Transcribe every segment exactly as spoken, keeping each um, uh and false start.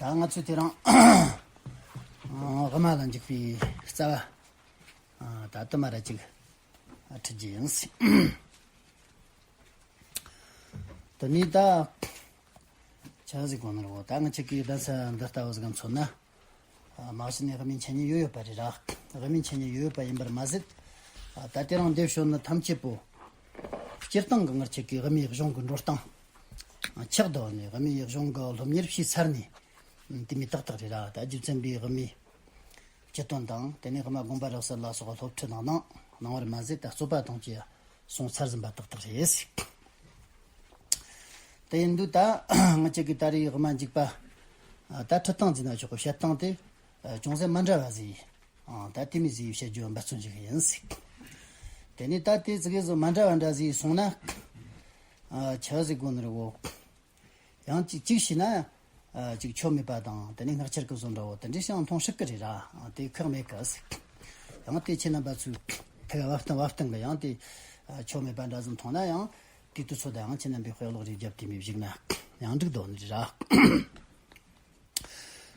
ད་ང་ཚོས་དེ་རིང་དབུ་མ་ལ་འཇུག་པའི་རྩ་བ་ད་དུ་མ་ར་ཅིག་ཁྲིད་རྒྱུ་ཡིན། དེ་ནས་ད་ཆ་ཟིག་གོ་ནོར་བོ་ད་ང་ཆ་གི་གདན་ས་འདི་ལྟ་བུ་ཟིག་མཚོན་ན། མ་གཞི་ནས་དབུ་མའི་འཆད་ཉན་ཡོད་ཡོད་པ་རེད་ར། དབུ་མའི་འཆད་ཉན་ཡོད་ཡོད་པ་ཡིན་པར་མ་ཟད། ད་དེ་རིང་འདིར་བྱོན་ནི་ཐམས་ཅད་པོ། སྤྱིར་བཏང་གི་ངར་ཆ་གི་དབུ་མའི་གཞུང་གི་འགྲོ་སྟངས་ཆགས་འདུག་ནས་དབུ་མའི་གཞུང་གི་སློབ་གཉེར་བྱས་ཚར་ནས། དེ་མོ་ཏག་ཏག་རེད་ར། ད་རྗེ་བཙུན་པའི་དབུ་མའི་སྤྱི་དོན་དང་དེ་ནས་དབུ་མ་དགོངས་པ་རབ་གསལ་ལ་སོགས་པ་སློབ་ཁྲིད་གནང་གནང་། གནང་བར་མ་ཟད་ད་རྩོད་པ་དང་བཅས་སོང་ཚར་ཟིན་པ་ཏག་ཏག་རེད། དེ་ཡིན་དུས་ད་ང་ཅག་གི་ད་རེས་དབུ་མ་འཇུག་པ་ད་ཁྲིད་སྟངས་ཟེར་ན་ཆོག་གི། བཤད་སྟངས་དེ་ཅུང་ཟད་མ་འདྲ་བ་ཟིག་ད་དེ་མོ་ཟིག་བཤད་རྒྱུ་འབད་བརྩོན་ཞིག་ཡིན། དེ་ནས་ད་དེ་ཙི་གེ་ཟིག་མ་འདྲ་བ་འདྲ་ཟིག་སོང་ན། ཆི་ཟིག་དགོས་ནི་རེད་བོ། ཡང་གཅིག་གཅིག་བྱས་ན། ཨ་གཅིག་ཆོ་མེད་པ་དང་དེ་ནས་སྔགས་འཆར་གི་བཟོ་འདྲ་བོ་དེ་འདྲ་ཞིག་མཐོང་སྲིད་གི་རེད་ར། དེ་ཁག་མེད་གི། ཡང་དེ་ཁྱེད་རྣམ་པ་ཚོས་ཐུགས་བབ་བསྟན་བབ་བསྟན་གི་ཡང་དེ་ཨ་ཆོ་མེད་པ་འདྲ་ཟིག་མཐོང་ན་ཡང་དེ་དུས་ཚོད་ད་ཡང་ཁྱེད་རྣམ་པས་དཔེ་ཀློག་རེ་བརྒྱབ་དེ་མོ་བཞག་ན་ཡང་འགྲིག་འདུག་ནི་རེད་ར།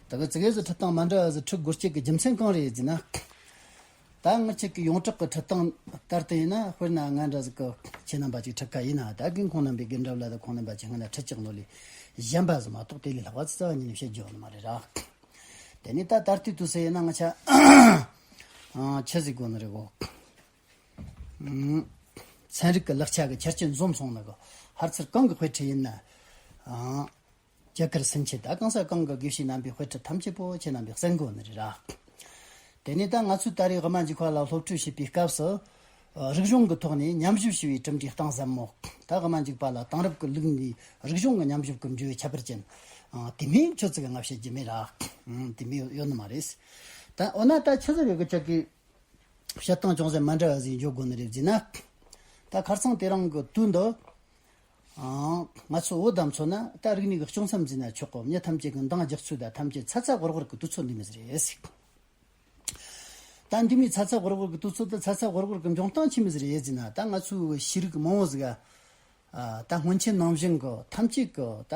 ད་གི་ཙི་གེ་ཟིག་ཁྲིད་སྟངས་མ་འདྲ་བ་ཟིག་ཁྲིད་དགོས་རྒྱུ་གི་རྒྱུ་མཚན་གང་རེད་ཟེར་ན། ད་ང་ཅག་གི་ཡོངས་གྲགས་ཀྱི་ཁྲིད་སྟངས་ལྟར་དུ་ཡིན་ན། དཔེར་ན་ང་འདྲ་ཟིག་གི་ཁྱེད་རྣམ་པ་ཅིག་ཁྲིད་ཁ་ཡིན་ན། ད་རྒན་ཁོང་རྣམ་པས་རྒན་འདྲ་བ་ལ་ད་ཁོང་རྣམ་པ་ཅིག་སྔ་ན་ཁྲིད་ཀྱག་ནོ་ལས་གཞན་པ་ཟིག་མ་གཏོགས་དེ་ལས་ལྷག་པ་རྩ་བ་ཉིད་ནས་བཤད་རྒྱུ་ཡོད་ནི་མ་རེད་ར། དེ་ནས་ད་ད་ལྟའི་དུས་སུ་ཡིན་ན་ང་ཆ་ཨ་ཆི་ཟིག་དགོས་ནི་རེད་གོ། ཚན་རིག་གི་ལེགས་ཆ་གི་ཆ་རྐྱེན་འཛོམས་སོང་ནི་གོ། ཕར་ཚུར་གང་གི་དཔེ་ཁྲིད་ཡིན་ན། ཨང་། རྒྱ་གར་སུན་ཆད་ད་གང་ས་གང་གི་དགེ་བཤེས་རྣམ་པའི་དཔེ་ཁྲིད་ཐམས་ཅད་པོ་ཁྱེད་རྣམ་པས་གསན་དགོས་ནི་རེད་ར། དེ་ནས་ད་ང་ཚོས་ད་རེས་དབུ་མ་འཇུག་པ་ལ་སློབ་ཁྲིད་བྱེད་པའི་སྐབས་སུ། ཨ་རིག་གཞུང་གི་ཐོག་ནས་ཉམས་ཞིབ་བྱས་པའི་གྲུབ་འབྲས་གཏིང་ཟབ་མོ། ད་དབུ་མ་འཇུག་པ་ལ་དེང་རབས་ཀྱི་ལུགས་ནས་རིག་གཞུང་གི་ཉམས་ཞིབ་ཀྱི་འབྲས་བུ་ཁྱད་པར་ཅན། ཨ་དེ་མིན་ཁྱོད་ཚོ་གི་ང་བཤད་རྒྱུ་མེད་ར། ཨང་དེ་མིན་ཡོད་ནི་མ་རེད། ད་འོ་ན་ད་ཆི་ཟིག་གི་ཅག་གི་བཤད་སྟངས་ཅུང་ཟད་མ་འདྲ་བ་ཟིག་འཇོག་དགོས་ནི་རེད་ཟེར་ན། ད་ཁར་སང་དེ་རིང་གི་དུས་འདི། ཨང་། ང་ཚོ་བོད་བསྡམས་ཚོ་ན་ད་རིག་གནས་ཀྱི་སྐྱོང་མཚམས་འཛིན་ན་ཆོག་གོ། མྱི་ཐམས་ཅད་ཀྱི་འདང་རྒྱག་ཚུལ་ད་ཐམས་ཅད་ཚ་ཚ་འུར་འུར་གྱི་དུས་ཚོད་འདི་མོ་ཟིག་རེད། ད་འདི་མོ་ཚ་ཚ་འུར་འུར་གྱི་དུས་ཚོད་དུ་ཚ་ཚ་འུར་འུར་གྱི་འབྱུང་སྟངས་ཆི་མོ་ཟིག་རེད་ཟེར་ན། ད་ང་ཚོའི་ཤེས་རིག་མང་བོ་ཟིག་ཨ། ད་སྔོན་ཆད་ནང་བཞིན་གྱི་ཐམས་ཅད་ཀྱི་ད་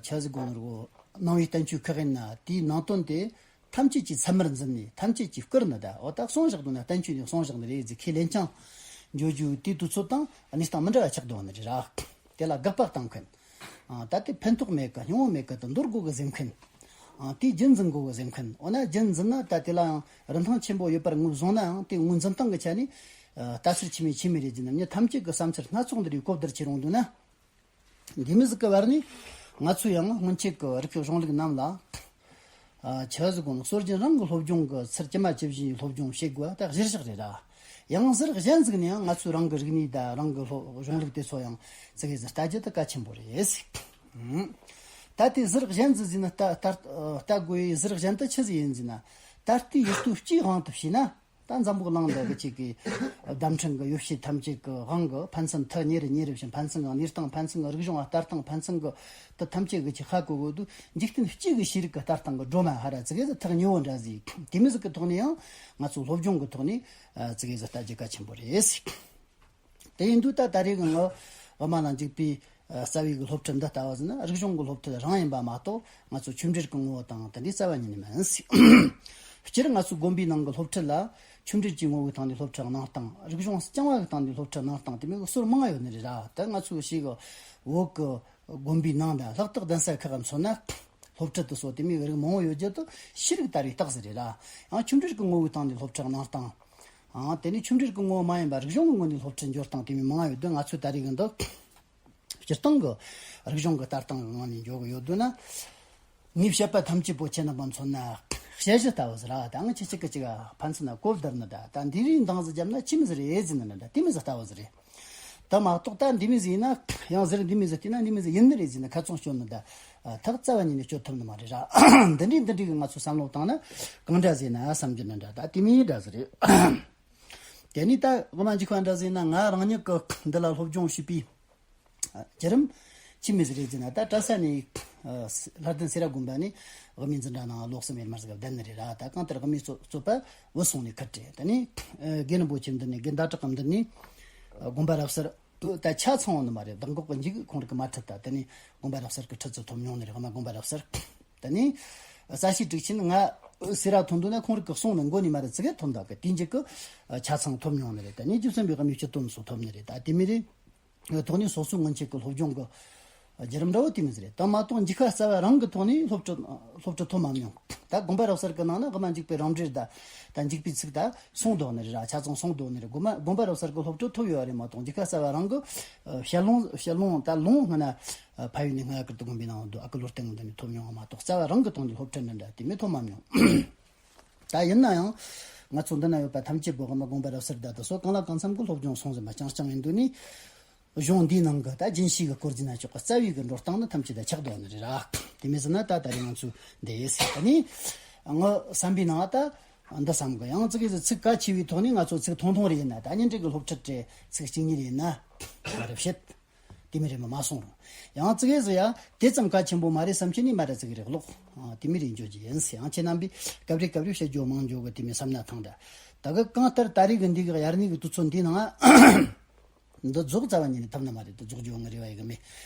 ཆ་ཟིག་དགོས་ནོ་རེད་གོ། ནང་བའི་བསྟན་བཅོས་ཁག་ཡིན་ན་དེའི་ནང་དོན་དེ། ཐམས་ཅད་ཀྱིས་ཚད་མར་འཛིན་ནས་ཐམས་ཅད་ཀྱིས་བསྐུར་ནི་ད་འོ་ད་གསུངས་བཞག་འདུག་ན་བསྟན་བཅོས་ནས་གསུངས་བཞག་ནི་རེད་ཟེར་ཁས་ལེན་རྐྱང་འཇོག་རྒྱུ་དེའི་དུས་ཚོད་དང་གནས་སྟངས་མི་འདྲ་བ་ཆགས་འདུག་ནི་རེད་ར། དེ་ལ་དགག་པ་བཏང་མཁན། ཨ་ད་དེ་ཕན་ཐོགས་མེད་གི་སྙིང་བོ་མེད་གི་དེ་འདོར་དགོས་གི་ཟེར་མཁན། ཨ་དེ་རྒྱུན་འཛིན་དགོས་གི་ཟེར་མཁན། འོ་ན་རྒྱུན་འཛིན་ན་ད་དེ་ལའང་རིན་ཐང་ཆེན་པོ་ཡོད་པར་ངོས་བཟུང་ནའང་དེ་ངོས་འཛིན་སྟངས་ཀྱི་ཆ་ནས་ཨ་ལྟ་ཚུལ་ཆི་མོ་ཆི་མོ་རེད་ཟེར་ན། མྱི་ཐམས་ཅད་ཀྱི་བསམ་ཚུལ་སྣ་ཚོགས་འདི་རིགས་གོ་བསྡུར་བྱེད་རུང་འདུག་ན། འདི་མོ་ཟིག་གི་བར་ནས་ང་ཚོས་ཡང་སྔོན་ཆད་ཀྱི་རིག་པའི་གཞུང་ལུགས་རྣམས་ལ། ཨ་ཆི་ཟིག་གོ་ནོ། སྲོལ་རྒྱུན་རང་གི་སློབ་སྦྱོང་གི་ཚུལ་ཇི་མ་ཇི་བཞིན་སློབ་སྦྱོང་བྱེད་དགོས་པ་ད་གཞིར་བཞག་རེད་ར། ཡང་ཟུར་གཞན་ཟིག་ནས་ཡང་ང་ཚོའི་རང་གི་རིག་གནས་དང་རང་གི་སློབ་གཞུང་ལུགས་དེ་ཚོ་ཡང་ཙི་གེ་ཟིག་ལྟ་རྒྱུ་དེ་གལ་ཆེན་པོ་རེད། ཨང་། ད་དེ་ཟུར་གཞན་ཟིག་ཟེར་ན་ལྟ་ལྟ་ལྟ་དགོས་ཡི་ཟུར་གཞན་དུ་ཆི་ཟིག་ཡིན་ཟེར་ན། ད་ལྟའི་ཡུལ་དུས་སྤྱིའི་དབང་དུ་བྱས་ན། ད་འཛམ་བུ་གླིང་འདི་གི་ཅིག་གི་བརྡ་འཕྲིན་གྱི་ཡོ་བྱད་ཐམས་ཅད་ཀྱི་དབང་གིས་ཕན་ཚུན་ཐག་ཉེ་རུ་ཉེ་རུ་ཕྱིན། ཕན་ཚུན་གྱི་གནས་སྟངས་ཕན་ཚུན་གྱི་རིག་གཞུང་ལ་ལྟ་སྟངས་ཕན་ཚུན་གྱི་དེ་ཐམས་ཅད་ཀྱི་ཅིག་ཧ་གོ་གོ་དུས་འཇིག་རྟེན་སྤྱི་གི་ཤེས་རིག་གི་ལྟ་སྟངས་ཀྱི་སྒྲོན་མ་ཧ་ར་ཙི་གེ་ཟིག་ཐག་ཉེ་བོ་འདྲ་ཟིག་དེ་མོ་ཟིག་གི་ཐོག་ནས་ཡང་ང་ཚོ་སློབ་སྦྱོང་གི་ཐོག་ནས་ཙི་གེ་ཟིག་ལྟ་རྒྱུ་གལ་ཆེན་པོ་རེད། དེ་ཡིན་དུས་ད་ད་རེས་ཀྱི་ངོ་དབུ་མ་ལ་འཇུག་པའི་རྩ་བའི་གི་སློབ་ཁྲིད་འདི་ལྟ་བུ་ཟིན་ན་རིག་གཞུང་གི་སློབ་ཁྲིད་རང་ཡིན་པ་མ་གཏོགས་ང་ཚོ་ཆོས་འབྲེལ་གྱི་ངོ་བོ་དང་དེ་འདྲའི་རྩ་བ་ཉིད་ནས་མིན། སྤྱིར་ང་ཚོའི་དགོན་པའི་ནང་གི་སློབ་ཁྲིད་ལ་ཆོས་འབྲེལ་གྱི་ངོ་བོའི་སྟེང་ནས་སློབ་ཁྲིད་གནང་སྟངས། རིག་གཞུང་རྐྱང་བ་གི་སྟེང་ནས་སློབ་ཁྲིད་གནང་སྟངས་དེ་མོ་གི་སྲོལ་མང་ཡོད་ནི་རེད་ར། ད་ང་ཚོའི་ཞིག་བོད་གི་དགོན་པའི་ནང་དང་ལྷག་ཏུ་གདན་ས་ཁག་མཚོན་ན་སློབ་ཁྲིད་དུ་སོགས་དེ་མོ་གི་རིགས་མང་བོ་ཡོད་རྒྱུ་དེ་ཤེས་རིག་ལྟ་བའི་རྟགས་ཟིག་རེད་ར། ཡང་ཆོས་འབྲེལ་གྱི་ངོ་བོའི་སྟེང་ནས་སློབ་ཁྲིད་གནང་སྟངས། ཨང་། དེ་ནས་ཆོས་འབྲེལ་གྱི་ངོ་བོ་མ་ཡིན་པ་རིག་གཞུང་གི་ངོས་ནས་སློབ་ཁྲིད་འབྱོར་སྟངས་དེ་མོ་མང་ཡོད་དུས། ང་ཚོས་ད་རེས་ཀྱི་འདི་སྤྱིར་བཏང་གི་རིག་གཞུང་གི་ལྟ་སྟངས་ཀྱི་ངང་ནས་འཇོག་གི་ཡོད་དུས་ན། ངས་བཤད་པ་ཐམས་ཅད་པོ་ཁྱེད་རྣམ་པ་མཚོན་ན་དཔྱད་གཞི་ལྟ་བུ་ཟིག་ར། ད་ང་ཁྱེད་གཅིག་གི་གཅིག་ཕན་ཚུན་ན་གོ་བསྡུར་ནི་ད། ད་འདི་རིགས་འདང་ཟིག་བརྒྱབ་ན་ཆི་མོ་ཟིག་རེད་ཟེར་ནི་ད། དེ་མོ་ཟིག་ལྟ་བུ་ཟིག་རེད། ད་མ་གཏོགས་ད་འདི་མོ་ཟིག་ཡིན་ན་ཡང་ཟེར། འདི་མོ་ཟིག་བལྟས་ན་འདི་མོ་ཟིག་ཡིན་ནི་རེད་ཟེར་ནས་ཁ་ཚོན་གཅོད་ནི་ད། ཐག་རྩ་བ་ཉིད་ནས་གཅོད་ཐུབ་ནི་མ་རེད་ར། འདི་འདྲའི་འདི་འདྲའི་གི་ང་ཚོ་བསམ་བློ་བཏང་ན་གང་འདྲ་ཟེར་ན་བསམ་རྒྱུ་ནི་འདྲ། ད་དེ་མོ་འདྲ་ཟིག་རེད། དེ་ནས་ད་དབུ་མ་འཇུག་པ་འདྲ་ཟེར་ན་ང་རང་ཉིད་ཀྱི་འདི་ལ་སློབ་སྦྱོང་བྱས་པའི་བརྒྱུད་རིམ་ཆི་མོ་ཟིག་རེད་ཟེར་ན། ད་གྲྭ་ས་ནས་ ཨ་ལྷ་ལྡན་སེ་ར་དགོན་པ་ནས་དབུ་མའི་འཛིན་གྲྭ་ནང་ལོ་གསུམ་ཡར་མར་ཟིག་བསྡད་ནི་རེད་ར། ད་གང་ལྟར་དབུ་མའི་རྩོད་རྩོད་པ་བུད་སོང་ནས་ཁུར་བྲེས། ད་ནི་ཨ་དགེ་འདུན་པོ་ཆེ་འདི་ནས་དགེ་ཟླ་གྲགས་གམ་འདི་ནས་ཨ་དགོན་པ་རབ་གསར་ད་ཆ་ཚང་བ་ནི་མ་རེད། བདག་འགོག་གི་འཇུག་ཁོང་རིག་གི་མ་ཁྲིད་ད། ད་ནི་དགོན་པ་རབ་གསར་གི་ཁྲིད་ཚུལ་ཐོབ་མྱོང་ནི་རེད། དབུ་མ་དགོན་པ་རབ་གསར། ད་ནི་ས་གཤིས་དྲུག་ཆེན་ང་སེ་ར་ཐོན་དུས་ན་ཁོང་རིག་གི་གསུང་ནི་མགོ་ནས་མ་རེད་ཙི་གེ་ཐོན་ད་གི། དེ་འཇུག་གི་ཆ་ཚང་ཐོབ་མྱོང་ནི་རེད། ད་ནི་རྗེ་བཙུན་པའི་དབུ་མའི་སྤྱི་དོན་སོགས་ཐོབ་ནི་རེད། ད་དེ་མི་རེད། ཐོག་ནས་སོ་སོའི་སྔོན་ཆད་ཀྱི་སློབ་སྦྱོང་གི་བརྒྱུད་རིམ་འདྲ་བོ་དེ་མོ་ཟིག་རེད། ད་མ་གཏོགས་འཇུག་པ་རྩ་བ་རང་གི་ཐོག་ནས་སློབ་ཁྲིད་སློབ་ཁྲིད་ཐོབ་མ་མྱོང་། ད་དགོན་པ་རབ་གསར་གྱི་ནང་ན་དབུ་མ་འཇུག་པའི་རང་འགྲེལ་དང་ད་འཇུག་པའི་ཚིག་ད་གསུངས་འདུག་ནི་རེད་ར། ཆ་ཚང་གསུངས་འདུག་ནི་རེད། དགོན་པ་དགོན་པ་རབ་གསར་གྱི་སློབ་ཁྲིད་ཐོབ་ཡོད་རེད་མ་གཏོགས་འཇུག་པ་རྩ་བ་རང་གི་ཞལ་ལུང་ཞལ་ལུང་ད་ལུང་སྔ་ན་ཕ་ཡུལ་ནས་སྔ་ཡ་ཀིརྟི་དགོན་པའི་ནང་དུ་ཨ་ཁུ་ལོ་སྟེང་འདི་ནས་ཐོབ་མྱོང་བ་མ་གཏོགས་རྩ་བ་རང་གི་ཐོག་ནས་སློབ་ཁྲིད་འདི་འདྲ་དེ་མོ་ཐོབ་མ་མྱོང་། ད་ཡིན་ན་ཡང་ང་ཚོ་འདི་ན་ཡོད་པ་ཐམས་ཅད་པོ་དབུ་མ་དགོན་པ་རབ་གསར་ད་དུ་སོ་གང་ལ་གང་འཚམ་གྱི་སློབ་སྦྱོང་སོང་ཟིན་པ་རྐྱང་རྐྱང་ཡིན་དུས་ནི། གཞུང་འདིའི་ནང་གི་ད་རྒྱུན་ཞུགས་ཀྱི་སྐོར་ཟིན་ན་ཆོག་གི། རྩ་བའི་གི་འགྲོ་སྟངས་ནི་ཐམས་ཅད་ད་ཆགས་འདུག་ནི་རེད་ར། དེ་མིན་ཟིན་ན་ད་ད་རེས་ང་ཚོས་འདི་ཡེ་ཟེར་ད་ནི། ངའི་བསམ་པའི་ནང་ད་འདི་བསམ་གི། ཡང་ཙི་གེ་ཟིག་ཚིག་གལ་ཆེ་བའི་ཐོག་ནས་ང་ཚོ་ཚིག་ཐུང་ཐུང་རེ་ཡིན་ན། ད་ཉིན་དྲུག་གི་སློབ་ཁྲིད་དེ་ཚིག་གཅིག་གཉིས་རེ་ཡིན་ན་མ་རབས་བཤད། དེ་མི་རེད་མ་མ་སོང་རུང་། ཡང་ཙི་གེ་ཟིག་ཡ་དེ་ཙམ་གལ་ཆེན་པོ་མ་རེད་བསམ་ཁྱེད་ནི་མ་ར་ཙི་གེ་རེ་ཀློག་ཨ་དེ་མི་རེད་འཇོག་རྒྱུ་ཡིན་ཟེར། ཡང་ཁྱེད་རྣམ་པས་སྐབས་རེ་སྐབས་རེ་བཤད་རྒྱུ་མང་འཇོག་གི་དེ་མི་བསམ་ན་ཐང་ད། ད་གི་གང་ལྟར་ད་རེས་གི་འདི་གི་དབྱར་གནས་གི་དུས་ཚོད་འདི་ནང་འདི་རྫོགས་རྩ་བ་ཉིད་ནས་ཐུབ་ནི་མ་རེད། འདི་རྫོགས་རྒྱུ་ངའི་རེ་བ་ཡི་གི་མེད།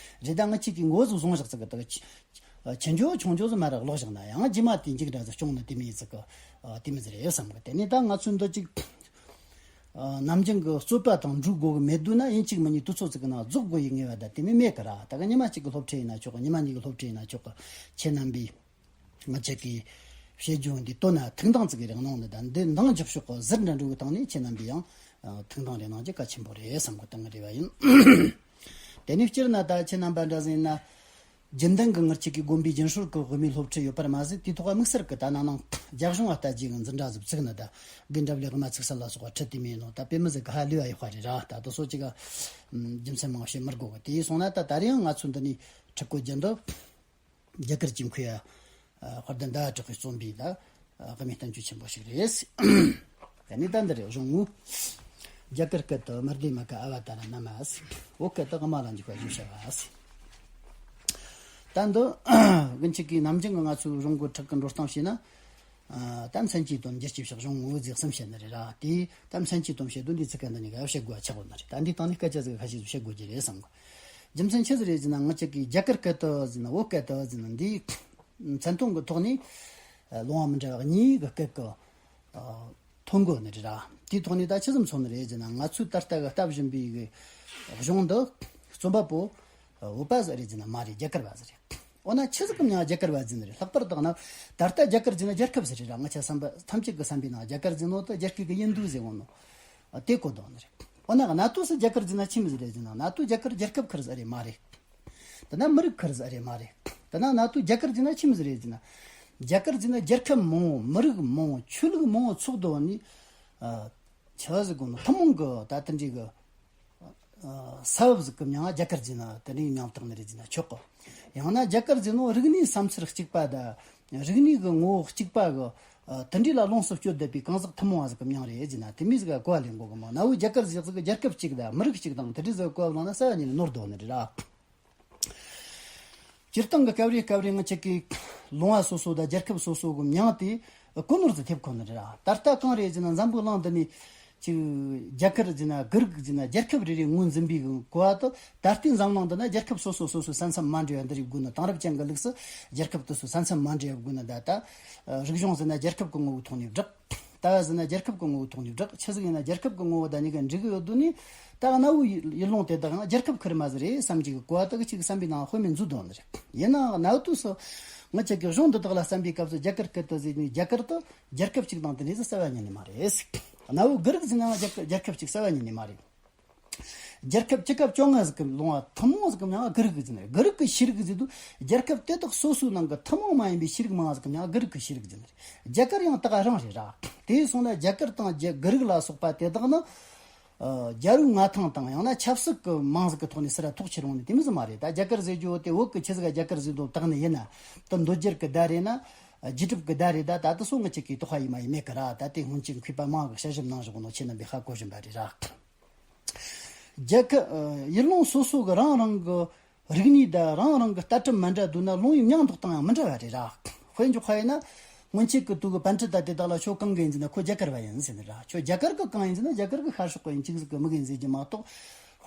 རེད་ད་ང་གཅིག་གི་མགོ་ཟིག་བཟུང་བཞག་ཙི་གི་ད་གི་ཆེ་འཇོག་ཆུང་འཇོག་ཟིག་མ་ར་ཀློག་བཞག་ན་ཡང་རྗེས་མ་དེ་འཇིག་འདྲ་ཟིག་བྱུང་ན་དེ་མི་ཡི་ཙི་གི་དེ་མི་ཟིག་རེད་བསམ་གི། དེ་ནས་ད་ང་ཚོས་འདི་གཅིག་ཨ་ནམ་རྒྱུན་གྱི་རྩོད་པ་དང་འགྲུལ་དགོས་ཀྱི་མེད་དུས་ན་ཡིན་གཅིག་མིན་གཉིས་དུས་ཚོད་ཅིག་གི་ནང་རྫོགས་དགོས་ཡི་ངེས་པ་ད་དེ་མི་མེད་ཀི་ར། ད་གི་ཉི་མ་གཅིག་གི་སློབ་ཁྲིད་ཡིན་ན་ཆོག་གི། ཉི་མ་གཉིས་ཀྱི་སློབ་ཁྲིད་ཡིན་ན་ཆོག་གི། ཁྱེད་རྣམ་པས་ང་ཅག་གིས་བཤད་རྒྱུ་འདི་དོན་ན་ཐུགས་འདང་ཅིག་གི་རེ་གནང་ནི་ད་འདི་འདང་རྒྱག་ཕྱོགས་གི་ཟུར་འདྲ་འགྲོ་གི་སྟེང་ནས་ཁྱེད་རྣམ་པས་ཡང་ཨ་ཐུགས་འདང་རེ་གནང་རྒྱུ་གལ་ཆེན་པོ་རེད་བསམ་གི། ད་ངའི་རེ་བ་ཡིན། དེ་ནས་སྤྱིར་ན་ད་ཁྱེད་རྣམ་པ་འདྲ་ཟིག་ཡིན་ན། རྒྱུན་ལྡན་གྱི་ངེད་ཅག་གི་དགོན་པའི་རྒྱུན་སྲོལ་གྱི་དབུ་མའི་སློབ་ཁྲིད་ཡོད་པར་མ་ཟད། དེའི་ཐོག་དམིགས་བསལ་གྱི་ད་ན་ནིང་རྒྱ་གཞུང་ལ་ལྟ་རྒྱུ་གི་འཛིན་གྲྭ་ཟིག་བཙུགས་ནི་ད་དགེ་འདྲ་བའི་དབུ་མ་ཚུགས་ས་ལ་སོགས་པ་ཁྲིད་དེ་མིན་ནོ། ད་དཔེ་མི་ཟིག་གི་ཧ་ལས་པ་ཡོད་པ་རེད་ར། ད་དུ་སོ་གཅིག་ག་རྒྱུ་མཚན་མང་བཤད་མི་དགོས་གི། དེ་ཡིན་སོང་ན་ད་ད་རེས་ཡང་ང་ཚོ་འདི་ནས་ཁྲིད་གོ་རྒྱུ་འདི། རྒྱ་གར་གྱི་མཁས་པ་དཔལ་ལྡན་ཟླ་བ་གྲགས་པས་རྩོམ་པའི་ད་དབུ་མའི་བསྟན་བཅོས་ཆེན་པོ་ཞིག་རེད། ད་ནི་ད་འདི་རེད། གཞུང་ངོ་། རྒྱ་གར་སྐད་དུ་མ་ཧྲ་དྷི་མ་ཀ་ཨ་བ་ཏཱ་ར་ན་མ་ཟེར། བོད་སྐད་དུ་དབུ་མ་ལ་འཇུག་པ་ཞེས་བྱ་བ་ཟེར། ད་འདི་ཀུན་གཅིག་གིས་ནམ་རྒྱུན་གྱི་ང་ཚོའི་རང་གི་ཁྲིད་ཀྱི་འགྲོ་སྟངས་བྱས་ན། ཨ་ད་མཚན་གྱི་དོན་རྒྱུད་ཀྱི་ཕྱོགས་གཞུང་ངོ་བོ་ཟིག་གསུམ་བཤད་ནི་རེད་ར། དེ་ད་མཚན་གྱི་དོན་བཤད་དུས་འདི་ཚིག་ཀ་འདི་གཉིས་ཀ་བཤད་དགོས་པ་ཆགས་ཡོད་ནི་རེད། ད་འདི་སྟེང་ནས་སྐད་ཆ་ཟིག་ཁ་ཤས་ཤིག་བཤད་དགོས་ཀྱི་རེད་བསམ་གི། རྒྱུ་མཚན་ཆི་ཟིག་རེད་ཟེར་ན། ང་ཅག་གིས་རྒྱ་གར་སྐད་དུ་ཟེར་ན་བོད་སྐད་དུ་ཟེར་ན་འདིའི་མཚན་དོན་གྱི་ཐོག་ནས་ལུང་བ་མི་འདྲ་བ་གཉིས་ཀྱི་སྐད་ཀྱི་ཐོན་དགོས་ནི་རེད་ར། དེའི་ཐོག་ནས་ད་ཆི་ཙམ་མཚོན་ནི་རེད་ཟེར་ན། ང་ཚོས་ད་ལྟ་གི་ལྟ་བཞིན་པའི་གི་གཞུང་འདི་རྩོམ་པ་པོ་བོད་པ་ཟིག་རེད་ཟེར་ན་མ་རེད། རྒྱ་གར་བ་ཟིག་རེད། འོ་ན་ཆི་ཟིག་གི་མིང་རྒྱ་གར་བ་ཟེར་ནི་རེད། ལྷག་པར་དུ་ན་ད་ལྟ་རྒྱ་གར་ཟེར་ན་རྒྱལ་ཁབ་ཟིག་རེད་ར། ང་ཆ་བསམ་པ་ཐམས་ཅད་ཀྱི་བསམ་པའི་ནང་རྒྱ་གར་ཟེར་ནོ་ད་རྒྱ་སྐད་ཀྱི་ཡིན་དུ་ཟེར་འོང་ནོ། དེ་གོ་དོན་ནི་རེད། འོ་ན་གནའ་དུས་སུ་རྒྱ་གར་ཟེར་ན་ཆི་མོ་ཟིག་རེད་ཟེར་ན། གནའ་དུས་རྒྱ་གར་རྒྱལ་ཁབ་ཁེར་ཟིག་རེད་མ་རེད། དེ་ན་མི་རིགས་ཁེར་ཟིག་རེད་མ་རེད། དེ་ན་གནའ་དུས་རྒྱ་གར་ཟེར་ན་ཆི་མོ་ཟིག་རེད་ཟེར་ན། རྒྱ་གར་ཟེར་ན་རྒྱལ་ཁབ་མང་བོ། མི་རིགས་མང་བོ། ཆོས་ལུགས་མང་བོ་ཚོགས་འདུ་བ་ནི། ཨ་ཆི་ཟིག་གོ་ནོ་ཐུན་མོང་གི་ད་དེ་འདྲའི་གི་ཨ་ས་བབ་ཟིག་གི་མིང་རྒྱ་གར་ཟེར་ན་དེ་འདྲའི་མིང་བཏགས་ནི་རེད་ཟེར་ན་ཆོག་གི། ཡང་ན་རྒྱ་གར་ཟེར་ནོ་རིག་གནས་བསམ་ཚུལ་གཅིག་པ་དང་། རིག་གནས་ཀྱི་ངོ་བོ་གཅིག་པ་གི་ཨ་དེ་འདྲའི་ལ་ལོངས་སུ་སྤྱོད་བསྡད་པའི་གང་ཟག་ཐུན་མོང་བ་ཟིག་གི་མིང་རེད་ཟེར་ན་དེ་མོ་ཟིག་ག་གོ་བ་ལེན་དགོས་གི་མོ། གནའ་བོའི་རྒྱ་གར་ཟེར་ཟིག་གི་རྒྱལ་ཁབ་གཅིག་དང་མི་རིགས་གཅིག་དང་དེ་འདྲའི་ཟིག་ག་གོ་བ་བླངས་ན་རྩ་བ་ཉིད་ནས་ནོར་འདུག་ནི་རེད་ར། སྤྱིར་བཏང་གི་སྐབས་རེ་སྐབས་རེ་ང་ཅག་གིས་ལུང་བ་སོ་སོ་དང་རྒྱལ་ཁབ་སོ་སོ་གི་མིང་དེ་གོ་ནོར་ཟིག་ཐེབས་ཁོ་ནི་རེད་ར། ད་ལྟ་གང་རེད་ཟེར་ན་འཛམ་བུ་གླིང་འདི་ནས་ཅིག་རྒྱ་གར་ཟེར་ན་གྷི་རིག་ཟེར་ན་རྒྱལ་ཁབ་རེ་རེ་ངོས་འཛིན་པའི་གོ་བ་དེ། ད་ལྟའི་འཛམ་གླིང་འདི་ན་རྒྱལ་ཁབ་སོ་སོ་སོ་སོའི་ས་མཚམས་མ་འདྲེས་པ་འདི་རིགས་དགོས་ན། དེང་རབས་ཅན་གྱི་ལུགས་སུ་རྒྱལ་ཁབ་དེ་ཚོའི་ས་མཚམས་མ་འདྲེས་པ་དགོས་ན། ད་ལྟ་རིག་གཞུང་ཟེར་ན་རྒྱལ་ཁབ་ཀྱི་ངོ་བོའི་ཐོག་ནས་བསྒྲགས། ལྟ་བ་ཟེར་ན་རྒྱལ་ཁབ་ཀྱི་ངོ་བོའི་ཐོག་ནས་བསྒྲགས། ཆི་ཟིག་ཡིན་ན་རྒྱལ་ཁབ་ཀྱི་ངོ་བོ་དང་གཉིས་ཀ་འགྲིག་གི་ཡོད་དུས་ནི། ད་གནའ་བོའི་ཡུལ་ལུང་དེ་དག་ཡང་རྒྱལ་ཁབ་ཁེར་མ་ཟིག་རེད་བསམ་གྱི་གོ་བ་དག་གཅིག་བསམ་པའི་ནང་དཔེ་མེད་འཛུལ་དོན་ནི་རེད། ཡིན་ནའང་གནའ་དུས་སུ་ང་ཅག་གི་གཞུང་འདི་དག་ལ་བསམ་པའི་སྐབས་སུ་རྒྱ་གར་སྐད་དུ་ཟེར་ནས་རྒྱ་གར་དེ་རྒྱལ་ཁབ་གཅིག་དང་དེ་འདྲ་ཟིག་རྩ་བ་ཉིད་ནས་མ་རེད། གནའ་བོའི་གྷི་རིག་ཟེར་ནའང་རྒྱ་གར་རྒྱལ་ཁབ་གཅིག་རྩ་བ་ཉིད་ནས་མ་རེད། རྒྱལ་ཁབ་ཆི་ཁབ་བཅོ་ལྔ་ཟིག་གི་ལུང་བ་ཐུན་མོང་ཟིག་གི་མིང་ང་གྷི་རིག་ཟེར་ནས། གྷི་རིག་གི་ཤེས་རིག་ཟེར་དུས་རྒྱལ་ཁབ་དེ་དག་སོ་སོའི་ནང་གི་ཐུན་མོང་མ་ཡིན་པའི་ཤེས་རིག་མང་ཟིག་གི་མིང་ང་གྷི་རིག་གི་ཤེས་རིག་ཟེར་ནས། རྒྱ་གར་ཡང་ད་ག་རང་རེད་ར། དེ་སོང་ན་རྒྱ་གར་དང་རྒྱ་གྷི་རིག་ལ་སོགས་པ་དེ་དག་ནི་ཨ་རྒྱལ་པོའི་མངའ་ཐང་དང་ཡང་ན་ཆབ་སྲིད་ཀྱི་མིང་ཟིག་གི་ཐོག་ནས་ཟེར་ར་ཐོག་ཆེ་རུང་ནི་དེ་མོ་ཟིག་མ་རེད། ད་རྒྱ་གར་ཟེར་རྒྱུ་བོ་དེ་བོད་ཀྱི་ཆི་ཟིག་ག་རྒྱ་གར་ཟེར་འདུག་བཏགས་ནི་ཡིན་ན། དེ་མདོ་རྒྱུད་ཀྱི་བརྡ་རེད་ན། རྗེས་གྲུབ་ཀྱི་བརྡ་རེད། ད་ད་དུ་སོ་ང་ཅག་གིས་དོགས་པ་ཡེ་མ་ཡེ་མེད་གི་ར། ད་དེ་སྔོན་གྱི་མཁས་པ་མང་གིས་དཔྱད་ཞིབ་གནང་བཞག་ནོ་ཁྱེད་རྣམ་པས་ཧ་གོ་བཞིན་པ་རེད་ར། རྒྱལ་ཁབ་ཨ་ཡུལ་ལུང་སོ་སོ་གི་རང་རང་གི་ རིག་གནས་དང་རང་རང་གི་ལྟ་གྲུབ་མ་འདྲ་འདུག་ན་ལུང་བའི་མིང་འདོགས་སྟངས་ཡང་མི་འདྲ་བ་རེད་ར། དཔེ་འཇོག་པ་ཡིན་ན། སྔོན་ཆད་ཀྱི་དུས་ཀྱི་པཎྜི་ཏ་དེ་དག་ལ་ཁྱོད་གང་གི་ཡིན་ཟེར་ན་ཁོ་རྒྱ་གར་བ་ཡིན་ཟེར་ནི་ར། ཁྱོད་རྒྱ་གར་གི་གང་ཡིན་ཟེར་ན་རྒྱ་གར་གི་ཤར་ཕྱོགས་གི་ཡིན་ཅིག་ཟིག་གི་མི་གི་ཡིན་ཟེར་གྱི་མ་གཏོགས།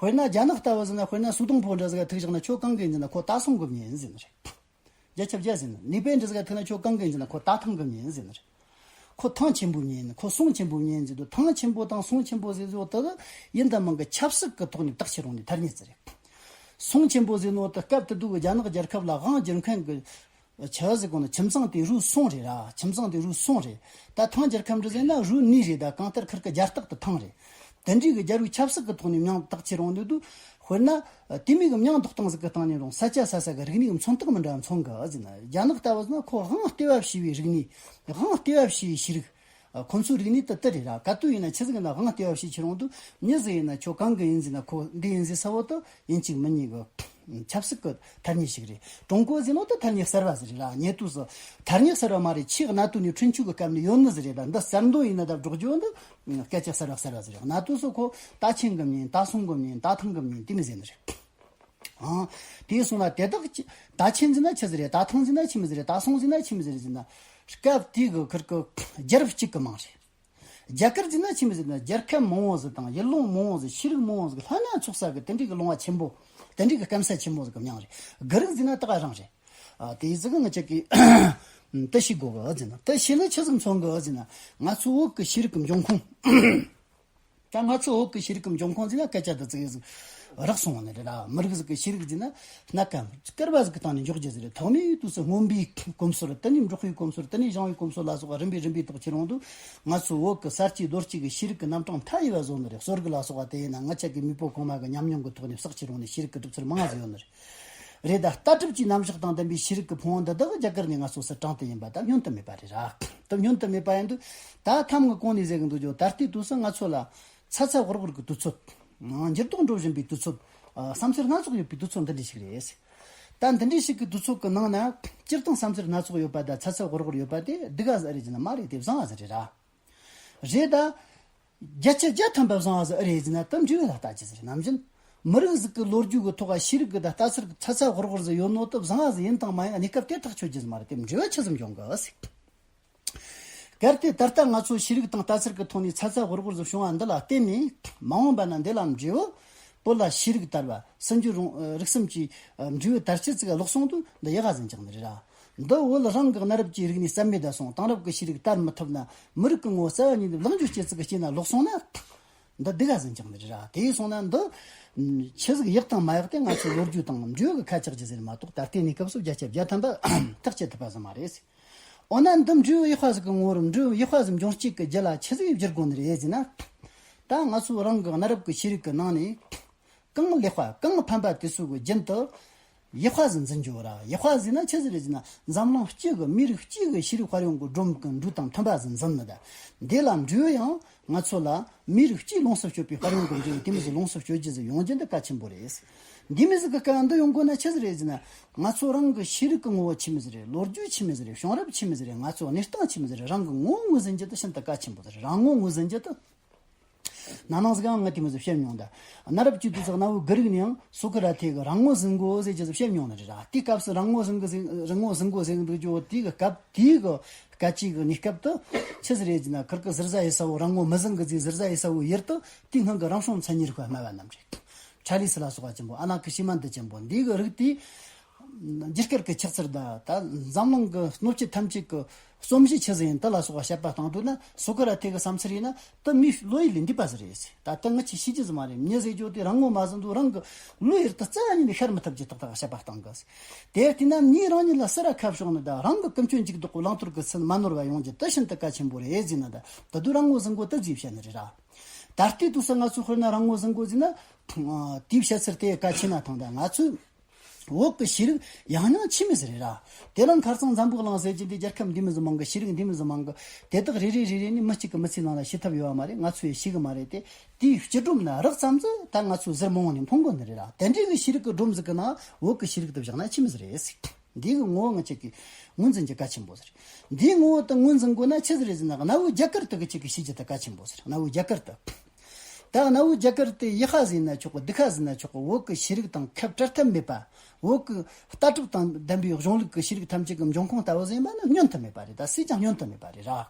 དཔེར་ན་རྒྱ་ནག་ལྟ་བུ་ཟེར་ན་དཔེར་ན་སུ་ཏོང་ཕོ་འདྲ་ཟིག་ག་ཐུག་བཞག་ན་ཁྱོད་གང་གི་ཡིན་ཟེར་ན་ཁོ་ད་སོང་གི་མྱི་ཡིན་ཟེར་ནི་རེད། རྒྱ་ཁྱབ་རྒྱ་ཟེར་ན་ནེ་པའི་འདྲ་ཟིག་ག་ཐུག་ན་ཁྱོད་གང་གི་ཡིན་ཟེར་ན་ཁོ་ད་ཐང་གི་མྱི་ཡིན་ཟེར་ནི་རེད། ཁོ་ཐང་ཆེན་པོའི་མྱི་ཡིན། ཁོ་སོང་ཆེན་པོའི་མྱི་ཡིན་ཟེར་དུས། ཐང་ཆེན་པོ་དང་སོང་ཆེན་པོ་ཟེར་ཟེར་བ་དེ་ཡིན་དང་མིན་གྱི་ཆབ་སྲིད་ཀྱི་ཐོག་ནས་བརྟག་ཅི་རུང་ནས་ཐ་སྙད་ཟིག་རེད། སོང་ཆེན་པོ་ཟེར་ནོ་དེ་སྐབས་དེ་དུས་ཀྱི་རྒྱ་ནག་རྒྱལ་ཁབ་ལ་དབང་བསྒྱུར་མཁན་གྱི་ཆི་ཟིག་གོ་ནི། ཁྱིམ་ཚང་དེ་རུའི་སོང་རེད་ར། ཁྱིམ་ཚང་དེ་རུའི་སོང་རེད། ད་ཐང་རྒྱལ་ཁབ་འདྲ་ཟེར་ན་རུའི་ནུས་རེད། ད་གང་ལྟར་ཁིར་གི་རྒྱ་སྟག་དེ་ཐང་རེད། དེ་འདྲའི་གི་རྒྱལ་པོའི་ཆབ་སྲིད་ཀྱི་ཐོག་ནས་མྱིང་བཏགས་ཁྱེར་ཡོང་དུས་དུས། དཔེར་ན། དེ་མིན་གྱི་མྱིང་འདོགས་སྟངས་ཟིག་གི་སྟེང་ནས་རུང་ས་ཆ་ས་ས་གི་རིག་གནས་ཀྱི་མཚོན་རྟགས་མི་འདྲ་བ་མཚོན་གི་ཟེར་ན། རྒྱ་ནག་ལྟ་བུ་ཟེར་ན་ཁོ་དབང་ལྟེ་བ་བྱས་པའི་རིག་གནས། དབང་ལྟེ་བ་བྱས་པའི་ཤེས་རིག་ཁོ་ཚོའི་རིག་གནས་དེ་དེ་རེད་ར། ག་དུས་ཡིན་ན་ཆི་ཟིག་ཡིན་ན་དབང་ལྟེ་བ་བྱས་ཁྱེར་ཡོང་དུས། མྱི་ཟིག་ཡིན་ན་ཁྱོད་གང་གི་ཡིན་ཟེར་ན་ཁོ་འདི་ཡིན་ཟེར་ས་བོ་དེ་ཡིན་གཅིག་མིན་གཉིས་གི་ཆབ་སྲིད་ཀྱི་ཐ་སྙད་ཞིག་རེད། ཀྲུང་གོ་ཟེར་ནོ་དེ་ཐ་སྙད་གསར་བ་ཟིག་རེད་ར། ཉེ་དུས་སུ་ཐ་སྙད་གསར་བ་མ་རེད། ཆེས་གནའ་དུས་ནས་ཁྲུན་ཆུ་གི་སྐབས་ནས་ཡོད་ནི་ཟིག་རེད། ད་འདི་གསར་འདོན་ཡིན་ན་ད་སྒྲོག་རྒྱུ་འདི་སྐད་ཆ་གསར་བ་གསར་བ་ཟིག་རེད། གནའ་དུས་སུ་ཁོ་ད་ཆེན་གི་མྱི་ཡིན། ད་སོང་གི་མྱི་ཡིན། ད་ཐང་གི་མྱི་ཡིན། དེ་མི་ཟེར་ནི་རེད། ཨང་། དེ་སོང་ན་དེ་དག་ཅི། ད་ཆེན་ཟེར་ན་ཆི་ཟིག་རེད། ད་ཐང་ཟེར་ན་ཆི་མི་ཟིག་རེད། ད་སོང་ཟེར་ན་ཆི་མི་ཟིག་རེད་ཟེར་ན། སྐབས་དེའི་གི་ཁིར་གི་རྒྱལ་རབས་གཅིག་གི་མིང་རེད། རྒྱ་གར་ཟེར་ན་ཆི་མི་ཟིག་ན་རྒྱལ་ཁབ་མང་བོ་ཟིག་དང་ཡུལ་ལུང་མང་བོ་ཟིག་ཤེས་རིག་མང་བོ་ཟིག་ལྷན་ན་ཚོགས་ས་གི་དེ་འདྲའི་གི་ལུང་བ་ཆེན་པོ། དེ་འདྲའི་གི་སྐམ་ས་ཆེན་པོ་ཟིག་གི་མྱིང་རེད། སྒ་རིག་ཟེར་ན་ད་ག་རང་རེད། ཨ། དེ་ཟིག་གི་ང་ཅག་གི་དེ་ཤེས་དགོས་གི་ཟེར་ན། དེ་ཤེས་ན་ཆི་ཟིག་མཚོན་གི་ཟེར་ན། ང་ཚོ་བོད་གི་ཤེས་རིག་གི་འབྱུང་ཁུངས། ད་ང་ཚོ་བོད་ཀྱི་ཤེས་རིག་གི་འབྱུང་ཁུངས་ཟེར་ན་སྐད་ཆ་འདི་ཙིག་ཟིག་རག་སོང་བ་ནི་རེད་ལ། མི་རིགས་ཟིག་གི་ཤེས་རིག་ཟེར་ན་སྣ་ཁ་བསྐལ་པ་ཟིག་གི་སྟེང་ནས་འཇོག་རྒྱུ་ཟིག་རེད། ཐོག་མའི་དུས་སུ་སྔོན་པོའི་གོམས་སྲོལ། དེ་ནས་འབྲོག་པའི་གོམས་སྲོལ། དེ་ནས་ཞང་པའི་གོམས་སྲོལ་ལ་སོགས་པ་རིམ་པས་རིམ་པས་ཐོག་ཁྱེར་ཡོང་དུས། ང་ཚོ་བོད་ཀྱི་གསར་སྐྱེས་ལོ་གཅིག་གི་ཤེས་རིག་གི་རྣམ་གྲངས་མཐའ་ཡས་པ་བཟོ་ནི་རེད། གསོ་རིག་ལ་སོགས་པ་དེ་ཡིན་ན་ང་ཅག་གི་མེས་པོ་གོང་མ་གི་ཉམས་མྱོང་གི་ཐོག་ནས་བསགས་ཁྱེར་ཡོང་ནས་ཤེས་རིག་གི་གྲུབ་ཚུལ་མང་ང་ཟིག་ཡོད་ནི་རེད། རེད། ད་ལྟ་གྲུབ་ཀྱི་རྣམ་གཞག་དང་ལྡན་པའི་ཤེས་རིག་གི་ཕུང་བོ་འདི་དག་རྒྱ་གར་ནས་ང་ཚོ་སར་དྲངས་ཏེ་ཡིན་པ་ད་བསྙོན་དུ་མེད་པ་རེད་ར། ད་བསྙོན་དུ་མེད་པ་ཡིན་དུས། ད་ཐམ་གི་གོང་ནས་ཟེར་གི་འདུག་ཅོ། ད་ལྟའི་དུས་སུ་ང་ཚོ་ལ་ཚ་ཚ་འུར་འུར་གི་དུས་ཚོད། འགྱུར་ལྡོག་འགྲོ་བཞིན་པའི་དུས་ཚོད། ཨ། བསམ་ཚུལ་སྣ་ཚོགས་ཡོད་པའི་དུས་ཚོད་འདི་འདྲ་ཞིག་རེད། ད་འདི་འདྲ་ཞིག་གི་དུས་ཚོད་གི་ནང་ན་སྤྱིར་བཏང་བསམ་ཚུལ་སྣ་ཚོགས་ཡོད་པ་དང་ཚ་ཚ་འུར་འུར་ཡོད་པ་དེ་སྡུག་ག་ཟིག་རེད་ཟེར་ན་མ་རེད། དེ་བཟང་བ་ཟིག་རེད་ར། རེད་ད། བརྒྱ་ཆ་བརྒྱ་ཐམ་པ་བཟང་བ་ཟིག་ཨེ་རེད་ཟེར་ན་དེ་འབྲས་བུ་ལ་ལྟ་རྒྱུ་ཟིག་རེད། ནམ་རྒྱུན་མི་རིགས་ཟིག་གི་ལོ་རྒྱུས་ཀྱི་ཐོག་ཤེས་རིག་གི་དང་ལྟ་ཚུལ་གི་ཚ་ཚ་འུར་འུར་ཟིག་ཡོད་ནོ་དེ་བཟང་བ་ཟིག་ཡིན་དང་མ་ཡིན་གནས་སྐབས་དེ་ཐག་ཆོད་རྒྱུ་ཟིག་མ་རེད། དེ་འབྲས་བུ་ཆི་ཟིག་འབྱུང་གི་ཟིག་གལ་ཏེ་ད་ལྟ་ང་ཚོ་ཤེས་རིག་དང་ལྟ་ཚུལ་གི་ཐོག་ནས་ཚ་ཚ་འུར་འུར་ཟིག་བྱུང་བ་འདི་ལ་བརྟེན་ནས་མ་འོངས་པ་ན་འདི་ལ་འབྲས་བུ། བོད་ལ་ཤེས་རིག་དར་བ། སྲིད་འབྱོར་རུང་། རིག་གསུམ་གྱི་འབྲས་བུ་དར་ཆེད་ཅིག་ལོག་སོང་དུས་འདི་ཡག་ག་ཟིག་འགྱངས་ནི་རེད་ར། འདི་བོད་རང་གི་གནའ་རབས་ཀྱི་རིག་གནས་རྩ་མེད་ད་སོང་། དེང་རབས་ཀྱི་ཤེས་རིག་དར་མི་ཐུབ་ན། མི་རིགས་ཀྱི་ངོ་བོ་རྩ་བ་ཉིད་ནས་བརླག་འགྱུར་སྐྱེ་ཚིག་གི་སྐྱེས་ན་ལོག་སོང་ན། འདི་སྡུག་ག་ཟིག་འགྱངས་ནི་རེད་ར། དེ་ཡིན་སོང་ན་འདི་ཆི་ཟིག་ཡག་དང་མ་ཡག་དེ་ང་ཚོའི་ལོ་རྒྱུས་དང་འབྲས་བུ་གི་ཁ་ཆག་རྒྱུ་ཟིག་རེད་མ་གཏོགས། ད་ལྟའི་གནས་སྐབས་སུ་བརྒྱ་ཆ་བརྒྱ་ཐམ་པ་ཐག་བཅད་ཐུབ་པ་ཟིག་མ་རེད། འོ་ན་འདི་འབྲས་བུ་ཡག་པ་ཟིག་གི་ངོ་བོར་འབྲས་བུ་ཡག་པ་ཟིག་འབྱུང་རྩིས་ཀྱི་རྒྱུ་ལ་ཆི་ཟིག་བསྒྱུར་དགོས་ནི་རེད་ཟེར་ན། ད་ང་ཚོ་རང་གི་གནའ་རབས་ཀྱི་ཤེས་རིག་གི་ནང་ནས་གང་ལེགས་པ་གང་ཕན་པ་དེ་ཚོ་གི་རྒྱུན་དུ་ཡག་པ་ཟིག་འཛིན་རྒྱུ་ར། ཡག་པ་ཟེར་ན་ཆི་ཟིག་རེད་ཟེར་ན། འཛམ་གླིང་སྤྱི་གི་མིའི་རིགས་སྤྱི་གི་ཤེས་རིག་དཔལ་ཡོན་གི་སྒྲོམ་གི་འགྲོས་དང་མཐུན་པ་ཟིག་འཛིན་ནི་ད། འདི་ལ་འབྲས་བུ་ཡང་ང་ཚོ་ལ་མིའི་རིགས་སྤྱིའི་ལོངས་སུ་སྤྱོད་པའི་དཔལ་ཡོན་གི་འབྲས་བུ་དེ་མོ་ཟིག་ལོངས་སུ་སྤྱོད་རྒྱུ་ཟིག་ཡོང་རྒྱུ་འདི་གལ་ཆེན་པོ་རེད། འདི་མོ་ཟིག་གི་སྐབས་འདི་ཡོང་དགོས་ན་ཆི་ཟིག་རེད་ཟེར་ན། ང་ཚོ་རང་གི་ཤེས་རིག་གི་ངོ་བོ་ཆི་མོ་ཟིག་རེད། ལོ་རྒྱུས་ཆི་མོ་ཟིག་རེད། བྱུང་རབས་ཆི་མོ་ཟིག་རེད། ང་ཚོ་གནས་སྟངས་ཆི་མོ་ཟིག་རེད། རང་གི་ངོ་བོ་ངོས་ཟིན་རྒྱུ་དེ་ཤིན་ཏུ་གལ་ཆེན་པོ་ཟིག་རེད། རང་ངོ་ངོས་ཟིན་རྒྱུ་དེ། ན་ནིང་ཟིག་ཡང་ངས་དེ་མོ་ཟིག་བཤད་མྱོང་ད། གནའ་རབས་ཀྱི་དུས་སུ་གནའ་བོའི་སྒ་རིག་ནས་ཡང་སོ་ཀ་ར་ཏེ་གིས་རང་ངོ་ཟིན་དགོས་ཟེར་རྒྱུ་ཟིག་བཤད་མྱོང་ནི་རེད་ར། དེའི་སྐབས་སུ་རང་ངོ་ཟིན་དགོས་ཟེར། རང་ངོ་ཟིན་དགོས་ཟེར་འདུག་རྒྱུ་བོ་དེ་གི་སྐབས་དེའི་གི་སྐད་ཆའི་གི་གནས་སྐབས་དེ་ཆི་ཟིག་རེད་ཟེར་ན། ཁིར་གི་ཟུར་ཟ་ཡེ་ས་བོ་རང་ངོ་མི་ཟིན་གི་ཟེར། ཟུར་ཟ་ཡེ་ས་བོའི་ཡུལ་དེ་དེའི་སྔོན་གི་རང་བྱུང་མཚན་ཉིད་རིག་པ་སྨྲ་བ་རྣམས་རེད། ཁྲ་ལི་སི་ལ་སོགས་པ་ཆེན་པོ། ཨ་ན་ཀི་ཤི་མན་ད་ཆེན་པོ། འདི་གི་རིགས་དེ་རྒྱུ་སྐར་གི་ཆགས་ཚུལ་དང་། ད་འཛམ་གླིང་གི་སྣོད་བཅུད་ཐམས་ཅད་ཀྱི་རྩོམ་གཞི་ཆི་ཟིག་ཡིན་དེ་ལ་སོགས་པ་དཔྱད་པ་བཏང་དུས་ན། སོ་ཀ་ར་ཏེ་གི་བསམ་ཚུལ་ཡིན་ན་དེ་མིའི་བློ་ཡུལ་ལས་འདས་པ་ཟིག་རེད། ད་ལྟ་ངེད་ཀྱིས་ཤེས་རྒྱུ་ཟིག་མ་རེད། མྱི་ཟེར་རྒྱུ་དེ་རང་ངོ་མ་ཟིན་དུས་རང་གི་བློ་ཡུལ་དེ་རྩ་བ་ཉིད་ནས་ཤར་མི་ཐུབ་རྒྱུ་ཏག་ཏག་དཔྱད་པ་བཏང་གི། དེ་བལྟས་ན་མྱི་རང་ཉིད་ལ་སུ་ར་ཁ་ཕྱོགས་ནི་དང་། རང་གི་ཀུན་སྤྱོད་འཇུག་ལྡོག་གི་བླང་དོར་གི་སེམས་མ་ནོར་བ་ཡོང་རྒྱུ་དེ་ཤིན་ཏུ་གལ་ཆེན་པོ་རེད་ཟེར་ན། ད་ད་དུང་རང་ངོ་ཟིན་དགོས་དེ་ཟིག་བཤད་ནི་རེད་ར། ད་ལྟའི་དུས་སུ་ང་ཚོ་དཔེར་ན་རང་ངོ་ཟིན་དགོས་ཟེར་ན། དེའི་བཤད་ཚུལ་དེ་གལ་ཆེ་ན་ཐང་། ད་ང་ཚོས་བོད་ཀྱི་ཤེས་རིག་ཡང་སྙིང་ཆི་མོ་ཟིག་རེད་ར། དེ་ལ་ཁ་སང་འཛམ་བུ་གླིང་ཟེར་གྱི་འདི་རྒྱལ་ཁབ་འདི་མོ་ཟིག་མང་གི། ཤེས་རིག་འདི་མོ་ཟིག་མང་གི། དེ་དག་རེ་རེ་རེ་རེ་ནི་མི་གཅིག་གི་མི་ཚེའི་ནང་ལ་ཤེས་ཐུབ་ཡོད་བ་མ་རེད། ང་ཚོས་ཤེས་གི་མ་རེད་དེ། དེའི་སྤྱི་སྒྲོམ་ན་རགས་ཙམ་ཟིག་ད་ང་ཚོ་ཟུར་མང་བོ་ནས་འཕངས་དགོས་ནི་རེད་ར། དེ་འདྲའི་གི་ཤེས་རིག་གི་སྒྲོམ་ཟིག་གི་ནང་བོད་ཀྱི་ཤེས་རིག་དེ་བཞག་ན་ཆི་མོ་ཟིག་རེད་ཟེར། འདི་གི་ངོ་བོ་ང་ཅག་གིས་ངོས་འཛིན་རྒྱུ་གལ་ཆེན་པོ་ཟིག་རེད། འདིའི་ངོ་བོ་དེ་ངོས་འཛིན་དགོས་ན་ཆི་ཟིག་རེད་ཟེར་ན། གནའ་བོའི་རྒྱ་གར་དེ་གི་ཅིག་གི་ཤེས་རྒྱུ་དེ་གལ་ཆེན་པོ་ཟིག་རེད། གནའ་བོའི་རྒྱ་གར་དེ། ད་གནའ་བོའི་རྒྱ་གར་དེ་ཡག་པ་ཟེར་ན་ཆོག་གི། སྡུག་པ་ཟེར་ན་ཆོག་གི། བོད་ཀྱི་ཤེས་རིག་དང་ཁ་བྲལ་ཐབས་མེད་པ། བོད་ཀྱི་ལྟ་གྲུབ་དང་ལྡན་པའི་གཞུང་ལུགས་ཀྱི་ཤེས་རིག་ཐམས་ཅད་ཀྱི་འབྱུང་ཁུངས་ལྟ་བུ་ཟེར་ཡིན་པ་ནི་བསྙོན་དུ་མེད་པ་རེད། ད་སུས་ཀྱང་བསྙོན་དུ་མེད་པ་རེད་ར།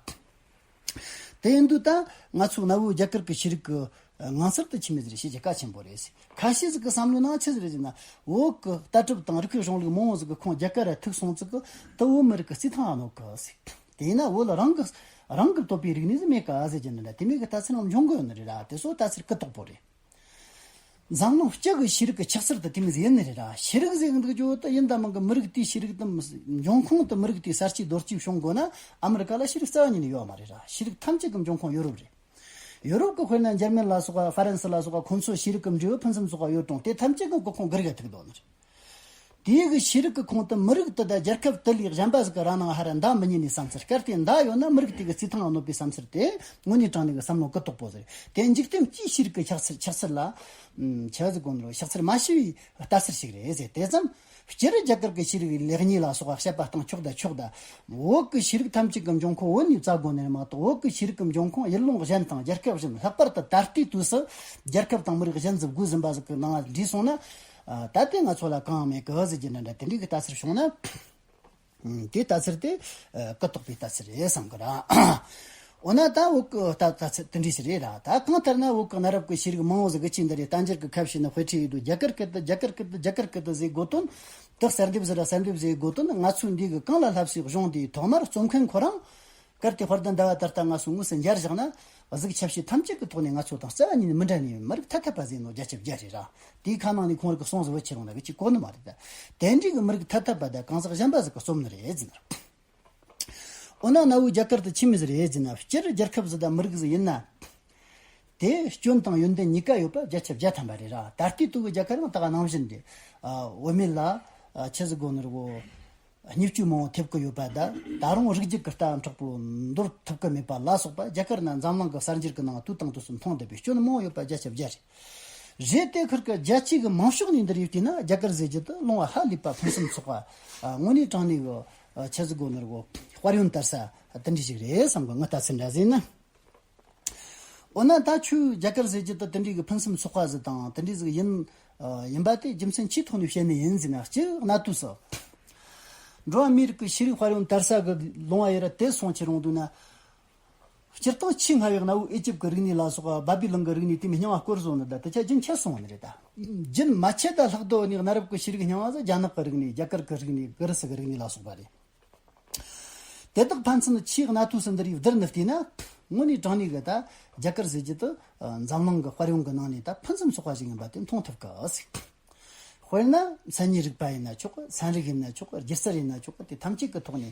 དེ་ཡིན་དུས་ད་ང་ཚོ་གནའ་བོའི་རྒྱ་གར་གྱི་ཤེས་རིག་གི་ངང་ཚུལ་དུ་ཆི་མོ་ཟིག་རེད་ཤེས་རྒྱུ་གལ་ཆེན་པོ་རེད། ཁ་ཤས་ཟིག་གི་བསམ་བློའི་ནང་ཆི་ཟིག་རེད་ཟེར་ན། བོད་ཀྱི་ལྟ་གྲུབ་དང་རིག་པའི་གཞུང་ལུགས་མང་བོ་ཟིག་གི་ཁོངས་རྒྱ་གར་ར་ཐུག་སོང་ཙི་གི་དུ་བོད་མི་རིགས་ཀྱི་རྩིས་ཐང་ཨ་ནོ་གི་ཟིག་དེས་ན་བོད་ལ་རང་གི་རང་གི་བཏོད་པའི་རིག་གནས་ཟིག་མེད་ཀ་ཟེར་རྒྱུ་འདི་འདྲ། དེ་མོ་གི་ལྟ་ཚུལ་རང་འབྱུང་གི་ཡོད་ནི་རེད་ར། དེ་སོ་ལྟ་ཚུལ་ཀུན་རྟོག་པོ་རེད། འཛམ་གླིང་སྤྱི་གི་ཤེས་རིག་གི་ཆགས་ཚུལ་དེ་དེ་མོ་ཟིག་ཡིན་ནི་རེད་ར། ཤེས་རིག་ཟེར་གི་འདུག་རྒྱུ་དེ་ཡིན་ད་མིན་གི་མི་རིགས་དེའི་ཤེས་རིག་དེ་འབྱུང་ཁུངས་དེ་མི་རིགས་དེའི་གསར་བརྗེའི་རྡོ་སྐྱེས་བྱུང་དགོས་ན་ཨ་མི་རི་ཀ་ལ་ཤེས་རིག་རྩ་བ་ཉིད་ནས་ཡོད་མ་རེད་ར། ཤེས་རིག་ཐམས་ཅད་གི་འབྱུང་ཁུངས་ཡོ་རོབ་རེད། ཡོ་རོབ་ཀྱི་དཔེར་ན་འཇར་མན་ལ་སོགས་པ་ཧྥ་རན་སི་ལ་སོགས་པ་ཁོང་ཚོ་ཤེས་རིག་གི་འབྲས་བུ་ཕུན་སུམ་ཚོགས་པ་ཡོད་རུང་དེ་ཐམས་ཅད་ཀྱི་འགོ་ཁུངས་སྒེར་ག་ཐུག་འདུག་ནི་རེད། དེའི་གི་ཤེས་རིག་གི་ཁོངས་དུ་མི་རིགས་དེ་དང་རྒྱལ་ཁབ་དེ་ལས་གཞན་པ་ཟིག་གི་རང་སྣང་ཧ་ར་འདའ་མི་ཉན་ནི་བསམ་ཚུལ། གལ་ཏེ་འདའ་ཡོད་ན་མི་རིགས་དེ་གི་རྩིས་ཐང་ལ་གནོད་པའི་བསམ་ཚུལ་དེ་དངོས་གནས་དྲང་གནས་གི་བསམ་བློ་ཀུན་རྟོག་པོ་ཟིག་རེད། དེ་འཇིག་རྟེན་སྤྱིའི་ཤེས་རིག་གི་ཆགས་ཚུལ་ཆགས་ཚུལ་ལ་ཆི་ཟིག་གོ་ནོ་ཆགས་ཚུལ་མ་ཤེས་པའི་ལྟ་ཚུལ་ཞིག་རེད་ཟེར། དེ་ཙམ། སྤྱིར་རྒྱ་གར་གྱི་ཤེས་རིག་ལེགས་ཉེས་ལ་སོགས་པ་དཔྱད་པ་བཏང་ཆོག་ད་ཆོག་ད། བོད་ཀྱི་ཤེས་རིག་ཐམས་ཅད་ཀྱི་འབྱུང་ཁུངས་བོད་ནས་བཙལ་དགོས་ནི་མ་གཏོགས། བོད་ཀྱི་ཤེས་རིག་གི་འབྱུང་ཁུངས་ཡུལ་ལུང་གཞན་དང་རྒྱལ་ཁབ་གཞན། ལྷག་པར་དུ་ད་ལྟའི་དུས་སུ་རྒྱལ་ཁབ་དང་མི་རིགས་གཞན་ཟིག་བགོས་ཟིན་པ་ཟིག་གི་ནང་འདྲིས་སོང་ན། ད་ལྟའི་ང་ཚོ་ལ་གང་ཡང་མེད་གི་ཟེར་རྒྱུ་འདྲ་འདྲ་དེ་འདྲའི་གི་ལྟ་ཚུལ་བྱུང་ན། ཨུམ། དེའི་ལྟ་ཚུལ་དེ་ཨ་ཀུན་རྟོག་པའི་ལྟ་ཚུལ་རེད་བསམ་གི་ར། འོ་ན་ད་བོད་ཀྱི་ལྟ་ལྟ་ཚུལ་དེ་འདྲ་ཞིག་རེད་ར། ད་གང་ལྟར་ན་བོད་ཀྱི་གནའ་རབས་ཀྱི་ཤེས་རིག་མང་བོ་ཟིག་གི་ཆེད་འདི་རེད། བསྟན་འགྱུར་གྱི་ཁ་བྱས་ནས་དཔེ་ཁྲིད་ཡོད་དུས་རྒྱ་གར་སྐད་དུ་རྒྱ་གར་སྐད་དུ་རྒྱ་གར་སྐད་དུ་ཟེར་དགོས་དོན་དེ། གསར་འདེབས་ཟེར་ར་གསར་འདེབས་ཟེར་དགོས་དོན་ང་ཚོའི་འདི་གི་གང་ལ་བསླབས་སའི་གཞུང་དེའི་ཐོག་མར་རྩོམ་མཁན་ཁོ་རང་། གལ་ཏེ་དཔལ་ལྡན་ཟླ་བ་ད་ལྟ་ང་ཚོ་དངོས་སུ་མཇལ་བཞག་ན། གཟུགས་ཁྱབ་བྱེད་ཐམས་ཅད་ཀྱི་ཐོག་ནས་ང་ཚོ་དང་རྩ་བ་ཉིད་ནས་མི་འདྲ་ནི་མི་རིགས་ཐ་དད་པ་ཟེར་ནོ་བརྒྱ་ཆ་བརྒྱ་རེད་ར། དེའི་ཁ་ནང་ནས་ཁོང་རང་གི་གསུང་ཟིག་བུ་ཆེ་རུང་ན་གི་ཅིག་གོ་ནི་མ་རེད་ད། དེ་འདྲའི་གི་མི་རིགས་ཐ་དད་པ་དང་གང་ཟག་གཞན་པ་ཟིག་གི་རྩོམ་ནི་རེད་ཟེར་ནོ། འོ་ན་གནའ་བོའི་རྒྱ་གར་དུ་ཆི་མོ་ཟིག་རེད་ཟེར་ན། སྤྱིར་རྒྱལ་ཁབ་ཟིག་དང་མི་རིགས་ཟིག་ཡིན་ན། དེ་སྐྱོན་དང་ཡོན་ཏན་གཉིས་ཀ་ཡོད་པ་བརྒྱ་ཆ་བརྒྱ་ཐམ་པ་རེད་ར། ད་ལྟའི་དུས་ཀྱི་རྒྱ་གར་ཡང་ད་ག་ནང་བཞིན་རེད། ཨ། བུད་མེད་ལ་ཨ་ཆི་ཟིག་གོ་ནོ་རེད་གོ། བརྙས་བཅོས་མང་བོ་ཐེབས་ཀྱི་ཡོད་པ་དང་། ད་རུང་རིགས་རྒྱུད་ཀྱི་རྟ་མཁྲེགས་པོ་འདོར་ཐུབ་ཀྱི་མེད་པ་ལ་སོགས་པ། རྒྱ་གར་ན་འཛམ་གླིང་གི་གསར་འགྱུར་གྱི་ནང་དུས་དང་དུས་སུ་མཐོང་བསྡད་པའི་སྐྱོན་མང་བོ་ཡོད་པ་བརྒྱ་ཆ་བརྒྱ་རེད། རེད་དེ་ཁུར་གི་རྒྱལ་སྤྱི་གི་མང་ཕྱོགས་ནས་འདིར་ཡོད་དུས་ན་རྒྱ་གར་ཟེར་རྒྱུ་དེ་ལུང་བ་ཧ་ལས་པ་ཕུན་སུམ་ཚོགས་པ། ཨ། དངོས་གནས་དྲང་གནས་གི་ཨ་ཆི་ཟིག་གོ་ནོ་རེད་གོ། དཔལ་ཡོན་དར་ས་དེ་འདྲ་ཞིག་རེད་བསམ་གི། ངའི་ལྟ་ཚུལ་འདྲ་ཟིག་ན། འོ་ན་ད་ཁྱོད་རྒྱ་གར་ཟེར་རྒྱུ་དེ་དེ་འདྲའི་གི་ཕུན་སུམ་ཚོགས་པ་ཟིག་དང་དེ་འདྲའི་ཟིག་ཡིན། ཨ། ཡིན་པ་དེ་རྒྱུ་མཚན་ཆིའི་ཐོག་ནས་བཤད་ནི་ཡིན་ཟེར་ན། སྤྱིར་གནའ་དུས་སུ་འགྲོ་བ་མིའི་རིགས་ཀྱི་ཤེས་རིག་དཔལ་ཡོན་དར་ས་གི་ལུང་བ་ཡི་ར་དེ་སོང་ཆི་རུང་དུས་ན། སྤྱིར་བཏང་ཆེས་སྔ་བའི་གནའ་བོའི་ཨེ་ཇིབ་ཀྱི་རིག་གནས་ལ་སོགས་པ། བྷ་བི་ལོན་གྱི་རིག་གནས་དེ་མོ་རྙིང་བ་སྐོར་བཟུང་ནི་ད་དེ་ཆ་རྒྱུན་ཆད་སོང་བ་ནི་རེད་ད། རྒྱུན་མ་ཆད་ད་ལྷག་ཏུ་ནི་གནའ་རབས་ཀྱི་ཤེས་རིག་རྙིང་བ་ཟིག་རྒྱ་ནག་གི་རིག་གནས། རྒྱ་གར་གྱི་རིག་གནས། གྷི་རི་སི་གི་རིག་གནས་ལ་སོགས་པ་རེད། དེ་དག་ཕན་ཚུན་ཆེས་གནའ་དུས་སུ་འདིར་ཡོད་བསྡུར་ནི་བལྟས་ན། དངོས་གནས་དྲང་གནས་གི་ད་རྒྱ་གར་ཟེར་རྒྱུ་དེ་འཛམ་གླིང་གི་དཔལ་ཡོན་གྱི་ནང་ནས་ད་ཕུན་སུམ་ཚོགས་པ་ཞིག་ཡིན་པ་དེ་མཐོང་ཐུབ་གི་ཟིག་དཔེར་ན་མཚན་ཉིད་རིག་པ་ཡིན་ན་ཆོག་གི། ཚན་རིག་ཡིན་ན་ཆོག་གི། སྒྱུ་རྩལ་ཡིན་ན་ཆོག་གི། དེ་ཐམས་ཅད་ཀྱི་ཐོག་ནས་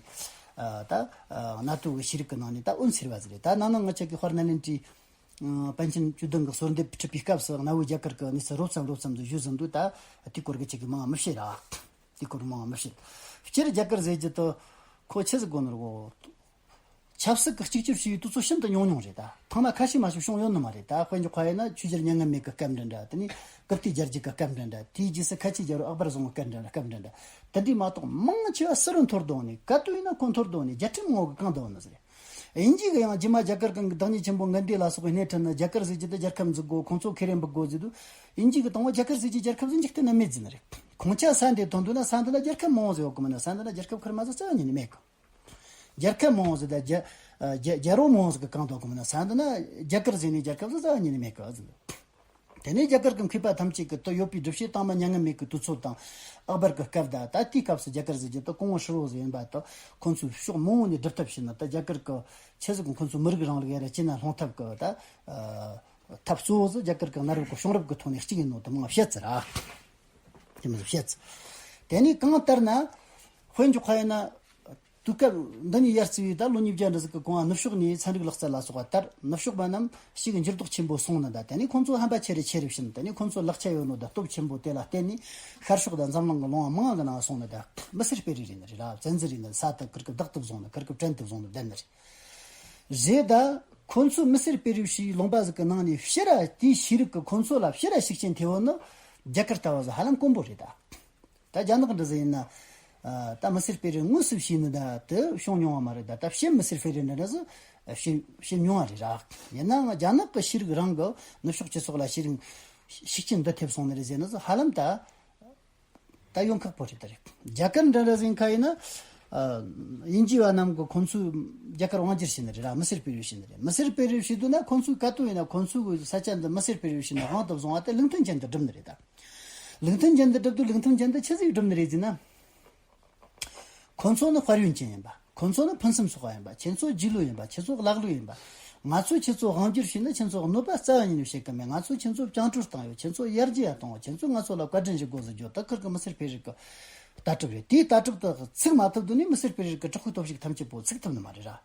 ཨ་ད་ཨ་གནའ་དུས་ཀྱི་ཤེས་རིག་གི་ནང་ནས་ད་འོད་འཚེར་བ་ཟིག་རེད། ད་ནང་ན་ང་ཅག་གི་དཔལ་ནཱ་ལེནྡྲའི་ཨ་པཎ་ཆེན་བཅུ་བདུན་གྱི་གསོལ་འདེབས་ཁྲིད་པའི་སྐབས་སུ་གནའ་བོའི་རྒྱ་གར་གྱི་གནས་ཚུལ་རོབ་ཙམ་རོབ་ཙམ་དུ་ཞུས་ཟིན་དུས། ད་དེའི་སྐོར་གྱི་ཅིག་གི་མང་བ་མི་བཤད་ར། དེའི་སྐོར་མང་བ་མི་བཤད། སྤྱིར་རྒྱ་གར་ཟེར་རྒྱུ་དེ་ཁོ་ཆི་ཟིག་གོ་ནོ་རེད་གོ། ཆབ་སྲིད་ཀྱི་གཅིག་གྱུར་བྱས་པའི་དུས་ཚོད་ཤིན་ཏུ་ཉུང་ཉུང་རེད་ད། ཐེངས་མ་ཁ་ཤས་མ་གཏོགས་བྱུང་ཡོད་ནི་མ་རེད་ད། དཔེ་འཇོག་པ་ཡིན་ན་ཆོས་རྒྱལ་མྱ་ངན་མེད་ཀྱི་སྐབས་འདྲ་འདྲ། དེ་ནས་ཀིརྟི་རྒྱལ་རྒྱུད་ཀྱི་སྐབས་འདྲ་འདྲ། དེའི་རྗེས་སུ་ཁ་ཆེ་རྒྱལ་པོ་ཨག་བར་བཟང་པོའི་སྐབས་འདྲ་འདྲ། སྐབས་འདྲ་འདྲ། དེ་འདྲའི་མ་གཏོགས་མང་ཆེ་བ་སུ་རུ་འཐོར་འདུག་ནི། ག་དུས་ཡིན་ན་ཁོ་འཐོར་འདུག་ནི། རྒྱལ་ཁྲིམས་ངོ་གི་གང་འདུག་ནི་ཟེར། དབྱིན་ཇི་གི་ཡང་རྗེས་མ་རྒྱ་གར་གང་གི་བདག་ཉིད་ཆེན་པོ་གན་དྷི་ལ་སོགས་པའི་སྣེ་ཁྲིད་ནས་རྒྱ་གར་ཟེར་རྒྱུ་དེ་རྒྱལ་ཁབ་འཛུགས་དགོས། ཁོང་ཚོ་ཁེ་རེ་འབུད་དགོས་ཟེར་དུས། དབྱིན་ཇི་གི་དང་པོ་རྒྱ་གར་ཟེར་རྒྱུ་རྒྱལ་ཁབ་ཟིག་འཇིག་རྟེན་ན་མེད་ཟེར་ནི་རེད། ཁོང་ཆ་ས་འདི་ཐོན་དུས་ན་ས་འདི་ན་རྒྱལ་ཁབ་མང་བོ་ཟིག་ཡོད་གི་མིན་ན། ས་འདི་ན་རྒྱལ་ཁབ་ཁེར་མ་ཟིག་རྩ་བ་ཉིད་ནས་མེད་གི། རྒྱལ་ཁབ་མང་བོ་ཟིག་དང་རྒྱལ་རྒྱལ་རྒྱལ་རོང་མང་བོ་ཟིག་གི་གང་དུ་གི་མིན་ན། ས་འདི་ན་རྒྱ་གར་ཟེར་ནི་རྒྱལ་ཁབ་ཟིག་རྩ་བ་ཉིད་ནས་མེད་གི་ཟེར་འདུག་དེ་ནས་རྒྱ་གར་གྱི་མཁས་པ་ཐམས་ཅད་ཀྱིས་དེ་ཡོད་པའི་སྒྲུབ་བྱེད་དང་པོ་མྱ་ངན་མེད་ཀྱི་དུས་ཚོད་དང་། ཨག་བར་གྱི་སྐབས་དང་། ད་དེའི་སྐབས་སུ་རྒྱ་གར་ཟེར་རྒྱུ་དེ་གོང་བུ་ཧྲིལ་བོ་ཟིག་ཡིན་པ་དེ་ཁོང་ཚོས་ཕྱོགས་མང་བོ་ནས་སྒྲུབ་ཐབས་བྱས་ནས། ད་རྒྱ་གར་གྱི་ཆི་ཟིག་གི་ཁོང་ཚོའི་མི་རིགས་རིང་ལུགས་ཡར་རྒྱས་ན་སློང་ཐབས་ཀྱི་ད་ཐབས་གཙོ་བོ་ཟིག་རྒྱ་གར་གྱི་གནའ་རབས་ཀྱི་བྱུང་རབས་ཀྱི་ཐོག་ནས་གཅིག་ཡིན་ནོ་དེ་མང་བཤད་ཚར་ར། དེ་མོ་ཟིག་བཤད་ཚར། དེ་ནས་གང་ལྟར་ན་དཔེ་འཇོག་པ་ཡིན་ན། དུས་སྐབས་འདི་ནས་ཡར་བརྩིས་པའི་ད་ལོ་ཉིས་བརྒྱ་འདྲ་ཟིག་གི་གོང་ནུབ་ཕྱོགས་ནས་ཚན་རིག་ལག་རྩལ་ལ་སོགས་པ་དར། ནུབ་ཕྱོགས་པ་རྣམས་ཤེས་རིག་འགྱུར་ལྡོག་ཆེན་པོ་སོང་ནི་དང་། དེ་ནས་ཁོང་ཚོ་ཧམ་པ་ཆེ་རུ་ཆེ་རུ་ཕྱིན། དེ་ནས་ཁོང་ཚོ་ལག་ཆ་ཡོད་ནོ་དང་སྟོབས་ཆེན་པོ་དེ་ལ་བརྟེན་ནས་ཤར་ཕྱོགས་དང་འཛམ་གླིང་གི་ལུང་བ་མང་གི་ནང་སོང་ནི་དང་། མི་སེར་སྤེལ་རེས་རེད་ནི་རེད་ར། བཙན་འཛུལ་རེད་ནི། ས་དེ་ཁུར་གི་བདག་ཏུ་བཟུང་ནི། ཁུར་གི་བྲན་དུ་བཟུང་ནི་བསྡད་ནི་རེད། རེད་ད། ཁོང་ཚོས་མི་སེར་སྤེལ་རེས་བྱས་ལུང་པ་ཟིག་གི་ནང་ནས་ཕྱིར་ར་དེའི་ཤེས་རིག་གིས་ཁོང་ཚོ་ལ་ཕྱིར་ར་ཤུགས་རྐྱེན་ཐེབས་ཡོད་ནི་རྒྱ་གར་ལྟ་བུ་ཟིག་ཧ་ལམ་དཀོན་པོ་རེད་ད། ད་རྒྱ་ནག་འདྲ་ཟིག་ཡིན་ན། ཨ། ད་མི་སེར་སྤེལ་རེས་དངོས་སུ་བྱས་ནི་ད་དེ་བྱུང་མྱོང་བ་མ་རེད། ད་ད་བྱེད་མི་སེར་སྤེལ་རེས་འདྲ་འདྲ་ཟིག་བྱེད་བྱེད་མྱོང་བ་རེད་ར། ཡིན་ནའང་རྒྱ་ནག་གི་ཤེས་རིག་རང་གི་ནུབ་ཕྱོགས་སྤྱི་ཚོགས་ལ་ཤེས་རིག་ཤུགས་རྐྱེན་འདི་ཐེབས་སོང་ནི་རེད་ཟེར་ནི་ཟིག་ཧ་ལམ་ད། ད་ཡོང་ཁག་པོ་རེད། ད་རེད། རྒྱ་གར་འདྲ་འདྲ་ཟིག་ཁ་ཡིན་ན། ཨ། དབྱིན་ཇི་བ་རྣམས་ཀྱི་ཁོང་ཚོས་རྒྱ་གར་དབང་སྒྱུར་བྱས་ནི་རེད་ར། མི་སེར་སྤེལ་རེས་བྱས་ནི་རེད། མི་སེར་སྤེལ་རེས་བྱས་འདུག་ན་ཁོང་ཚོས་ག་དུས་ཡིན་ན་ཁོང་ཚོའི་ས་ཆ་འདི་མི་སེར་སྤེལ་རེས་བྱས་ནས་དབང་དུ་བཟུང་བ་དེ་ལུགས་མཐུན་ཅན་དུ་བསྒྲུབས་ནི་རེད་ད། ལུགས་མཐུན་ཅན་དུ་བསྒྲུབས་དུས་ལུགས་མཐུན་ཅན་དུ་ཆི་ཟིག་བསྒྲུབས་ནི་རེད་ཟེར་ན། ཁོ་ཚོ་ནི་དཔལ་ཡོན་ཅན་ཡིན་པ། ཁོ་ཚོ་ནི་ཕུན་སུམ་ཚོགས་པ་ཡིན་པ། ཁྱེད་ཚོ་རྗེས་ལུས་ཡིན་པ། ཁྱེད་ཚོ་ཀླ་ཀློ་ཡིན་པ། ང་ཚོས་ཁྱེད་ཚོ་དབང་སྒྱུར་བྱས་ན་ཁྱེད་ཚོ་གནོད་པ་རྩ་བ་ཉིད་ནས་བྱེད་ཀྱི་མེད། ང་ཚོས་ཁྱེད་ཚོ་བཅིངས་འགྲོལ་བཏང་ཡོད། ཁྱེད་ཚོ་ཡར་རྒྱས་ཡར་གཏོང་བ། ཁྱེད་ཚོས་ང་ཚོ་ལ་བཀའ་དྲིན་ཞུ་དགོས་ཟེར་རྒྱུ་དེ་ཁུར་གི་མི་སེར་སྤེལ་རེས་ཀྱི་ལྟ་གྲུབ་རེད། དེའི་ལྟ་གྲུབ་དེ་ཚུགས་མ་ཐུབ་དུས་ནས་མི་སེར་སྤེལ་རེས་ཀྱི་དྲག་པོའི་སྟོབས་ཤུགས་ཐམས་ཅད་པོ་ཚུགས་ཐུབ་ནི་མ་རེད་ར།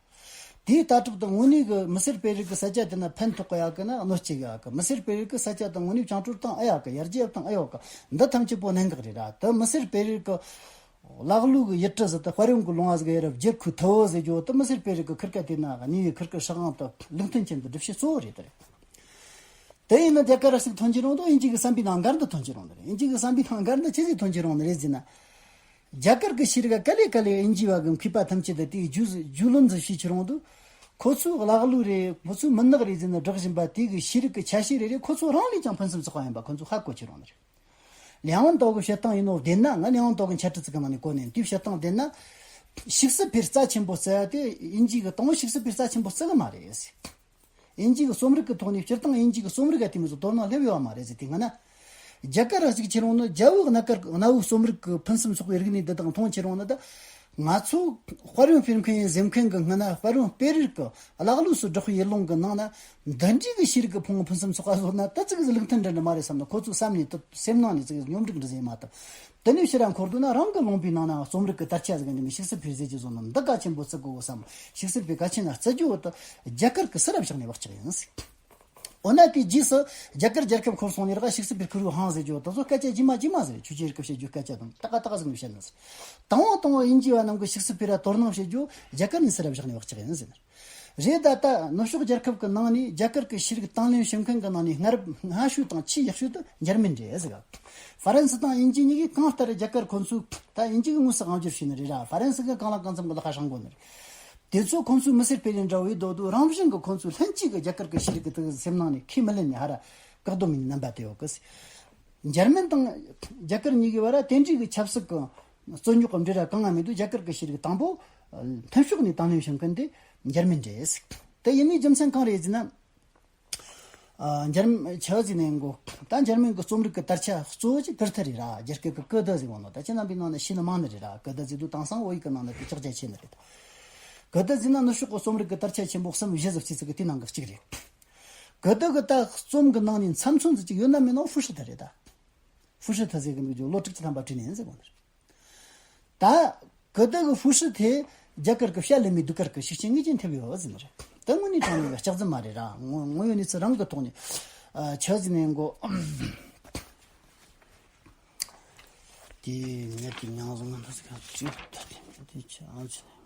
དེའི་ལྟ་གྲུབ་དང་དངོས་གནས་ཀྱི་མི་སེར་སྤེལ་རེས་ཀྱི་ས་ཆ་དེ་ན་ཕན་ཐོགས་ཀྱི་ཡོད་གི་ན་གནོད་སྐྱེལ་གི་ཡོད་གི། མི་སེར་སྤེལ་རེས་ཀྱི་ས་ཆ་དང་དངོས་གནས་བཅིངས་འགྲོལ་བཏང་ཨེ་ཡོད་གི། ཡར་རྒྱས་བཏང་ཨེ་ཡོད་གི། འདི་ཐམས་ཅད་པོ་གནད་འགག་རེད་ར། དེ་མི་སེར་སྤེལ་རེས་ཀྱི་ཀླ་ཀློའི་ཡུལ་གྲུ་ཟེར་དུས་དཔལ་ཡོན་གྱི་ལུང་བ་ཟིག་ཡ་རབས་བསྒྱུར་ཁུལ་ཐུབ་བོ་ཟེར་རྒྱུ་དེ་མི་སེར་སྤེལ་རེས་ཀྱི་ཁུར་ཀ་དེ་ན་གནས་པའི་ཁུར་ཀ་སྲིད་དབང་དེ་ལུགས་མཐུན་ཅན་དུ་སྒྲུབ་བྱེད་གཙོ་བོ་རེད། དེ་རེད། དེ་ཡིན་ན་རྒྱ་གར་ར་ཞིག་ཐོན་གྱི་རུང་དུས་དབྱིན་ཇི་གི་བསམ་པའི་ནང་འགལ་འདུ་ཐོན་གྱི་རུང་དེ་རེད། དབྱིན་ཇི་གི་བསམ་པའི་ནང་འགལ་འདུ་ཆི་ཟིག་ཐོན་གྱི་རུང་ནི་རེད་ཟེར་ན། རྒྱ་གར་གྱི་ཤེས་རིག་ག་ལེ་ག་ལེ་དབྱིན་ཇི་བ་གི་མཁས་པ་ཐམས་ཅད་དེ་དེའི་རྒྱུས་རྒྱུས་ལོན་ཟིག་བྱེད་ཀྱི་རུང་དུས། ཁོ་ཚོའི་ཀླ་ཀློ་རེད། ཁོ་ཚོའི་མུན་ནག་རེད་ཟེར་ནས་སྒྲོག་བཞིན་པ་དེ་གི་ཤེས་རིག་གི་ཆ་ཤས་རེ་རེ་ཁོ་ཚོ་རང་ལས་ཀྱང་ཕུན་སུམ་ཚོགས་པ་ཡིན་པ་ཁོ་ཚོས་ཧ་གོ་ཁྱེར་ཡོང་ནི་རེད། ལེའུ་ཝན་ཏོག་གི་བཤད་སྟངས་ཡིན་ནོ་བདེན་ན། ང་ལེའུ་ཝན་ཏོག་གི་འཆད་ཁྲིད་ཚིག་གི་ནང་ནས་གོ་ནས་དེའི་བཤད་སྟངས་བདེན་ན། ཤེག་སི་ཕིར་རྩ་ཆེན་པོ་བརྩི་བ་དེ་དབྱིན་ཇི་གི་དང་པོ་ཤེག་སི་ཕིར་རྩ་ཆེན་པོ་བརྩི་གི་མ་རེད། དབྱིན་ཇི་གི་རྩོམ་རིག་གི་ཐོག་ནས་སྤྱིར་བཏང་དབྱིན་ཇི་གི་རྩོམ་རིག་ག་དེ་མོ་ཟིག་དོ་སྣང་སླེབས་ཡོད་མ་རེད་ཟེར། དེ་སྔ་ན། རྒྱ་གར་ར་གཅིག་ཁྱེར་ཡོང་ནི། རྒྱ་བོད་གནའ་གར་གནའ་བོའི་རྩོམ་རིག་གི་ཕུན་སུམ་ཚོགས་པའི་རིག་གནས་འདི་དག་མཐོང་ཁྱེར་ཡོང་ནི་ད། ང་ཚོ་དཔལ་ཡོན་སྤེལ་མཁན་ཡིན་ཟེར་མཁན་གི་སྔ་ན་དཔལ་ཡོན་སྤེལ་རེས་ཀྱི་ཀླ་ཀློས་སུ་བསྒྲགས་པའི་ཡུལ་ལུང་གི་ནང་ན་འདི་འདྲའི་གི་ཤེས་རིག་གི་ཕུང་བོ་ཕུན་སུམ་ཚོགས་པ་བཟོ་ན་ད་ཙིག་ཟིག་ལུགས་མཐུན་འདྲ་འདྲ་མ་རེད་བསམ་ནི་ཁོ་ཚོའི་བསམ་ནས་དུ་སེམས་ནང་ནས་ཙིག་ཟིག་སྙོམ་སྒྲིག་འདྲ་ཟིག་ཡིན་མ་ཐུབ། དེ་ནས་ཕྱིར་ར་འཁོར་དུས་ན་རང་གི་ལུང་པའི་ནང་ན་རྩོམ་རིག་གི་དར་ཆ་ཟིག་འདི་མི་ཤེག་སི་ཕིར་ཟེར་གྱི་བཟོ་ནོ་འདི་གལ་ཆེན་པོ་བརྩི་དགོས་བསམ། ཤེག་སི་ཕིར་གལ་ཆེན་ན་བརྩི་རྒྱུ་བོ་དུ་རྒྱ་གར་གི་སུ་ར་བཞག་ནས་བག་ཆགས་ཡིན་ཟིག་འོ་ན་དེའི་རྗེས་སུ་རྒྱ་གར་རྒྱལ་ཁབ་འཁོར་སོང་ནས་ར་ཤེག་སི་ཕིར་ཁུར་བོའི་ཧང་ཟེར་རྒྱུ་དེ་ཚོ་སྐད་ཆ་རྗེས་མ་རྗེས་མ་ཟེར། ཆོས་ཀྱི་རིག་གི་བཤད་རྒྱུ་སྐད་ཆ་དང་ཏག་ཏག་ཟིག་ནས་བཤད་ན་ཟེར། དང་པོ་དང་པོ་དབྱིན་ཇི་བ་རྣམས་ཀྱི་ཤེག་སི་ཕིར་ར་དོ་སྣང་བྱེད་རྒྱུ་རྒྱ་གར་ནས་སུ་ར་བཞག་ནས་བག་ཆགས་ཡིན་ཟེར། རེད་ད། ད་ནུབ་ཕྱོགས་རྒྱལ་ཁབ་ཀྱི་ནང་ནས་རྒྱ་གར་གྱི་ཤེས་རིག་དང་ལེན་བྱེད་མཁན་གྱི་ནང་ནས་སྔར་སྔ་ཤོས་དང་ཆེས་ཡག་ཤོས་དེ་འཇར་མན་རེད་ཟེར། ཧྥ་རན་སི་དང་དབྱིན་ཇི་གཉིས་ཀས་གང་ལྟར་རྒྱ་གར་ཁོ་ཚོས་ད་དབྱིན་ཇི་གིས་དངོས་སུ་དབང་སྒྱུར་བྱས་ནི་རེད་ར། ཧྥ་རན་སི་གིས་གང་ལ་གང་འཚམ་གྱི་ལག་ཁ་བསྲང་དགོས་ནི་རེད། དེ་ཚོ་ཁོང་ཚོའི་མི་སེར་སྤེལ་རེས་འདྲ་བོའི་རྡོ་རྡོ་རང་བཞིན་གྱིས་ཁོང་ཚོའི་ལྷན་སྐྱེས་ཀྱི་རྒྱ་གར་གྱི་ཤེས་རིག་གི་དུ་སེམས་ནང་ནས་ཁས་མི་ལེན་ནས་ཧ་ར་བཀག་སྡོམ་ཡིན་རྣམ་པ་དེ་ཡོད་གི། འཇར་མན་དང་རྒྱ་གར་གཉིས་ཀྱི་བར་དེ་འདྲའི་གི་ཆབ་སྲིད་ཀྱི་རྩོད་རྙོག་གི་འབྲེལ་བ་གང་ཡང་མེད་དུས་རྒྱ་གར་གྱི་ཤེས་རིག་དང་པོ་མཐུན་ཕྱོགས་ནས་དང་ལེན་བྱེད་མཁན་དེ་འཇར་མན་རེད། དེ་ཡིན་ནའི་རྒྱུ་མཚན་གང་རེད་ཟེར་ན། ཨ། འཇར་མ་ཆི་ཟིག་ནས་འགོ། ད་འཇར་མན་གྱི་རྩོམ་རིག་གི་དར་ཆ་གཙོ་བོ་ཅིག་གི་ཐི་རེད་ར། རྒྱ་སྐད་ཀྱི་ཀི་ཏི་ཟེར་གོ་ནོ། ད་ཁྱེད་རྣམ་པའི་ནང་ན་ཤེས་ནི་མང་ནི་རེད་ར། ཀི་ཏི་ཟེར་དུས་དེང་སང་བོད་ཡིག་གི་ནང་ན་དེ་ཅོག་ཙེ་ཆེ་ནི་རེད། ཀི་ཏི་ཟེར་ན་ནུབ་ཕྱོགས་ཀྱི་རྩོམ་རིག་གི་དར་ཆ་ཆེན་པོ་གསུམ་བཞི་ཟིག་བྱས་ཚིག་གི་དེའི་ནང་གི་གཅིག་རེད། ཀི་ཏི་གི་ད་རྩོམ་གི་ནང་ནས་མཚམས་མཚོན་ཟིག་ཅིག་ཡོད་ན་མེད་ན་ཧྥུ་ཧྲི་ཐི་རེད་ད། ཧྥུ་ཧྲི་ཐི་ཟེར་གི་འདུག་རྒྱུ་ལོ་དྲུག་ཅུ་ཐམ་པ་བྲིས་ནས་ཡིན་ཟེར་གོ་ནི་རེད། ད་ཀི་ཏི་གི་ཧྥུ་ཧྲི་ཐི་རྒྱ་གར་གི་བཤད་ལེན་མི་ཟློས་གར་གི་ཤུགས་རྐྱེན་ངེས་ཅན་ཐེབས་ཡོད་ཟེར་ནི་རེད། ད་དངོས་གནས་དྲང་གནས་ཀྱི་ལྕགས་རྫི་མ་རེད་ར། དངོས་དངོས་ཡོད་གནས་ཚུལ་རང་གི་ཐོག་ནས། ཨ། ཆི་ཟེར་ནས་འགོ། དེ་ངས་དེ་མྱང་བཟང་ང་འདུག་ཟེར་ག་ཅིག་ད་དེ་དེ་ཆ་ཨང་ཆི་ནས་འགོ།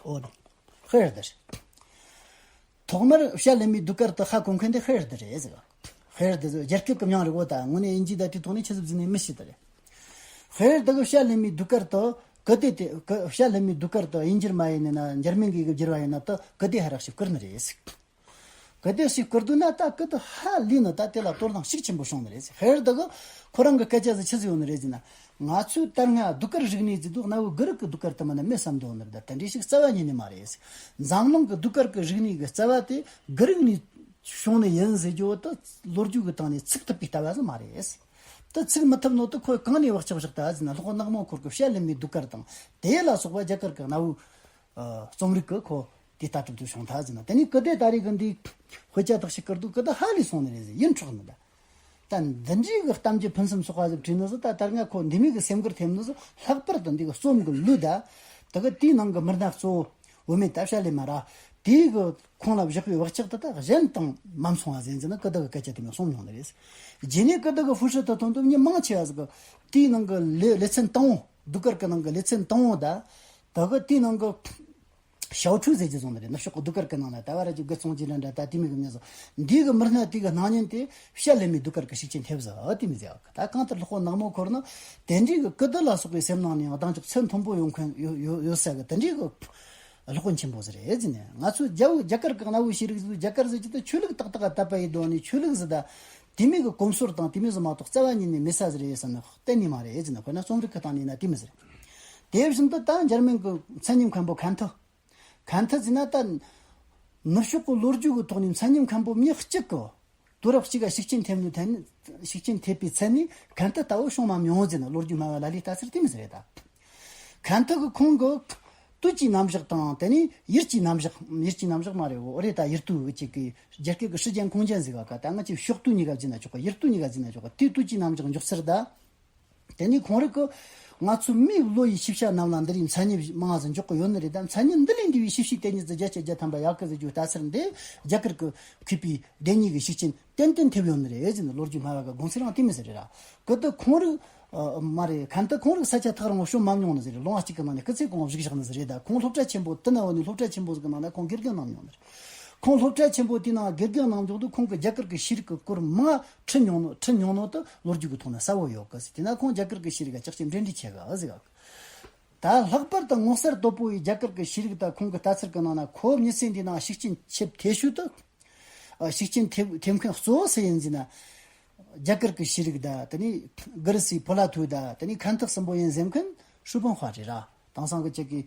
ཨོ་རེད། ཧེར་དི་རེད། ཐོག་མར་བཤད་ལེན་མི་ཟློས་གར་དེ་ཧ་གོ་མཁན་དེ་ཧེར་དི་རེད་ཟེར། ཧེར་དི་ཟེར་རྒྱ་སྐད་ཀྱི་མྱིང་རེད་གོ། ད་དངོས་གནས་དབྱིན་ཇི་ད་དེ་ཐོག་ནས་ཆི་ཟིག་བཟོས་ནས་མི་ཤེས་དི་རེད། ཧེར་དི་གི་བཤད་ལེན་མི་ཟློས་གར་དེ་ཀི་ཏི་དེ་ཀི་བཤད་ལེན་མི་ཟློས་གར་དེ་དབྱིན་ཇིར་མ་ཡིན་ནི་ན་འཇར་མན་གི་གི་བསྒྱུར་བ་ཡིན་ན་དེ་ཀི་ཏི་ཧ་རག་ཞིག་བསྐུར་ནི་རེད་ཟེར། ཀི་ཏི་ཞིག་བསྐུར་དུས་ན་ད་ཀི་ཏི་ཧ་ལས་ནི་ད་དེ་ལ་དོ་སྣང་ཤུགས་ཆེན་པོ་བྱུང་ནི་རེད་ཟེར། ཧེར་དི་གི་ཁོ་རང་གི་སྐད་ཆ་ཟིག་ཆི་ཟིག་ཡོད་ནི་རེད་ཟེར་ན། ང་ཚོས་ད་སྔ་ཟློས་གར་རིག་གནས་ཟེར་དུས་གནའ་བོའི་གྷི་རིག་གི་ཟློས་གར་དེ་མིན་ན་མེད་བསམ་དོ་ནི་རེད། ད་དེ་འདྲའི་ཞིག་རྩ་བ་ཉིད་ནས་མ་རེད་ཟེར། འཛམ་གླིང་གི་ཟློས་གར་གི་རིག་གནས་གི་རྩ་བ་དེ་གྷི་རིག་ནས་བྱུང་ནི་ཡིན་ཟེར་རྒྱུ་དེ་ལོ་རྒྱུས་གི་སྟེང་ནས་ཚུགས་ཐུབ་པའི་ལྟ་བ་ཟིག་མ་རེད་ཟེར། དེ་ཚུགས་མི་ཐུབ་ནོ་དེ་ཁོས་གང་ནས་བག་ཆགས་བཞག་ད་ཟེར་ན། ལྷོ་ནག་མོ་འཁོར་གི་བཤད་ལེན་མི་ཟློས་གར་དང་དེ་ལ་སོགས་པ་རྒྱ་གར་གི་གནའ་བོའི་ཨ། རྩོམ་རིག་གི་ཁོ་དེའི་ལྟ་གྲུབ་དེ་བྱུང་ཐལ་ཟེར་ན། དེ་ནས་ཀི་ཏི་ད་རེས་གི་འདི་དཔེ་ཆ་དག་ཞིག་བསྐུར་དུས་ཀི་ཏི་ཧ་ལས་སོང་ནི་རེད་ཟེར། ཡིད་འཕྲོག་ནི་ད། ད་འདི་འདྲའི་གི་གཏམ་རྒྱུད་ཕུན་སུམ་ཚོགས་པ་ཟིག་བྲིས་ནི་ཟིག་ད་ལྟར་ང་ཁོ་འདི་མོ་གི་སེམས་འགུལ་ཐེབས་ནི་ཟིག་ལྷག་པར་དུ་འདི་གི་རྩོམ་གི་ལུས་ད། དེ་གི་དེའི་ནང་གི་མི་སྣ་གཙོ་བོ་བུད་མེད་ད་བཤད་ལེ་མ་ར་དེའི་གི་ཁོང་ལ་བཞག་པའི་བག་ཆགས་དེ་ད་གཞན་དང་མ་མཚུངས་པ་ཟིག་ཡིན་ཟེར་ན་ཀི་ཏི་གི་སྐད་ཆ་དེ་མོ་གསུངས་མྱོང་ནི་རེད། རྗེས་ནས་ཀི་ཏི་གི་ཧྥུ་ཧྲི་ཐི་ཐོན་དུས་མྱི་མང་ཆེ་བ་ཟིག་གི་དེའི་ནང་གི་ལེ་ལེ་ཚན་དང་པོ་ཟློས་གར་གི་ནང་གི་ལེ་ཚན་དང་པོ་ད། དེ་གི་དེའི་ནང་གི་ཞའོ་ཁྲུའུ་ཟེར་གྱི་བཟོ་འདི་རེད། ནུབ་ཕྱོགས་ཀྱི་ཟློས་གར་གྱི་ནང་ན་ད་བར་གྱི་དགུ་ཙོང་ཅི་འདྲ་འདྲ་ད་དེ་མོ་གི་མྱི་བཟོ། འདི་གི་མི་སྣ་དེ་གི་སྣང་བརྙན་དེ་བཤད་ལེ་མི་ཟློས་གར་གྱི་ཤུགས་རྐྱེན་ཐེབས་ཟེར་དེ་མོ་ཟེར་བ། ད་གང་ལྟར་ལྷག་པོ་ནག་མོ་འཁོར་ནི་དེ་འདྲའི་གི་ཀི་ཏི་ལ་སོགས་པའི་སེམས་ནང་ནས་ཡང་གདེང་འཇོག་ཚད་མཐོན་པོ་ཡོང་མཁན་ཡོད་ཡོད་ཡོད་ས་གི་དེ་འདྲའི་གི་ལྷག་པོ་ཆེན་པོ་ཟིག་རེད་ཟེར་ནས། ང་ཚོ་རྒྱ་བོད་རྒྱ་གར་གི་གནའ་བོའི་ཤེས་རིག་ཟིག་རྒྱ་གར་ཟེར་གྱི་ད་ཆོས་ལུགས་ཏག་ཏག་དད་པ་ཡི་དོན་ནི་ཆོས་ལུགས་ཟིག་ད་དེ་མོ་གི་གོམས་སྲོལ་དང་དེ་མོ་ཟིག་མ་གཏོགས་རྩ་བ་ཉིད་ནས་མེད་ས་ཟིག་རེད་བསམ་ན་གཏན་ནས་མ་རེད་ཟེར་ནས། དཔེར་ན་རྩོམ་རིག་གི་སྟེང་ནས་ཡིན་ན་དེ་མོ་ཟིག་རེད། དེ་བཞིན་དུ་ད་འཇར་མན་གི་མཚན་ཉིད་མཁན་པོ་ཁན་ཐི། ཁན་ཐི་ཟེར་ན་ད་ནུབ་ཕྱོགས་ཀྱི་ལོ་རྒྱུས་ཀྱི་ཐོག་ནས་མཚན་ཉིད་མཁན་པོ་མྱི་གཅིག་གི་དུས་རབས་གཅིག་ག་ཤུགས་རྐྱེན་ཐེབས་ནས་ཐད་ནས་ཤུགས་རྐྱེན་ཐེབས་པའི་ཚད་ནས་ཁན་ཐི་ལྟ་བུ་བྱུང་མ་མྱོང་ཟེར་ན། ལོ་རྒྱུས་སྨྲ་བ་ལ་ལའི་ལྟ་ཚུལ་དེ་མོ་ཟིག་རེད་ད། ཁན་ཐི་གི་ཁོང་གི་དུས་ཀྱི་རྣམ་གཞག་དང་དེ་ནས་ཡུལ་གྱི་རྣམ་གཞག་ཡུལ་གྱི་རྣམ་གཞག་མ་རེད། འོ་རེད། ད་ཡུལ་དུས་ཀྱི་གི་རྒྱ་སྐད་ཀྱི་时间空间ཟེར་ག་ག་ད་ང་ཚོས་ཕྱོགས་དུས་གཉིས་ཀ་བརྩིས་ན་ཆོག་ག་ཡུལ་དུས་གཉིས་ཀ་བརྩིས་ན་ཆོག་ག་དེའི་དུས་ཀྱི་རྣམ་གཞག་འཇོག་ཚུལ་ད། དེ་ནས་ཁོང་རང་གི་ང་ཚོ་མིའི་བློ་ཡི་ཤེས་བྱ་རྣམས་ལ་འདི་རིགས་མཚན་ཉིད་མང་ཟིག་འཇོག་གི་ཡོད་ནི་རེད། ད་མཚན་ཉིད་འདི་ལས་འདས་པའི་ཤེས་བྱའི་གཏན་ཉིད་ཟིག་བརྒྱ་ཆ་བརྒྱ་ཐམ་པ་ཡག་གི་ཟེར་རྒྱུ་ལྟ་ཚུལ་འདི་རྒྱ་གར་གྱི་མཁས་པའི་བདེན་གཉིས་ཀྱི་ཤུགས་རྐྱེན་ཏན་ཏན་ཐེབས་ཡོད་ནི་རེད་ཟེར་ནས། ལོ་རྒྱུས་སྨྲ་བ་གི་དགོངས་ཚུལ་རང་དེ་མོ་ཟིག་རེད་ར། གི་ད་ཁོང་རང་ཨ་མ་རེད། ཁན་ཐི་ཁོང་རང་ས་ཆ་ཐག་རིང་བོ་བྱོན་མ་མྱོང་ནི་ཟིག་རེད། ལོ་ལྔ་གཅིག་གི་ནང་ནས་སྐུ་ཚེ་གང་བོ་བཞུགས་བཞག་ནི་ཟིག་རེད། ད་ཁོང་སློབ་གྲྭ་ཆེན་པོ་དེ་ན་བོ་ནས་སློབ་གྲྭ་ཆེན་པོ་ཟིག་གི་ནང་ན་ཁོང་དགེ་རྒན་གནང་མྱོང་ནི་རེད། ཁོང་སློབ་གྲྭ་ཆེན་པོ་དེའི་ནང་དགེ་རྒན་གནང་མྱོང་དུས་ཁོང་གི་རྒྱ་གར་གྱི་ཤེས་རིག་གི་སྐོར་མང་ཁྲིད་མྱོང་ནོ་ཁྲིད་མྱོང་ནོ་དེ་ལོ་རྒྱུས་ཀྱི་ཐོག་ན་གསལ་བོ་ཡོད་གི་ཟེར། དེས་ན་ཁོང་རྒྱ་གར་གྱི་ཤེས་རིག་ག་ཅག་ཅིག་འབྲེལ་འདྲིས་ཆེ་གི་ཟེར་གི། ད་ལྷག་པར་དུ་ངོ་མཚར་དོད་པོ་ཡི་རྒྱ་གར་གྱི་ཤེས་རིག་དང་ཁོང་གི་ལྟ་ཚུལ་གྱི་ནང་ན་ཁོ་མྱི་ཚེ་འདིའི་ནང་ཤུགས་རྐྱེན་ཆེ་ཐེ་ཤོས་དེ། ཨ་ཤུགས་རྐྱེན་ཐེབས་ཐེབས་མཁན་གཙོ་བོ་སུ་ཡིན་ཟེར་ན། རྒྱ་གར་གྱི་ཤེས་རིག་དང་དེ་ནས་གྷི་རི་སི་ཕོ་ལ་ཐུ་དང་དེ་ནས་ཁན་ཐི་གསུམ་པོ་ཡིན་ཟེར་མཁན་ཧྲུའུ་པིན་ཧྭ་རེད་ར། དེང་སང་གི་ཅིག་གི་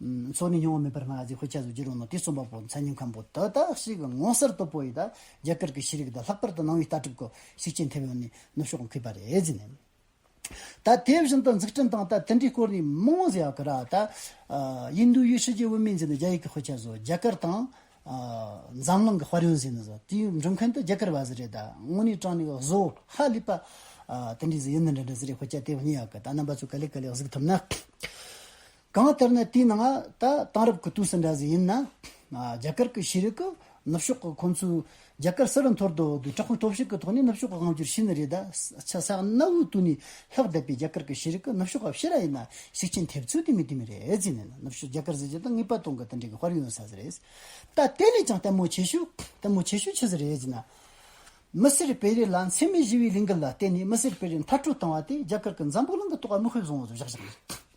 ཨམ་འཚོ་གནས་སྙིང་བོ་མེད་པར་སྨྲ་ཟེར་དཔེ་ཆ་བཟོ་རྒྱུ་རུང་ནོ་དེ་རྩོམ་པ་པོ་མཚན་ཉིད་མཁན་པོ་དེ་ད་ཞིག་གི་ངོ་མཚར་དོད་པོ་ཡི་ད་རྒྱ་གར་གྱི་ཤེས་རིག་དང་ལྷག་པར་དུ་ནང་པའི་ལྟ་གྲུབ་ཀྱི་ཤུགས་རྐྱེན་ཐེབས་ཡོང་ནས་ནུབ་ཕྱོགས་མཁས་པ་རེད་ཟེར་ནས། ད་དེ་བཞིན་དུ་འཛུགས་སྐྲུན་དང་ད་དེ་འདྲའི་སྐོར་ནས་མང་བོ་ཟེར་ཡག་གི་ར། ད་ཨ་印度语世界文明ཟེར་ནས་རྒྱ་ཡིག་གི་དཔེ་ཆ་བཟོ། རྒྱ་གར་དང་ཨ་འཛམ་གླིང་གི་དཔལ་ཡོན་ཟེར་ནས་བཟོ། དེའི་འབྲི་མཁན་དེ་རྒྱ་གར་བ་ཟིག་རེད། ད་དངོས་གནས་དྲང་གནས་བཟོ་ཧ་ལས་པ་ཨ་དེ་འདྲའི་ཟིག་ཡིན་ནི་འདྲ་འདྲ་ཟིག་རེད། དཔེ་ཆ་དེ་བ་ཉིད་ཡག་གི། ད་རྣམ་པ་ཚོ་ག་ལེ་ག་ལེ་གཟིགས་ཐུབ་ན། གང་ལྟར་ན་དེའི་ནང་ད་དེང་རབས་ཀྱི་དུས་སུ་འདྲ་ཟིག་ཡིན་ན། ཨ་རྒྱ་གར་གྱི་ཤེས་རིག་གི་ནུབ་ཕྱོགས་ཀྱི་ཁོང་ཚོའི་རྒྱ་གར་ཟུར་འཐོར་དུ་དུས་དྲག་པོའི་སྟོབས་ཤུགས་ཀྱི་ཐོག་ནས་ནུབ་ཕྱོགས་ཀྱི་དབང་བསྒྱུར་བྱས་ནི་རེད། ད་ཆ་ས་གནའ་བོའི་དུས་ནས་ལྷག་བསྡད་པའི་རྒྱ་གར་གྱི་ཤེས་རིག་གི་ནུབ་ཕྱོགས་ཀྱི་ཕྱིར་ར་ཡིན་ན་ཤུགས་རྐྱེན་ཐེབས་ཚུལ་དེ་མི་དེ་མི་རེད་ཟེར་ནས། ནུབ་ཕྱོགས་རྒྱ་གར་ཟེར་རྒྱུ་ད་ངེས་པ་དོན་གྱི་དེ་འདྲའི་གི་དཔལ་ཡོན་ས་ཟིག་རེད། ད་དེ་ལས་ཀྱང་ལྟད་མོ་ཆེ་ཤོས་ལྟད་མོ་ཆེ་ཤོས་ཆི་ཟིག་རེད་ཟེར་ན། མི་སེར་བེ་རེ་ལ་འཚེ་མེད་ཞི་བའི་ལས་འགུལ་ལ་བརྟེན་ནས་མི་སེར་བེ་རེ་མཐར་སྐྲོད་བཏང་བ་དེ་རྒྱ་གར་གྱི་འཛམ་བུ་གླིང་གི་ཐོག་མིག་དཔེ་བཟང་བོ་ཟིག་བཞག་བཞག་ནས།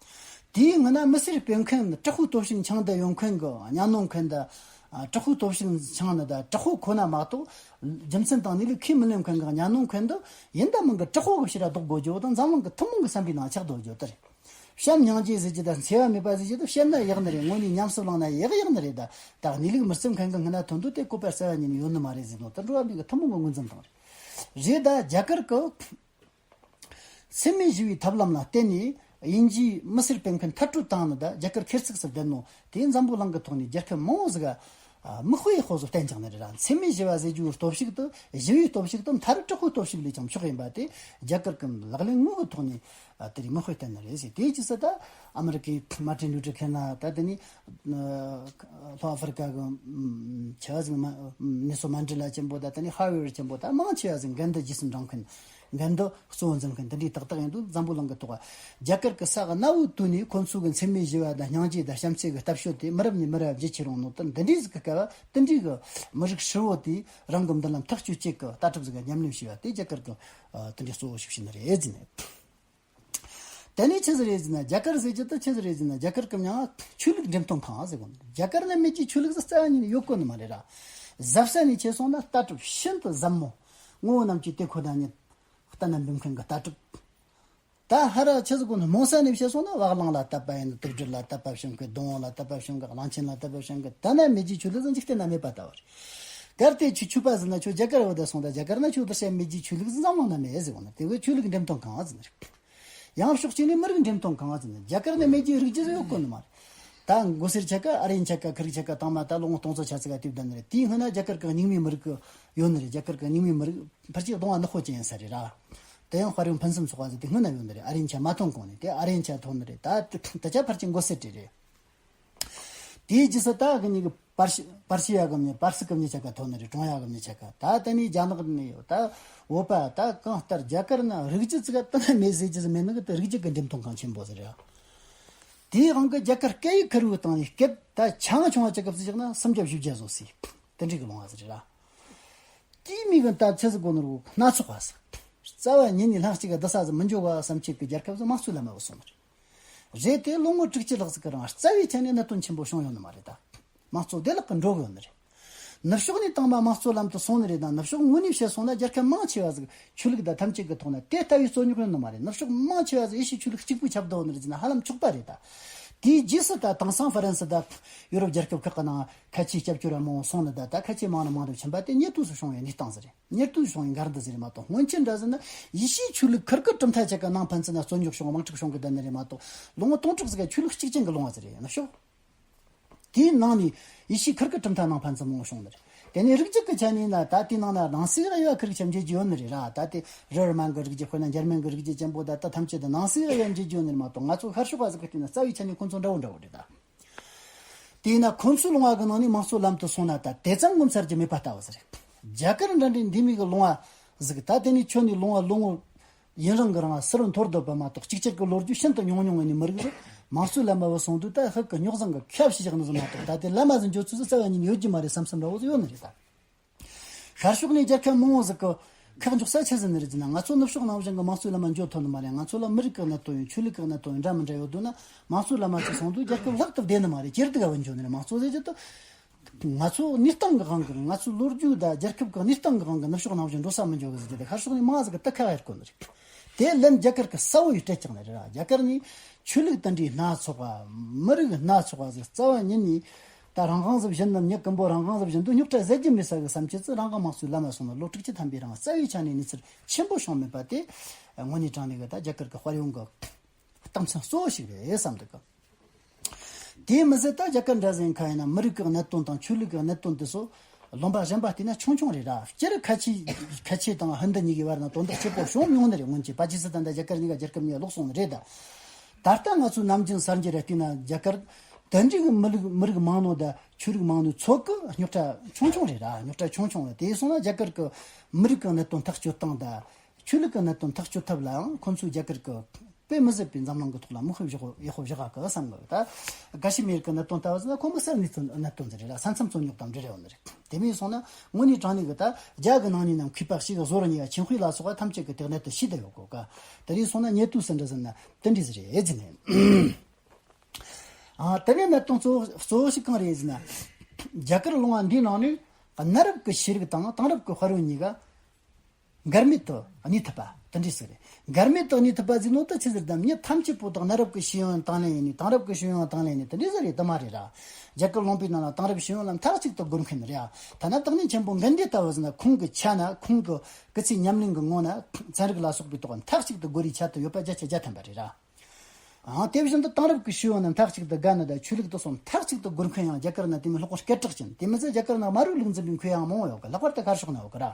དེའི་སྔོན་ན་མི་སེར་སྤེལ་མཁན་དྲག་པོའི་སྟོབས་ཤུགས་འཆང་བསྡད་ཡོང་མཁན་གྱི་གཉའ་གནོན་མཁན་དང་། ཨ་དྲག་པོའི་སྟོབས་ཤུགས་འཆང་ནི་དང་དྲག་པོ་ཁོ་ན་མ་གཏོགས་རྒྱུ་མཚན་དང་གནས་ལུགས་ཁས་མི་ལེན་མཁན་གྱི་གཉའ་གནོན་མཁན་དེ་ཡིན་དང་མིན་གྱི་དྲག་པོ་གི་ཕྱིར་ར་ལྡོག་དགོས་རྒྱུ་དང་འཛམ་གླིང་གི་ཐུན་མོང་གི་བསམ་པའི་ནང་ཆགས་སྡོད་རྒྱུ་དེ་རེད། བྱམས་སྙིང་རྗེ་ཟེར་རྒྱུ་དང་འཚེ་བ་མེད་པ་ཟེར་རྒྱུ་དེ་བཤད་ན་ཡག་ནི་རེད། དངོས་གནས་ཉམས་སུ་བླངས་ན་ཡག་ཡག་ནི་རེད། ད་ད་གནས་ལུགས་མི་བརྩི་མཁན་གྱི་སྔོན་ན་ཐོན་དུས་དེ་བཀོད་པ་རྩ་བ་ཉིད་ནས་ཡོད་ནི་མ་རེད་ཟེར་ནོ་དེ་འགྲོ་བ་མིའི་གི་ཐུན་མོང་གི་ངོས་འཛིན་སྟངས་རེད། རེད། ད་རྒྱ་གར་གྱི་འཚེ་མེད་ཞི་བའི་ཐབས་ལམ་ལ་བརྟེན་ནས་དབྱིན་ཇིའི་མི་སེར་སྤེལ་མཁན་མཐར་སྐྲོད་བཏང་ནི་དང་རྒྱ་གར་ཁེར་ཚུགས་སུ་བསྡད་ནོ་དེ་འཛམ་བུ་གླིང་གི་ཐོག་ནས་རྒྱལ་ཁབ་མང་བོ་ཟིག་ག་མིག་དཔེ་ཡག་པོ་ཟིག་བསྟན་བཅུག་ནི་རེད་ར། འཚེ་མེད་ཞི་བ་ཟེར་རྒྱུའི་སྟོབས་ཤུགས་དེ་ཞི་བའི་སྟོབས་ཤུགས་དེ་མཐར་དྲག་པོའི་སྟོབས་ཤུགས་ལས་ཀྱང་མཆོག་ཡིན་པ་དེ་རྒྱ་གར་གྱི་ལག་ལེན་དངོས་ཀྱི་ཐོག་ནས་དེ་རིགས་མིག་དཔེ་བསྟན་ནི་རེད་ཟེར། དེའི་རྗེས་སུ་ད་ཨ་མི་རི་ཀའི་མར་ཏིན་ལུ་ཐར་ཁིང་ལ་ད་དེ་ནས་ལྷོ་ཨ་ཧྥེ་རི་ཀ་གི་ཆེ་བ་ཟིག་ནེལ་སོན་མན་ཌེ་ལ་ཆེན་པོ་ད་དེ་ནས་ཧར་ཝར་ཆེན་པོ་ད་མང་ཆེ་བ་ཟིག་འགན་འདི་རྗེས་སུ་འབྲང་མཁན། འགན་འདི་གཙོ་བོ་འཛིན་མཁན་དེ་འདྲའི་ཏག་ཏག་ཡིན་དུས་འཛམ་བུ་གླིང་གི་ཐོག་རྒྱ་གར་གྱི་ས་གནའ་བོའི་དུས་ནས་ཁོ་ཚོ་གི་འཚེ་མེད་ཞི་བ་དང་སྙིང་རྗེ་དང་བྱམས་བརྩེ་གི་ལྟ་སྤྱོད་དེ་མི་རབས་ནས་མི་རབས་བརྒྱུད་ཁྱེར་ཡོང་ནོ་དེ་འདི་འདྲའི་ཟིག་གི་སྐབས་དེ་འདྲའི་གི་མི་རིགས་ཧྲིལ་བོ་དེ་རང་གི་མདུན་ལམ་ཐག་གཅོད་བྱེད་ཀྱི་ལྟ་གྲུབ་ཟིག་ག་ཉམས་ལེན་བྱས་པ་དེ་རྒྱ་གར་གི་དེ་འདྲའི་གཙོ་བོ་ཞིག་བྱས་ནི་རེད་ཟེར་ནས། དེ་ནས་ཆི་ཟིག་རེད་ཟེར་ན་རྒྱ་གར་ཟེར་རྒྱུ་དེ་ཆི་ཟིག་རེད་ཟེར་ན་རྒྱ་གར་གི་མྱིང་ང་ཆོས་ལུགས་འགྲེམས་སྟོན་ཁང་ཟེར་གོ་ནི། རྒྱ་གར་ན་མེད་ཀྱི་ཆོས་ལུགས་ཟིག་རྩ་བ་ཉིད་ནས་ཡོད་གོ་ནི་མ་རེད་ར། གཟབ་ས་ནས་ཆེ་སོང་ན་ལྟ་གྲུབ་ཤིན་ཏུ་ཟབ་མོ། ངོ་བོ་རྣམས་ཀྱི་དེ་ཁོ་ན་ཉིད་གཏན་ན་འབེབས་མཁན་གྱི་ལྟ་གྲུབ། ད་ཧ་ར་ཆི་ཟིག་གོ་ནི་རྨོངས་ས་ནས་བཤད་སོང་ན་བག་ལང་ལ་དད་པ་ཡིན། དུག་སྦྲུལ་ལ་དད་པ་བྱུང་གི། སྡོང་བོ་ལ་དད་པ་བྱུང་གི། གླང་ཆེན་ལ་དད་པ་བྱུང་གི། ད་ན་མེད་ཀྱི་ཆོས་ལུགས་ཟིག་འཇིག་རྟེན་ན་མེད་པ་ལྟ་བུ་རེད། གལ་ཏེ་ཁྱོད་ཆོས་པ་ཟིག་ན་ཁྱོད་རྒྱ་གར་བ་དེ་སོང་ད་རྒྱ་གར་ན་ཁྱོད་དེ་བཤད་མེད་ཀྱི་ཆོས་ལུགས་ཟིག་འཛམ་གླིང་ན་མེད་ཟེར་གོ་ནི། དེ་བས་ཆོས་ལུགས་འགྲེམས་སྟོན་ཁང་ཟེར་ནི་རེད། ཡང་ཕྱོགས་གཅིག་ནས་མི་རིགས་འགྲེམས་སྟོན་ཁང་ཟེར་ནས་རྒྱ་གར་ནས་མེད་ཀྱི་རིགས་རྒྱུད་ཡོད་གོ་ནི་མ་རེད། ད་མགོ་སེར་ཆ་ག་ཨ་རིན་ཆ་ག་ཁི་རིག་ཆ་ག་དང་མ་ད་ལོ་ངོ་སྟོང་ཚོ་ཆ་ཚིག་ག་དུས་བསྡད་ནི་རེད། དེའི་སྔོན་ན་རྒྱ་གར་གི་རྙིང་མའི་མི་རིགས་ཡོད་ནི་རེད། རྒྱ་གར་གི་རྙིང་མའི་མི་རིགས་ཕལ་ཆེར་གདོང་བ་ནག་པོ་ཅན་ཡིན་ས་རེད་ར། དེ་ཡང་དཔལ་ཡོན་ཕུན་སུམ་ཚོགས་པ་ཟིག་དེ་སྔོན་ན་ཡོད་ནི་རེད། ཨ་རིན་ཆ་མ་ཐོན་གོང་ནས་དེ་ཨ་རིན་ཆ་ཐོན་ནི་རེད། ད་དེ་ཆ་ཕལ་ཆེར་མགོ་སེར་དེ་རེད། དེའི་རྗེས་སུ་ད་གི་ཉིད་ཀྱི་པར་ཤི་པར་ཤི་ཡ་གི་མྱི་པར་སི་གི་མྱི་ཆ་ག་ཐོན་ནི་རེད། ཀྲུང་ཡ་གི་མྱི་ཆ་ག་ད་དེ་ནས་རྒྱ་ནག་ནས་ཡོད། ད་བོད་པ་ད་གང་ལྟར་རྒྱ་གར་ན་རིགས་རྒྱུད་ཅིག་ག་དེ་ན་མེད་ཟེར་རྒྱུ་ཟིག་མེད་ནི་གི་དེ་རིགས་རྒྱུད་གི་འགྲེམས་སྟོན་ཁང་ཆེན་པོ་ཟིག་རེད། དེའི་དབང་གིས་རྒྱ་གར་སྐད་ཡིག་ཁེར་བོའི་སྟེང་ནས་སྐད་ད་ཆུང་ཆུང་བ་ཅིག་གི་ཟིག་བཞག་ན་སུམ་བརྒྱ་བཞི་བརྒྱ་བཟོ་སྲིད། དེ་འདྲའི་གི་ལུང་བ་ཟིག་རེད་ར། དེའི་མིང་གི་ད་ཚེ་ཟིག་གོ་ནོར་སྣ་ཚོགས་པ་ཟིག་རྩ་བ་ཉིད་ནས་ལྷན་ཅིག་གི་བསྡད་ས་ཟིག་མི་འཇོག་པ་བསམ་ཆེད་ཀྱི་རྒྱལ་ཁབ་ཟིག་དམངས་གཙོའི་ལམ་མ་བུད་སོང་ནི་རེད། རེད་དེ་ལོ་ངོ་དྲུག་ཅུ་ལྷག་ཟིག་གི་རིང་རྩ་བའི་ཆ་ནས་གནད་དོན་ཆེན་པོ་བྱུང་ཡོད་ནི་མ་རེད་ད། དམངས་གཙོ་བདེ་བླག་གི་འགྲོ་གི་ཡོད་ནི་རེད། ནུབ་ཕྱོགས་ནས་དང་མ་དམངས་གཙོ་ལམ་དུ་སོང་ནི་རེད་ད། ནུབ་ཕྱོགས་དངོས་གནས་བཤད་སོང་ན་རྒྱལ་ཁབ་མང་ཆེ་བ་ཟིག་ཆོས་ལུགས་དང་ཐམས་ཅད་ཀྱི་ཐོག་ན་དེ་ལྟ་བུའི་རྩོད་རྙོག་ཡོད་ནི་མ་རེད། ནུབ་ཕྱོགས་མང་ཆེ་བ་ཟིག་ཡེ་ཤུའི་ཆོས་ལུགས་གཅིག་པུ་ཁྱབ་བསྡད་ཡོད་ནི་རེད་ཟེར་ན་ཧ་ལམ་ཆོག་པ་རེད་ད། དེའི་རྗེས་སུ་ད་དེང་སང་ཧྥ་རན་སི་དང་ཡུ་རོབ་རྒྱལ་ཁབ་ཁག་གི་ནང་ཁ་ཆེའི་སྐྱབས་བཅོལ་བ་མང་བོ་སོང་ནི་ད། ད་ཁ་ཆེ་མང་ནས་མང་དུ་ཕྱིན་པ་དེ་ཉེ་དུས་སུ་བྱུང་བའི་གནས་སྟངས་ཟིག་རེད། ཉེ་དུས་བྱུང་བའི་འགལ་འདུ་ཟིག་རེད་མ་གཏོགས། སྔོན་ཆད་འདྲ་ཟིག་ན་ཡེ་ཤུའི་ཆོས་ལུགས་ཁེར་གི་གྲུབ་མཐའ་ཅིག་གི་ནང་ཕན་ཚུན་ན་རྩོད་རྙོག་བྱུང་དམག་འཁྲུག་བྱུང་གི་བསྡད་ནི་རེད་མ་གཏོགས། ལོ་ངོ་སྟོང་ཕྲག་ཟིག་ག་ཆོས་ལུགས་གཅིག་ཅན་གི་ལུང་བ་ཟིག་རེད་ཡིན་ན་ཤོག་དེའི་ནང་ནས་ཡེ་ཤུའི་ཁེར་གི་གྲུབ་མཐའ་ནང་ཕན་ཚུན་མང་བོ་བྱུང་ནི་རེད། དེ་ནས་རིགས་རྒྱུད་ཀྱི་ཆ་ནས་ན་ད་དེའི་ནང་ན་ནང་སྲིད་ཡག་ཡོད་ཁེར་གི་ཆ་འབྱེད་རྒྱུ་ཡོད་ནི་རེད་ར། ད་དེ་རི་ར་མན་གི་རིགས་རྒྱུད་དཔེར་ན་འཇར་མན་གི་རིགས་རྒྱུད་ཅན་པོ་ད་ལྟ་ཐམས་ཅད་དུ་ནང་སྲིད་ཡག་ཡོད་འབྱེད་རྒྱུ་ཡོད་ནི་རེད་མ་གཏོགས། ང་ཚོ་ཤར་ཕྱོགས་པ་ཟིག་གི་སྟེང་ན་རྩ་བའི་ཆ་ནས་ཁོང་ཚོ་འདྲ་བོ་འདྲ་བོ་རེད་ད། དེས་ན་ཁོང་ཚོའི་ལུང་བ་གི་ནང་ནས་དམངས་གཙོའི་ལམ་དུ་སོང་ན་ད་དེ་ཙམ་ངོ་མཚར་གྱི་མེད་པ་ལྟ་བུ་ཟིག་རེད། རྒྱ་གར་འདྲ་འདྲའི་འདི་མོ་གི་ལུང་བ་ཟིག་ད་དེ་ནས་ཁྱོན་ནས་ལུང་བ་ལོ་ངོ་ཡུན་རིང་གི་རིང་ལ་ཟུར་འཐོར་སྡོད་པ་མ་གཏོགས། གཅིག་གྱུར་གྱི་ལོ་རྒྱུས་ཤིན་ཏུ་ཉུང་ཉུང་ངེས་ནས་མི་རིགས་ཟིག་དམངས་གཙོའི་ལམ་མ་བུད་སོང་དུས་ད་ཧུད་གི་རྙོག་ཟིང་གི་ཁྱབ་ཞིག་བཞག་ནི་ཟིག་མ་གཏོགས། ད་དེ་ལམ་མ་ཟིག་འགྱོ་ཚུལ་ཟིག་རྩ་བ་ཉིད་ནས་ཡོད་རྒྱུ་མ་རེད་བསམ་བསམ་འདྲ་བོ་ཟིག་ཡོད་ནི་རེད་ད། ཤར་ཕྱོགས་ནས་རྒྱལ་ཁབ་མང་བོ་ཟིག་གི་ཁག་འཇོག་ས་ཆི་ཟིག་ནི་རེད་ཟེར་ན། ང་ཚོ་ནུབ་ཕྱོགས་ནང་བཞིན་གི་དམངས་གཙོའི་ལམ་མ་འགྱོ་ཐུབ་ནི་མ་རེད། ང་ཚོ་ལ་མི་རིགས་ཀྱི་གནད་དོན་ཡང་ཆོས་ལུགས་ཀྱི་གནད་དོན་ཡང་འདྲ་མི་འདྲ་ཡོད་དུས་ན། དམངས་གཙོའི་ལམ་མ་ཅིག་སོང་དུས་རྒྱལ་ཁབ་ལྷག་ཏུ་བདེ་ནི་མ་རེད། ཇེ་སྡུག་ག་བུད་འགྱོ་ནི་རེད། དམངས་གཙོ་ཟེར་རྒྱུ་དེ་ང་ཚོ་གནས་སྟངས་ཀྱི་དབང་གིས། ང་ཚོའི་ལོ་རྒྱུས་དང་རྒྱལ་ཁབ་ཀྱི་གནས་སྟངས་ཀྱི་དབང་གིས་ནུབ་ཕྱོགས་ནང་བཞིན་འགྲོ་ས་མི་འགྱོ་གི་ཟེར་རྒྱུ་དེ་ཤར་ཕྱོགས་ནས་མང་ཟིག་གི་དུ་ཁ་ཡར་གོ་ནི་རེད། དེ་ལན་རྒྱ་གར་གི་གསལ་བོ་ཡིས་སྤྲད་ཀྱང་ནི་རེད་ར། རྒྱ་གར་ནི་ཆོས་ལུགས་དེ་འདྲའི་སྣ་ཚོགས་པ། མི་རིགས་སྣ་ཚོགས་པ་ཟིག་རྩ་བ་ཉིད་ནས་ད་རང་དབང་ཟིག་བཞིན་ནམ། མྱི་ཀུན་པོ་རང་དབང་ཟིག་བཞིན་དུ་རྙོག་དྲ་ཟད་རྒྱུ་མེད་ས་གི་བསམ་ཆེད་ཙི། རང་དབང་དམངས་གཙོའི་ལམ་མ་སོང་ན་ལོ་དྲུག་ཅུ་ཐམ་པའི་རིང་རྩ་བའི་ཆ་ནས་གནས་ཚུལ་ཆེན་པོ་བྱུང་མེད་པ་དེ་དངོས་གནས་དྲང་གནས་གི་ད་རྒྱ་གར་གི་དཔལ་ཡོན་གི་རྟགས་མཚན་གཙོ་བོ་ཞིག་རེད་བསམ་འདུག་གི། དེ་མི་ཟད་ད་རྒྱ་གར་འདྲ་ཟིག་ཡིན་ཁ་ཡིན་ན་མི་རིགས་ཀྱི་གནད་དོན་དང་ཆོས་ལུགས་ཀྱི་གནད་དོན་དེ་ཚོ་ལུང་པ་གཞན་པ་བལྟས་ན་ཆུང་ཆུང་རེད་ར། སྤྱིར་ཁ་ཆེ་ཁ་ཆེ་དང་ཧིན་རྡུ་གཉིས་ཀྱི་བར་ན་དོན་དག་ཆེ་པོ་བྱུང་མྱོང་ནི་རེད། སྔོན་ཆད་པ་ཀི་སི་ཐན་དང་རྒྱ་གར་གཉིས་ཀ་རྒྱལ་ཁབ་གཉིས་ཀ་ལོག་སོང་ནི་རེད་ད། ད་ལྟ་ང་ཚོའི་ནམ་རྒྱུན་གསར་འགྱུར་ར་བལྟས་ན་རྒྱ་གར་དེ་འདྲའི་གི་མི་རིགས་མི་རིགས་མང་ནོ་དང་ཆོས་ལུགས་མང་ནོ་ཚོ་གི་རྙོག་དྲ་ཆུང་ཆུང་རེད་ར། རྙོག་དྲ་ཆུང་ཆུང་རེད། དེ་སོང་ན་རྒྱ་གར་གི་མི་རིགས་ཀྱི་གནད་དོན་ཐག་གཅོད་སྟངས་དང་། ཆོས་ལུགས་ཀྱི་གནད་དོན་ཐག་གཅོད་ཐབས་ལའང་ཁོང་ཚོས་རྒྱ་གར་གྱི་དཔེ་མི་སྲིད་པའི་འཛམ་གླིང་གི་ཐོག་ལ་མིག་དཔེ་བཞག་ཡག་པོ་བཞག་གི་བསམ་གི། ད་ག་ཤི་མིར་གྱི་གནད་དོན་ལྟ་བུ་ཟེར་ན་ཁོ་མི་སེར་གནད་དོན་གནད་དོན་ཟེར་རེད་ལ། ས་མཚམས་རྩོད་རྙོག་དང་འབྲེལ་རེ་ཡོད་ནི་རེད། དེ་མིན་སོང་ན་དངོས་གནས་དྲང་གནས་ཀྱི་ད་རྒྱ་གི་ནང་ནས་ནམ་མཁས་པ་ཞིག་གི་ཟོར་ཉེ་བ་ཆིན་ཧུའེ་ལ་སོགས་པ་ཐམས་ཅད་ཀྱི་དེ་གནད་དུ་ཤེས་བསྡད་ཡོད་གོ་ག། དེ་རིང་སོང་ན་ཉེ་དུས་སུ་འདྲ་ཟེར་ན་དེ་འདྲ་ཟེར་རེད་ཟེར་ནས། ཨ་དེ་ནས་གནད་དོན་གཙོ་བོ་གཙོ་བོ་ཞིག་གང་རེད་ཟེར་ན། རྒྱ་གར་ལུང་བ་འདིའི་ནང་ནས་གནའ་རབས་ཀྱི་ཤེས་རིག་དང་དེང་རབས་ཀྱི་དཔལ་ཡོན་གཉིས་ཀ་འགལ་མེད་དུ་གནས་ཐུབ་པ་དེ་འདྲ་ཟིག་རེད། འགལ་མེད་དུ་གནས་ཐུབ་པ་ཟེར་ནོ་དེ་ཆི་ཟིག་རེད་དམ། མྱི་ཐམས་ཅད་པོ་དང་གནའ་རབས་ཀྱི་ཤེས་ཡོན་དང་ལེན་ཡིན་ནི། དེང་རབས་ཀྱི་ཤེས་ཡོན་དང་ལེན་ནི་དེ་འདྲ་ཟིག་རེད་དུ་མ་རེད་ར། རྒྱ་གར་ལུང་པའི་ནང་ལ་དེང་རབས་ཤེས་ཡོན་ལ་མཐའ་གཅིག་ཏུ་རྒོལ་མཁན་རེད་ཨ། ཐ་ན་བརྟག་གནས་ཆེན་པོ་འགལ་འདུ་ལྟ་བུ་ཟེར་ན་ཁོང་གི་ཆ་ན་ཁོང་གི་སྐུ་ཚེའི་ཉམས་ལེན་གྱི་ངོ་ན་ཚན་རིག་ལ་སོགས་པའི་ཐོག་མཐའ་གཅིག་ཏུ་རྒོལ་རེས་ཆེད་དུ་ཡོད་པ་བརྒྱ་ཆ་བརྒྱ་ཐམ་པ་རེད་ར། ཨང་། དེ་བཞིན་དུ་དེང་རབས་ཀྱི་ཤེས་ཡོན་རྣམས་མཐའ་གཅིག་ཏུ་དགའ་ནི་དང་ཆོས་ལུགས་དེ་ཚོ་མཐའ་གཅིག་ཏུ་རྒོལ་མཁན་ཡང་རྒྱ་གར་ན་དེ་མིན་ལྷག་པར་སྐད་གྲགས་ཅན། དེ་མི་ཚད་རྒྱ་གར་ན་དམར་པོའི་ལུགས་འཛིན་པའི་མཁས་དབང་མང་བོ་ཡོད་གི། ལྷག་པར་དུ་ཤར་ཕྱོགས་ན་ཡོད་གི་ར།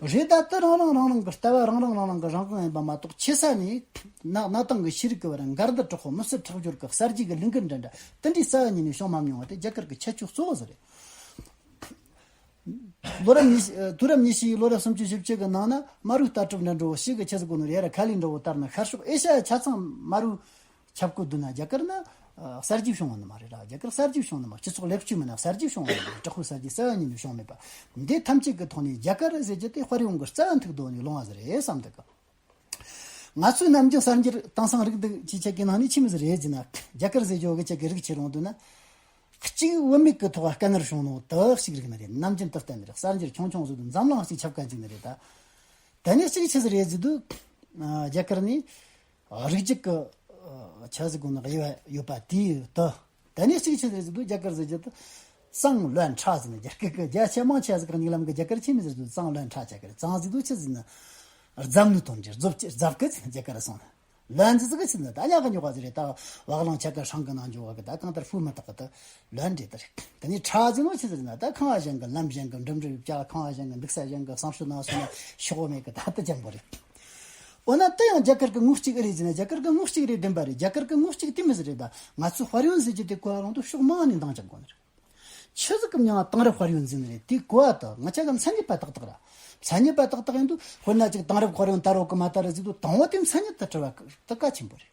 རེད་ད། དེ་རང་རང་རང་རང་གི་ལྟ་བ་རང་རང་རང་རང་གི་རང་དབང་ཡིན་པ་མ་གཏོགས་ཆེ་ས་ནས་ན་གནའ་དེང་གི་ཤེས་རིག་གི་བར་འགལ་ཟླ་དྲག་པོ་མི་སྲིད་ཁྲག་སྦྱོར་གི་གསར་བརྗེ་གི་ལས་འགུལ་འདྲ་འདྲ་དེ་འདྲའི་རྩ་བ་ཉིད་ནས་བྱུང་མ་མྱོང་བ་དེ་རྒྱ་གར་གི་ཁྱད་ཆོས་གཙོ་བོ་ཟིག་རེད། ལོ་རབས་ཉི་ཤུ། དུས་རབས་ཉི་ཤུའི་ལོ་རབས་སུམ་ཅུ་བཞི་བཅུ་གི་ནང་ན་དམར་པོའི་ལྟ་གྲུབ་འདྲ་འདྲ་བོ་ཞིག་གི་ཆི་ཟིག་གོ་ནོ་རེད་ར། ཁ་ལི་འདྲ་བོ་ལྟར་ན་ཤར་ཕྱོགས་ཨེ་ཤ་ཡ་ཆ་ཚང་དམར་པོའི་ཁྱབ་གོ་དུས་ན་རྒྱ་གར་ན་ཨ་གསར་བརྗེ་བྱུང་བ་ནི་མ་རེད་ར། རྒྱ་གར་གསར་བརྗེ་བྱུང་ནི་མ། སྤྱི་ཚོགས་ལེགས་བཅོས་མིན་ན་གསར་བརྗེ་བྱུང་བ་ནི་མ་རེད། དྲག་པོའི་གསར་བརྗེ་རྩ་བ་ཉིད་ནས་བྱུང་མེད་པ། འདི་ཐམས་ཅད་ཀྱི་ཐོག་ནས་རྒྱ་གར་ཟེར་རྒྱུ་དེ་དཔལ་ཡོན་གྱི་རྩ་བ་མཐུག་དོ་ནས་ལོང་བ་ཟིག་རེད་བསམ་འདུག་གི། ང་ཚོའི་ནམ་རྒྱུན་གསར་འགྱུར་དེང་སང་རིག་འདུག་ཅེས་བྱ་གི་ནང་ནས་ཆི་མོ་ཟིག་རེད་ཟེར་ན། རྒྱ་གར་ཟེར་རྒྱུ་གི་ཅིག་གི་རིགས་ཆེ་རུང་དུས་ན། གཅིག་བུད་མེད་ཀྱི་ཐོག་དཀའ་ངལ་བྱུང་ནོ་དག་ཞིག་རིག་ནི་རེད། ནམ་རྒྱུན་དུ་བསྟན་ནི་རེད། གསར་འགྱུར་ཆུང་ཆུང་ཟིག་ཏུ་འཛམ་གླིང་གཅིག་ཁྱབ་ཀ་འཇུག་ནི་རེད་ད། དེ་ནས་གཅིག་ཆི་ཟིག་རེད་ཟེར་དུས། རྒྱ་གར་ནས་རིགས་རྒྱུད་ཀྱི་ཆ་ཟིག་གོ་ནི་དབྱེ་བ་ཡོད་པ་དེའི་དུ། དེ་ནས་གཅིག་ཆི་ཟིག་རེད་ཟེར་དུས་རྒྱ་གར་ཟེར་རྒྱུ་དུ་ཙང་ལོན་ཁྲ་ཟེར་ནི། རྒྱ་གར་གྱི་རྒྱ་ཆེ་མང་ཆེ་ཟིག་གི་ཉིག་ལམ་གི་རྒྱ་གར་ཆི་མོ་ཟེར་དུས་ཙང་ལོན་ཁྲ་ཆ་གི་རེད། ཙང་ཟེར་དུས་ཆི་ཟེར་ན་རྫབ་ནི་དོན་རེད། རྫབ་ཀྱི་རྫབ་ཀྱི་ཟེར་ནི་རྒྱ་གར་སོང་ན། ལོན་ཟེར་ཟིག་ཆི་ཟེར་ན་ད་ཉག་གི་ཉོག་ག་ཟིག་རེད། ད་བག་ལང་ཆ་ག་ཧྲང་གི་ནང་འཇོག་གི་ད་གང་ལྟར་ཧྥུ་མི་དག་གི་ད་ལོན་རེད་ད་རེད། དེ་ནས་ཁྲ་ཟེར་ནོ་ཆི་ཟེར་ན་ད་ཁང་བ་གཞན་གི་ལམ་གཞན་གི་འགྲིམ་འགྲུལ་བྱ་ཁང་བ་གཞན་གི་འདུག་ས་གཞན་གི་བསམ་ཤོད་ནང་སོང་ན་ཤོག་མེད་གི་ད་ད་ཅན་པོ་རེད། འོ་ན་དེ་ཡང་རྒྱ་གར་གི་ངོ་གཅིག་རེད་ཟེར་ན་རྒྱ་གར་གི་ངོ་གཅིག་རེད་བདེན་པ་རེད། རྒྱ་གར་གི་ངོ་གཅིག་དེ་མི་ཟིག་རེད་ད། ང་ཚོ་དཔལ་ཡོན་ཟེར་རྒྱུ་དེ་གོ་བ་རང་དུ་ཕྱོགས་མང་ནས་འདང་རྒྱག་དགོས་ནི་རེད། ཆི་ཟིག་གི་མྱིང་ང་དེང་རབས་དཔལ་ཡོན་ཟེར་ནི་རེད། དེའི་གོ་བ་དེ་ང་ཅག་གི་མཚན་ཉིད་པ་ཏག་ཏག་ར། མཚན་ཉིད་པ་ཏག་ཏག་ཡིན་དུས་དཔེར་ན་ཅིག་དེང་རབས་དཔལ་ཡོན་དར་རོ་གི་མ་དར་རེད་ཟེར་དུས་དང་བོ་དེ་མཚན་ཉིད་དེ་བྲི་བ་དེ་གལ་ཆེན་པོ་རེད།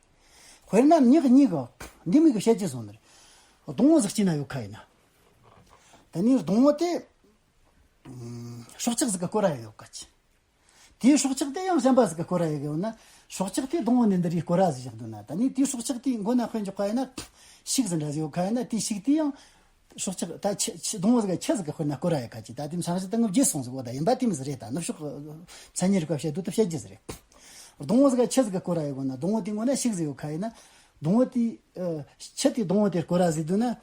དཔེར་ན་མྱི་གཉིས་ཀྱི་འདི་མོ་གི་བཤད་རྒྱུ་བཟོ་ནི་རེད། སྡོང་བོ་ཟིག་སྐྱེས་ན་ཡོད་ཁ་ཡིན་ན། དེ་ནས་སྡོང་བོ་དེ་སྲོག་ཆགས་ཟིག་གི་སྐོར་ར་ཡོད་ཁ་ཅི། དེའི་སྲོག་ཆགས་དེ་ཡང་གཞན་པ་ཟིག་གི་སྐོར་ར་ཡོད་གི་ཡོད་ན། སྲོག་ཆགས་དེ་སྡོང་བོ་ནས་འདི་རིགས་སྐོར་ར་ཟིག་བཞག་འདུག་ན། ད་ནི་དེའི་སྲོག་ཆགས་དེའི་མགོ་ན་དཔེ་འཇོག་ཁ་ཡིན་ན། ཤིག་ཟིག་འདྲ་ཟིག་ཡོད་ཁ་ཡིན་ན། དེའི་ཤིག་དེ་ཡང་སྲོག་ཆགས་ད་ཁྱི་ཁྱི་སྡོང་བོ་ཟིག་གི་ཁྱི་ཟིག་གི་དཔེར་ན་སྐོར་ར་ཡོད་ཁ་ཅི། ད་དེ་མཚམས་བཞག་ད་ངོ་བརྗེས་སོང་ཟིག་གོ། ད་ཡིན་པ་དེ་མོ་ཟིག་རེད། ད་ནུབ་ཕྱོགས་ཀྱི་མཚན་ཉིད་རིག་པ་བཤད་དུས་ད་བཤད་རྒྱུ་ཟིག་རེད། སྡོང་བོ་ཟིག་གི་ཁྱི་ཟིག་གི་སྐོར་ར་ཡོད་གོ་ན། སྡོང་བོ་དེའི་མགོ་ན་ཤིག་ཟིག་ཡོད་ཁ་ཡིན་ན། སྡོང་བོ་དེ་ཨ་ཁྱི་དེ་སྡོང་བོ་དེ་སྐོར་ར་ཟིག་འདུག་ན།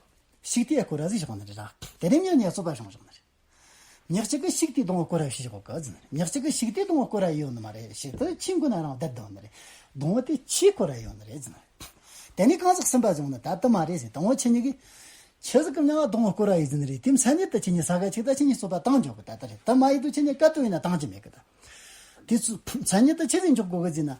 ཤིག་དེ་ཡང་སྐོར་ར་ཟིག་བཞག་ནི་རེད་ར། དེ་རིང་ཡང་ངས་རྩོད་པ་བྱུང་བཞག་ནི་རེད། མྱི་གཅིག་གིས་ཤིག་དེའི་སྡོང་བོ་སྐོར་ར་ཞིག་བཞག་གི་ཟེར་ནི་རེད། མྱི་གཅིག་གིས་ཤིག་དེའི་སྡོང་བོ་སྐོར་ར་ཡོད་ནི་མ་རེད། ཤིག་དེ་ཁྱིའི་མགོ་ན་རང་བསྡད་འདུག་ནི་རེད། སྡོང་བོ་དེ་ཁྱིས་སྐོར་ར་ཡོད་ནི་རེད་ཟེར་ནི་རེད། དེ་ནས་གང་ཟག་གསུམ་པ་བྱུང་ན། ད་དེ་མ་རེད་ཟེར། དང་པོ་ཁྱེད་གཉིས་ཀྱིས་ཁྱི་ཟིག་གི་མྱིང་ང་སྡོང་བོ་སྐོར་ར་ཡོད་ཟེར་ནི་རེད། དེ་མཚན་ཉིད་དུ་ཁྱེད་གཉིས་ས་ག་ཅིག་ད་ཁྱེད་གཉིས་རྩོད་པ་བཏང་འཇོག་གི། ད་ལྟ་རེད། དེ་མ་ཡིན་དུས་ཁྱེད་གཉིས་ག་དུས་ཡིན་ན་བཏང་རྒྱུ་མེད་གི། ད་དེ་ཚོ་མཚན་ཉིད་དུ་ཁྱེད་ཟིག་འཇོག་དགོས་གི་ཟེར་ན།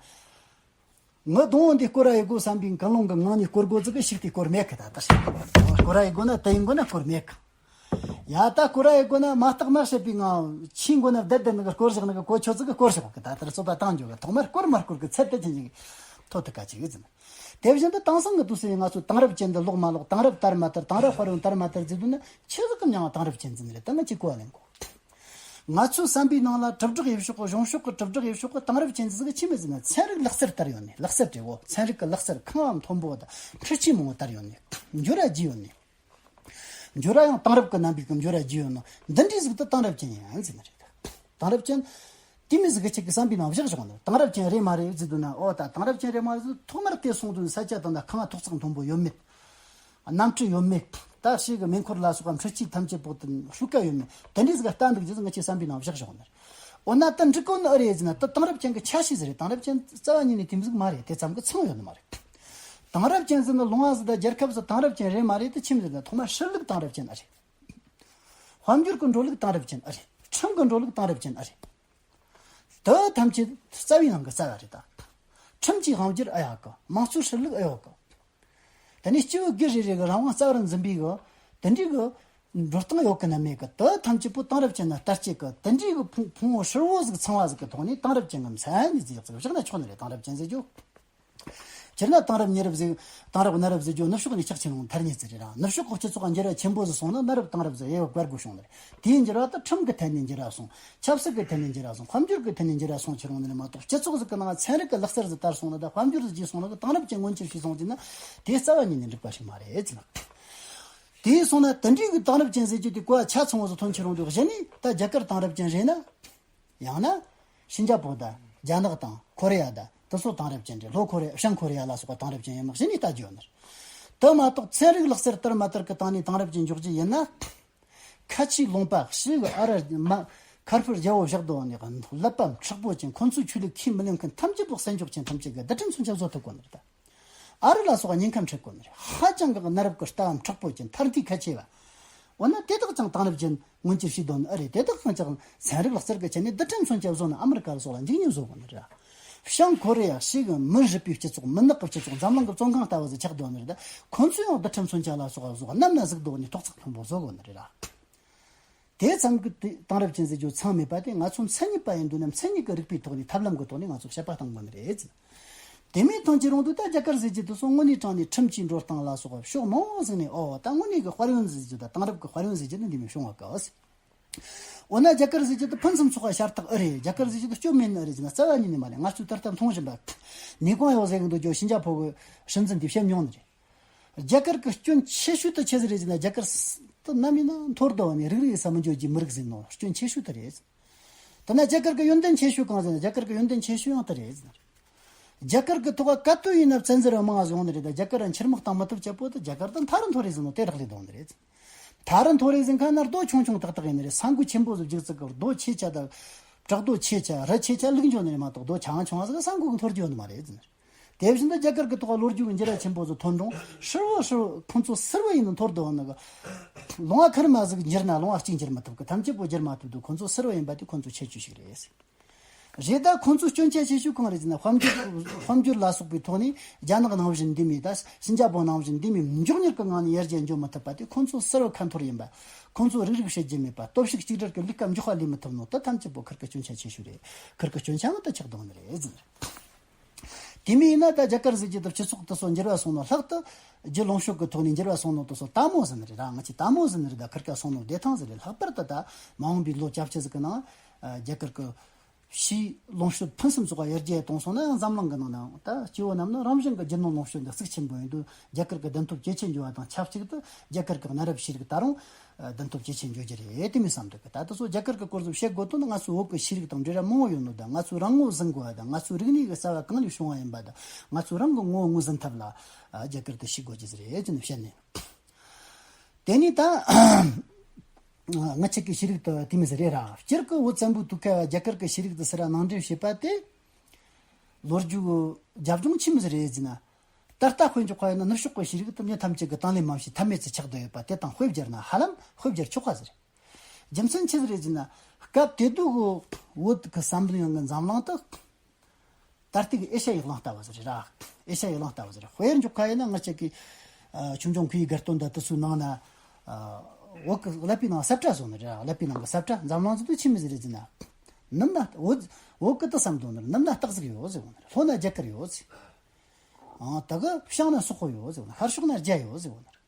ངའི་སྡོང་བོ་འདི་སྐོར་ར་ཡི་དགོས་བསམ་པའི་ཀུན་སློང་གི་ངང་ནས་སྐོར་དགོས་ཟིག་གི། ཤིག་དེ་སྐོར་མེད་གི། ད་ལྟ་སྐོར་ར་ཡི་དགོས་ན་དེ་ཡིན་དགོས་ན་སྐོར་མེད་གི། ཡ་ད་སྐོར་ར་ཡི་དགོས་ན་མ་བརྟགས་མ་དཔྱད་པའི་ངང་ཁྱིའི་མགོ་ན་བསྡད་བསྡད་ནི་གི་སྐོར་བཞག་ནི་གི་གོ་ཆོད་ཟིག་གི་སྐོར་བཞག་གི། ད་ལྟར་རྩོད་པ་བཏང་འཇོག་གི། ཐོག་མར་སྐོར་མ་སྐོར་གི་ཚད་དེ་ཅན་ཅིག་ཐོ་ཐུག་ག་ཅིག་ཡོད་ཟིན། དེ་བཞིན་དུ་དེང་སང་གི་དུས་སུ་ཡང་ང་ཚོ་དེང་རབས་ཅན་འདི་ལོག་མ་ལོག། དེང་རབས་དར་མ་དར། དེང་རབས་དཔལ་ཡོན་དར་མ་དར་ཟེར་དུས་ན། ཁྱེད་ཟིག་གི་མྱིང་ང་དེང་རབས་ཅན་ཟེར་ནི་རེད། ད་ང་ཅིག་གོ་བ་ལེན་དགོས། ང་ཚོའི་བསམ་པའི་ནང་ལ་དྲིལ་བསྒྲགས་ཡེ་ཕྱོགས་གི། གཞུང་ཕྱོགས་གི་དྲིལ་བསྒྲགས་ཡེ་ཕྱོགས་གི་དེང་རབས་ཅན་ཟིག་ཆི་མོ་ཟིག་ན། ཚན་རིག་ལག་རྩལ་དར་ཡོད་ནི། ལག་རྩལ་རེད་བོ། ཚན་རིག་གི་ལག་རྩལ་ཁང་བ་མཐོན་པོ་དང་འཕྲུལ་ཆས་མང་བོ་དར་ཡོད་ནི། འགྱུར་བ་རྒྱས་ཡོད་ནི། འགྱུར་བ་ཡང་དེང་རབས་ཀྱི་རྣམ་པའི་སྐབས་འགྱུར་བ་རྒྱས་ཡོད་ནོ། འདི་འདྲའི་ཟིག་ཏུ་དེང་རབས་ཅན་ཡིན་ཟེར་ནི་རེད། དེང་རབས་ཅན་དེ་མོ་ཟིག་གི་ཁྱེད་ཀྱི་བསམ་པའི་ནང་བཞག་བཞག་ནི། དེང་རབས་ཅན་རེད་མ་རེད་ཟེར་དུས་ན། ཨོ་ད་དེང་རབས་ཅན་རེད་མ་རེད་ཟེར། ཐོག་མར་དེ་སོང་དུས་ས་ཆ་དང་ད་ཁང་བ་ཐོག་བརྩེགས་མཐོན་པོ་ཡོད་མེད། གནམ་གྲུ་ཡོད་མེད། ད་ཞིག་གི་མེ་འཁོར་ལ་སོགས་པ་འཕྲུལ་ཆས་ཐམས་ཅད་པོ་དེ་ཤུགས་ཀ་ཡོད་མེད། དེ་འདྲའི་ཟིག་ལྟ་འདུག་རྒྱུ་ཟིག་ང་ཆོའི་བསམ་པའི་ནང་བཞག་བཞག་ནི། འོ་ན་ད་འགྲིག་གོ་ནི་ཨེ་རེད་ཟེར་ན། ད་དེང་རབས་ཅན་གྱི་ཆ་ཤས་ཟིག་རེད། དེང་རབས་ཅན་རྩ་བ་ཉིད་ནས་དེ་མོ་ཟིག་མ་རེད། དེ་ཙམ་གྱི་ཚང་ཡོད་ནི་མ་རེད། དེང་རབས་ཅན་ཟེར་ན་ལུང་བ་ཟིག་དང་རྒྱལ་ཁབ་ཟིག་དེང་རབས་ཅན་རེད་མ་རེད་དེ་ཆི་མོ་ཟིག་ན། ཐོག་མར་ཧྲིལ་ལུགས་དེང་རབས་ཅན་ཨེ་རེད། དཔལ་འབྱོར་གྱི་འགྲོ་ལུགས་དེང་རབས་ཅན་ཨེ་རེད། ཁྲིམས་ཀྱི་འགྲོ་ལུགས་དེང་རབས་ཅན་ཨེ་རེད། དེ་ཐམས་ཅད་རྩ་བའི་ནང་གི་རྩ་བ་རེད་ད། ཁྲིམས་ཀྱི་དབང་སྒྱུར་ཨེ་ཡོད་གི། དམངས་གཙོའི་ཧྲིལ་ལུགས་ཨེ་ཡོད་གི། དེ་ནས་སྐྱེ་བོ་སྒེར་རེ་རེ་གི་རང་དབང་རྩ་བར་འཛིན་པའི་གི་དེ་འདྲའི་གི་འགྲོ་སྟངས་ཡོད་གི་ན་མེད་གི། དེ་ཐམས་ཅད་པོ་དེང་རབས་ཅན་ན་ལྟ་བྱེད་གི་དེ་འདྲའི་གི་ཕུང་ཕུང་བོ་ཧྲིལ་བོ་ཟིག་ཚང་བ་ཟིག་གི་ཐོག་ནས་དེང་རབས་ཅན་གི་མཚན་ཉིད་ཟིག་ཡག་ཟིག་བཞག་ན་ཆོག་ནི་རེད། དེང་རབས་ཅན་ཟེར་རྒྱུ། སྤྱིར་ན་དེང་རབས་ཉེ་རབས་ཟེར། དེང་རབས་གནའ་རབས་ཟེར་རྒྱུ་ནུབ་ཕྱོགས་ནས་ཆགས་ཆེ་རུང་ཐར་ཉེ་ཟིག་རེད་ར། ནུབ་ཕྱོགས་ཀྱི་སྤྱི་ཚོགས་འགྱུར་བ་ཆེན་པོ་ཟིག་སོང་ན་གནའ་རབས་དེང་རབས་ཟིག་དབྱེ་བ་བཀར་དགོས་བྱུང་ནི་རེད། དེའི་འགྱུར་བ་དེ་ཁྲིམས་ཀྱི་ཐད་ནས་འགྱུར་བ་སོང་། ཆབ་སྲིད་ཀྱི་ཐད་ནས་འགྱུར་བ་སོང་། དཔལ་འབྱོར་གྱི་ཐད་ནས་འགྱུར་བ་སོང་ཆེ་རུང་ནི་རེད་མ་གཏོགས། སྤྱི་ཚོགས་ཟིག་གི་ནང་ཚན་རིག་གི་ལག་རྩལ་ཟིག་དར་སོང་ན་དང་དཔལ་འབྱོར་ཟིག་རྒྱས་སོང་ན་གི་དེང་རབས་ཅན་མངོན་གྱུར་བྱས་སོང་ཟེར་ན། དེ་རྩ་བ་ཉིད་ནས་འགྲིག་པ་ཞིག་མ་རེད་ཟེར་ན། དེ་སོང་ན་དེ་འདྲའི་གི་དེང་རབས་ཅན་ཟེར་རྒྱུ་དེ་གོ་བ་ཆ་ཚང་བོ་ཟིག་ཐོན་ཆེ་རུང་དུས། གཞི་ནས་ད་རྒྱ་གར་དེང་རབས་ཅན་རེད་ན། ཡང་ན། ཤིན་ཅ་པོ་དང་རྒྱ་ནག་དང་ཁོ་རེ་ཡ་དང་དེ་ཚོ་དེང་རབས་ཅན་རེད། ལྷོ་ཁོ་རེ་ཡ། བྱང་ཁོ་རེ་ཡ་ལ་སོགས་པ་དེང་རབས་ཅན་ཡིན་ནོ་གཞི་ནས་ལྟ་རྒྱུ་ཡོད་ནི་རེད། དེ་མ་གཏོགས་ཚན་རིག་ལག་རྩལ་དར་མ་དར་གི་སྟེང་ནས་དེང་རབས་ཅན་འཇོག་རྒྱུ་ཡིན་ན། ཁ་ཆེའི་ལུང་པ་ཞིག་གི་ཨ་ར་མ་ཁ་སྤུ་རྒྱལ་པོ་བཞག་འདུག་ནི་གི། ཀླད་པ་མཁྲེགས་པོ་ཅན། ཁོ་ཚོའི་ཆོས་ལུགས་ཁས་མི་ལེན་མཁན་ཐམས་ཅད་པོ་གསན་འཇོག་ཅན་ཐམས་ཅད་ཀྱིས་རྡུལ་ཕྲན་མཚོན་ཆ་བཟོ་ཐུབ་དགོས་ནི་རེད་ད། ཨ་རི་ལ་སོགས་ཉེན་ཁ་འཕྲད་དགོས་ནི་རེད། ཧ་ཅང་གི་གནའ་རབས་ཀྱི་ལྟ་བ་མཁྲེགས་པོ་ཅན། མཐར་ཐུག་ཁ་ཆེ་བ། འོ་ན་དེ་དག་ཀྱང་དེང་རབས་ཅན་མངོན་གྱུར་བྱས་འདུག་ནི་ཨེ་རེད། དེ་དག་ཀྱང་ཚན་རིག་ལག་རྩལ་གྱི་ཆ་ནས་རྡུལ་ཕྲན་མཚོན་ཆ་བཟོ་ན་ཨ་མི་རི་ཀ་ལ་སོགས་ལ་འཇིགས་ཉེན་བཟོ་དགོས་ནི་རེད། བྱང་ཁོ་རེ་ཡ་ཞིག་གི་མི་རིག་པའི་སྤྱི་ཚོགས། མི་ནག་གི་སྤྱི་ཚོགས། འཛམ་གླིང་གི་བཙོན་ཁང་ལྟ་བུ་ཟིག་ཆགས་འདུག་ནི་རེད། ཁོ་ཚོས་ཡང་རྡུལ་ཕྲན་མཚོན་ཆ་ལ་སོགས་བཟོ། གནམ་ན་གཟིགས་འདུག་ནི་ཐོག་བརྩེགས་མཐོན་པོ་བཟོ་དགོས་ནི་རེད་ར། དེ་ཙམ་གྱིས་དེ་དེང་རབས་ཅན་ཟེར་རྒྱུ་ཚང་མེད་པ་དེ། ང་ཚོ་མཚན་ཉིད་པ་ཡིན་དུས་ན་མཚན་ཉིད་ཀྱི་རིག་པའི་ཐོག་ནས་ཐབས་ལམ་གྱི་ཐོག་ནས་ང་ཚོ་དཔྱད་པ་གཏང་དགོས་ནི་རེད། དེ་མིན་ཐོན་གྱི་རུང་དུས་ད་རྒྱ་གར་ཟེར་རྒྱུ་དེ་ཚོ་དངོས་གནས་དྲང་ནས་ཁྲིམས་ཀྱི་འགྲོ་སྟངས་ལ་སོགས་པ་ཕྱོགས་མང་བོ་ཟིག་ནས། ཨོ་ད་དངོས་གནས་ཀྱི་དཔལ་ཡོན་ཟེར་རྒྱུ་དང་དེང་རབས་ཀྱི་དཔལ་ཡོན་ཟེར་རྒྱུ་ནི་འདི་མོ་བྱུང་བ་ག་ཟེར། འོ་ན་རྒྱ་གར་ཟེར་རྒྱུ་དེ་ཕུན་སུམ་ཚོགས་པ་ཤ་སྟག་ཨེ་རེད། རྒྱ་གར་ཟེར་རྒྱུ་དེ་སྐྱོན་མེད་ནི་ཨེ་རེད་ཟེར་ན་རྩ་བ་ཉིད་ནས་མ་རེད། ང་ཚོས་ད་ལྟ་མཐོང་བཞིན་པ་ནི་གོང་ཡོད་ཟེར་གི་འདུག་རྒྱུ། ཤིན་ཅ་པོ་གི་སྲིད་འཛིན་འདི་བཤད་མྱོང་ནི་རེད། རྒྱ་གར་གྱི་སྐྱོན་ཆེ་ཤོས་དེ་ཆི་ཟིག་རེད་ཟེར་ན། རྒྱ་གར་དེ་ནམ་ཡིན་ན་འཐོར་བསྡད་ནས་རིག་རིག་ས་མི་འཇོག་རྒྱུའི་མི་རིགས་ཟིག་ཡིན་ནོ་སྐྱོན་ཆེ་ཤོས་དེ་རེད། དེ་ན་རྒྱ་གར་གྱི་ཡོན་ཏན་ཆེ་ཤོས་གང་ཟེར་ན། རྒྱ་གར་གྱི་ཡོན་ཏན་ཆེ་ཤོས་ཡང་དེ་རེད་ཟེར། རྒྱ་གར་གྱི་ཐོག་ག་ག་དུས་ཡིན་ན་བཙན་འཛུལ་བ་མང་ང་ཟིག་ཡོང་ནི་རེད། ད་རྒྱ་གར་ར་འཆི་རྨས་བཏང་མི་ཐུབ་ཅེས་པོ་དེ་རྒྱ་གར་དེ་མཐའ་རུ་འཐོར་རེ་ཟེར་ནོ་དེ་རག་ལས་བསྡད་ནི་རེད། མཐའ་རུ་འཐོར་རེ་ཟེར་མཁན་ན་རྡོ་ཆུང་ཆུང་ཏག་ཏག་ཡིན་ནི་རེད། ས་འགུལ་ཆེན་པོ་ཟིག་རྒྱུག་ཙིག་གི་རྡོ་ཆེ་ཆ་དང་བྲག་རྡོ་ཆེ་ཆ་རི་ཆེ་ཆ་བླུགས་འཇོག་ནི་རེད་མ་གཏོགས། རྡོ་ཆུང་ཆུང་ཟིག་ས་འགུལ་གི་འཐོར་རྒྱུ་ཡོད་ནི་མ་རེད་ཟེར། དེ་བཞིན་དུ་རྒྱ་གར་གྱི་ཐོག་ལོ་རྒྱུས་ཀྱི་འགྱུར་བ་ཆེན་པོ་ཟིག་ཐོན་རུང་ཧྲིལ་བོ་ཧྲིལ་བོ་ཁོང་ཚོ་ཟུར་བ་ཡིན་ནི་འཐོར་བསྡད་ཡོད་ནི་གི། ལུང་བ་ཁེར་མ་ཟིག་འགྱུར་ན་ལུང་བ་གཅིག་འགྱུར་མི་ཐུབ་གི། ཐམས་ཅད་པོ་འགྱུར་མ་ཐུབ་དུས་ཁོང་ཚོ་ཟུར་བ་ཡིན་པ་དེ་ཁོང་ཚོ་ཁྱད་ཆོས་ཤིག་རེད། རེད། ད་ཁོང་ཚོའི་སྐྱོན་ཆ་ཆེ་ཤོས་གང་རེད་ཟེར་ན། དཔལ་འབྱོར་དཔལ་འབྱོར་ལ་སོགས་པའི་ཐོག་ནས་རྒྱ་ནག་ནང་བཞིན་འདི་མོ་དང་ཤིན་ཅ་པོ་ནང་བཞིན་འདི་མོ་མགྱོགས་མྱུར་གྱི་ངང་ནས་ཡར་རྒྱས་འགྱོ་མི་ཐུབ་པ་དེ་ཁོང་ཚོ་ཟུར་བ་ཁ་འཐོར་ཡིན་པ། ཁོང་ཚོ་རིག་རིག་བྱེད་རྒྱུ་མེད་པ། སྟོབས་ཤུགས་གཅིག་སྒྲིལ་གྱི་ལུགས་ཀ་མགྱོགས་པ་ལས་མི་ཐུབ་ནོ་དེ་ཐམས་ཅད་པོ་ཁིར་གི་སྐྱོན་ཆ་ཆེ་ཤོས་རེད། ཁིར་གི་སྐྱོན་ཆ་ཡང་དེ་ཆགས་བསྡད་ནི་རེད་ཟེར། དེ་མིན་ཡིན་ན་ད་རྒྱ་གར་ཟེར་གྱི་དུ་སྤྱི་ཚོགས་དུ་སོ་འགྱུར་བ་སོང་ནོ་ལྷག་ཏུ་རྒྱུ་ལོངས་སྤྱོད་ཀྱི་ཐོག་ནས་འགྱུར་བ་སོང་ནོ་དུ་སོ་དལ་མོ་ཟིན་རེད་ར། ང་ཚོས་དལ་མོ་ཟིན་རེད། ད་ཁིར་ཀ་སོང་ནོ་བདེ་ཐང་ཟིན་རེད། ལྷག་པར་དུ་ད་མ་འོངས་པའི་ལོ་བརྒྱད་ཅུ་ཟིག་གི་ནང་རྒྱ་གར་གྱི་ཕྱིའི་ལོངས་སྤྱོད་ཕུན་སུམ་ཚོགས་པ་ཡར་རྒྱས་གཏོང་སོང་ན་ཡང་འཛམ་གླིང་གི་ནང་ན་ད་སྐྱེ་བོ་རྣམས་ནི་རང་བཞིན་གྱི་རྒྱུ་ནོར་ལོངས་སྤྱོད་འདི་གཙིགས་ཆེན་པོ་ཡིན་དུས་རྒྱ་གར་གྱི་བདེན་སྟོབས་ཇེ་ཆེར་འགྱུར་བ་དང་ཆབས་ཅིག་ཏུ་རྒྱ་གར་གྱི་གནའ་རབས་ཤེས་རིག་ད་རུང་བདེན་སྟོབས་ཇེ་ཆེར་འགྱུར་རྒྱུ་རེད། དེ་མིན་བསམ་འདུག་གི། ད་ལྟ་སོ་རྒྱ་གར་གྱི་སྐོར་ཚོ་བཤད་དགོས་དོན་ནི་ང་ཚོའི་བོད་ཀྱི་ཤེས་རིག་དང་འབྲེལ་བ་མང་བོ་ཡོད་ནོ་དང་། ང་ཚོའི་རང་ངོ་ཟིན་དགོས་པ་དང་། ང་ཚོའི་རིག་གནས་ཀྱི་རྩ་བ་གང་ལས་བྱུང་བ་ཡིན་པ་དང་། ང་ཚོའི་རང་གི་ངོ་བོ་ངོས་ཟིན་ཐབས་ལ་རྒྱ་གར་དུ་ཤེས་དགོས་རྒྱུ་ཟིག་རེད་ཅེས་ནས་བཤད་ནས། དེ་ནས་ད་ང་ཆེ་གི་ཤེས་རིག་ཏུ་དེ་མི་ཟེར་རེད་ར། སྤྱིར་གི་བོད་བཙན་པོའི་དུས་སྐབས་རྒྱ་གར་གི་ཤེས་རིག་ཏུ་ཟེར་ར་ནང་འདྲེན་བྱེད་པ་དེ་ལོ་རྒྱུས་རྒྱབ་ལྗོངས་ཆི་མི་ཟེར་རེད་ཟེར་ན། ད་ལྟ་དཔེ་འཇོག་པ་ཡིན་ན་ནུབ་ཕྱོགས་གི་ཤེས་རིག་ཏུ་མྱི་ཐམས་ཅད་ཀྱི་དང་ལེན་མ་བྱས་ཐབས་མེད་ཚུལ་ཆགས་བསྡད་ཡོད་པ་དེ་དང་དཔེ་སྦྱར་ན་ཧ་ལམ་དཔེ་སྦྱར་ཆོག་པ་ཟེར། རྒྱུ་མཚན་ཆི་ཟིག་རེད་ཟེར་ན། སྐབས་དེ་དུས་གི་བོད་གི་བསམ་བློ་ཡང་གི་འཛམ་གླིང་དུ། ད་ལྟའི་ཨེ་ཤ་ཡའི་གླིང་ལྟ་བུ་ཟིག་རེད་ར། ཨེ་ཤ་ཡའི་གླིང་ལྟ་བུ་ཟིག་རེད། དཔེར་འཇོག་ཁ་ཡིན་ན་ང་ཅག་གི་ཨ་ཆོས་འབྱུང་ཁུ་བའི་དགའ་སྟོན་དང་དེ་ཚོའི་ནང་ན། ཨ་བོད་ཀྱི་ཀླད་པའི་ནང་ས་བཀྲ་བཟོ་ནི་རེད་ར། ཀླད་པའི་ནང་གི་ས་བཀྲ་འཛམ་གླིང་ཚོ་དུ་ཆི་མི་ཟིག་རེད་ཟེར་ན། ནུབ་ན་བོད་བོད་ཀྱི་དུ་བསམ་དོན་ནི་ནུབ་ན་སྟག་གཟིག་ཡོད་ཟེར་བོ་ནི་རེད། ལྷོ་ན་རྒྱ་གར་ཡོད་ཟེར། ཨང་ད་གི་བྱང་ན་སོག་པོ་ཡོད་ཟེར་བོ་ནི། ཤར་ཕྱོགས་ན་རྒྱ་ཡོད་ཟེར་བོ་ནི་རེད།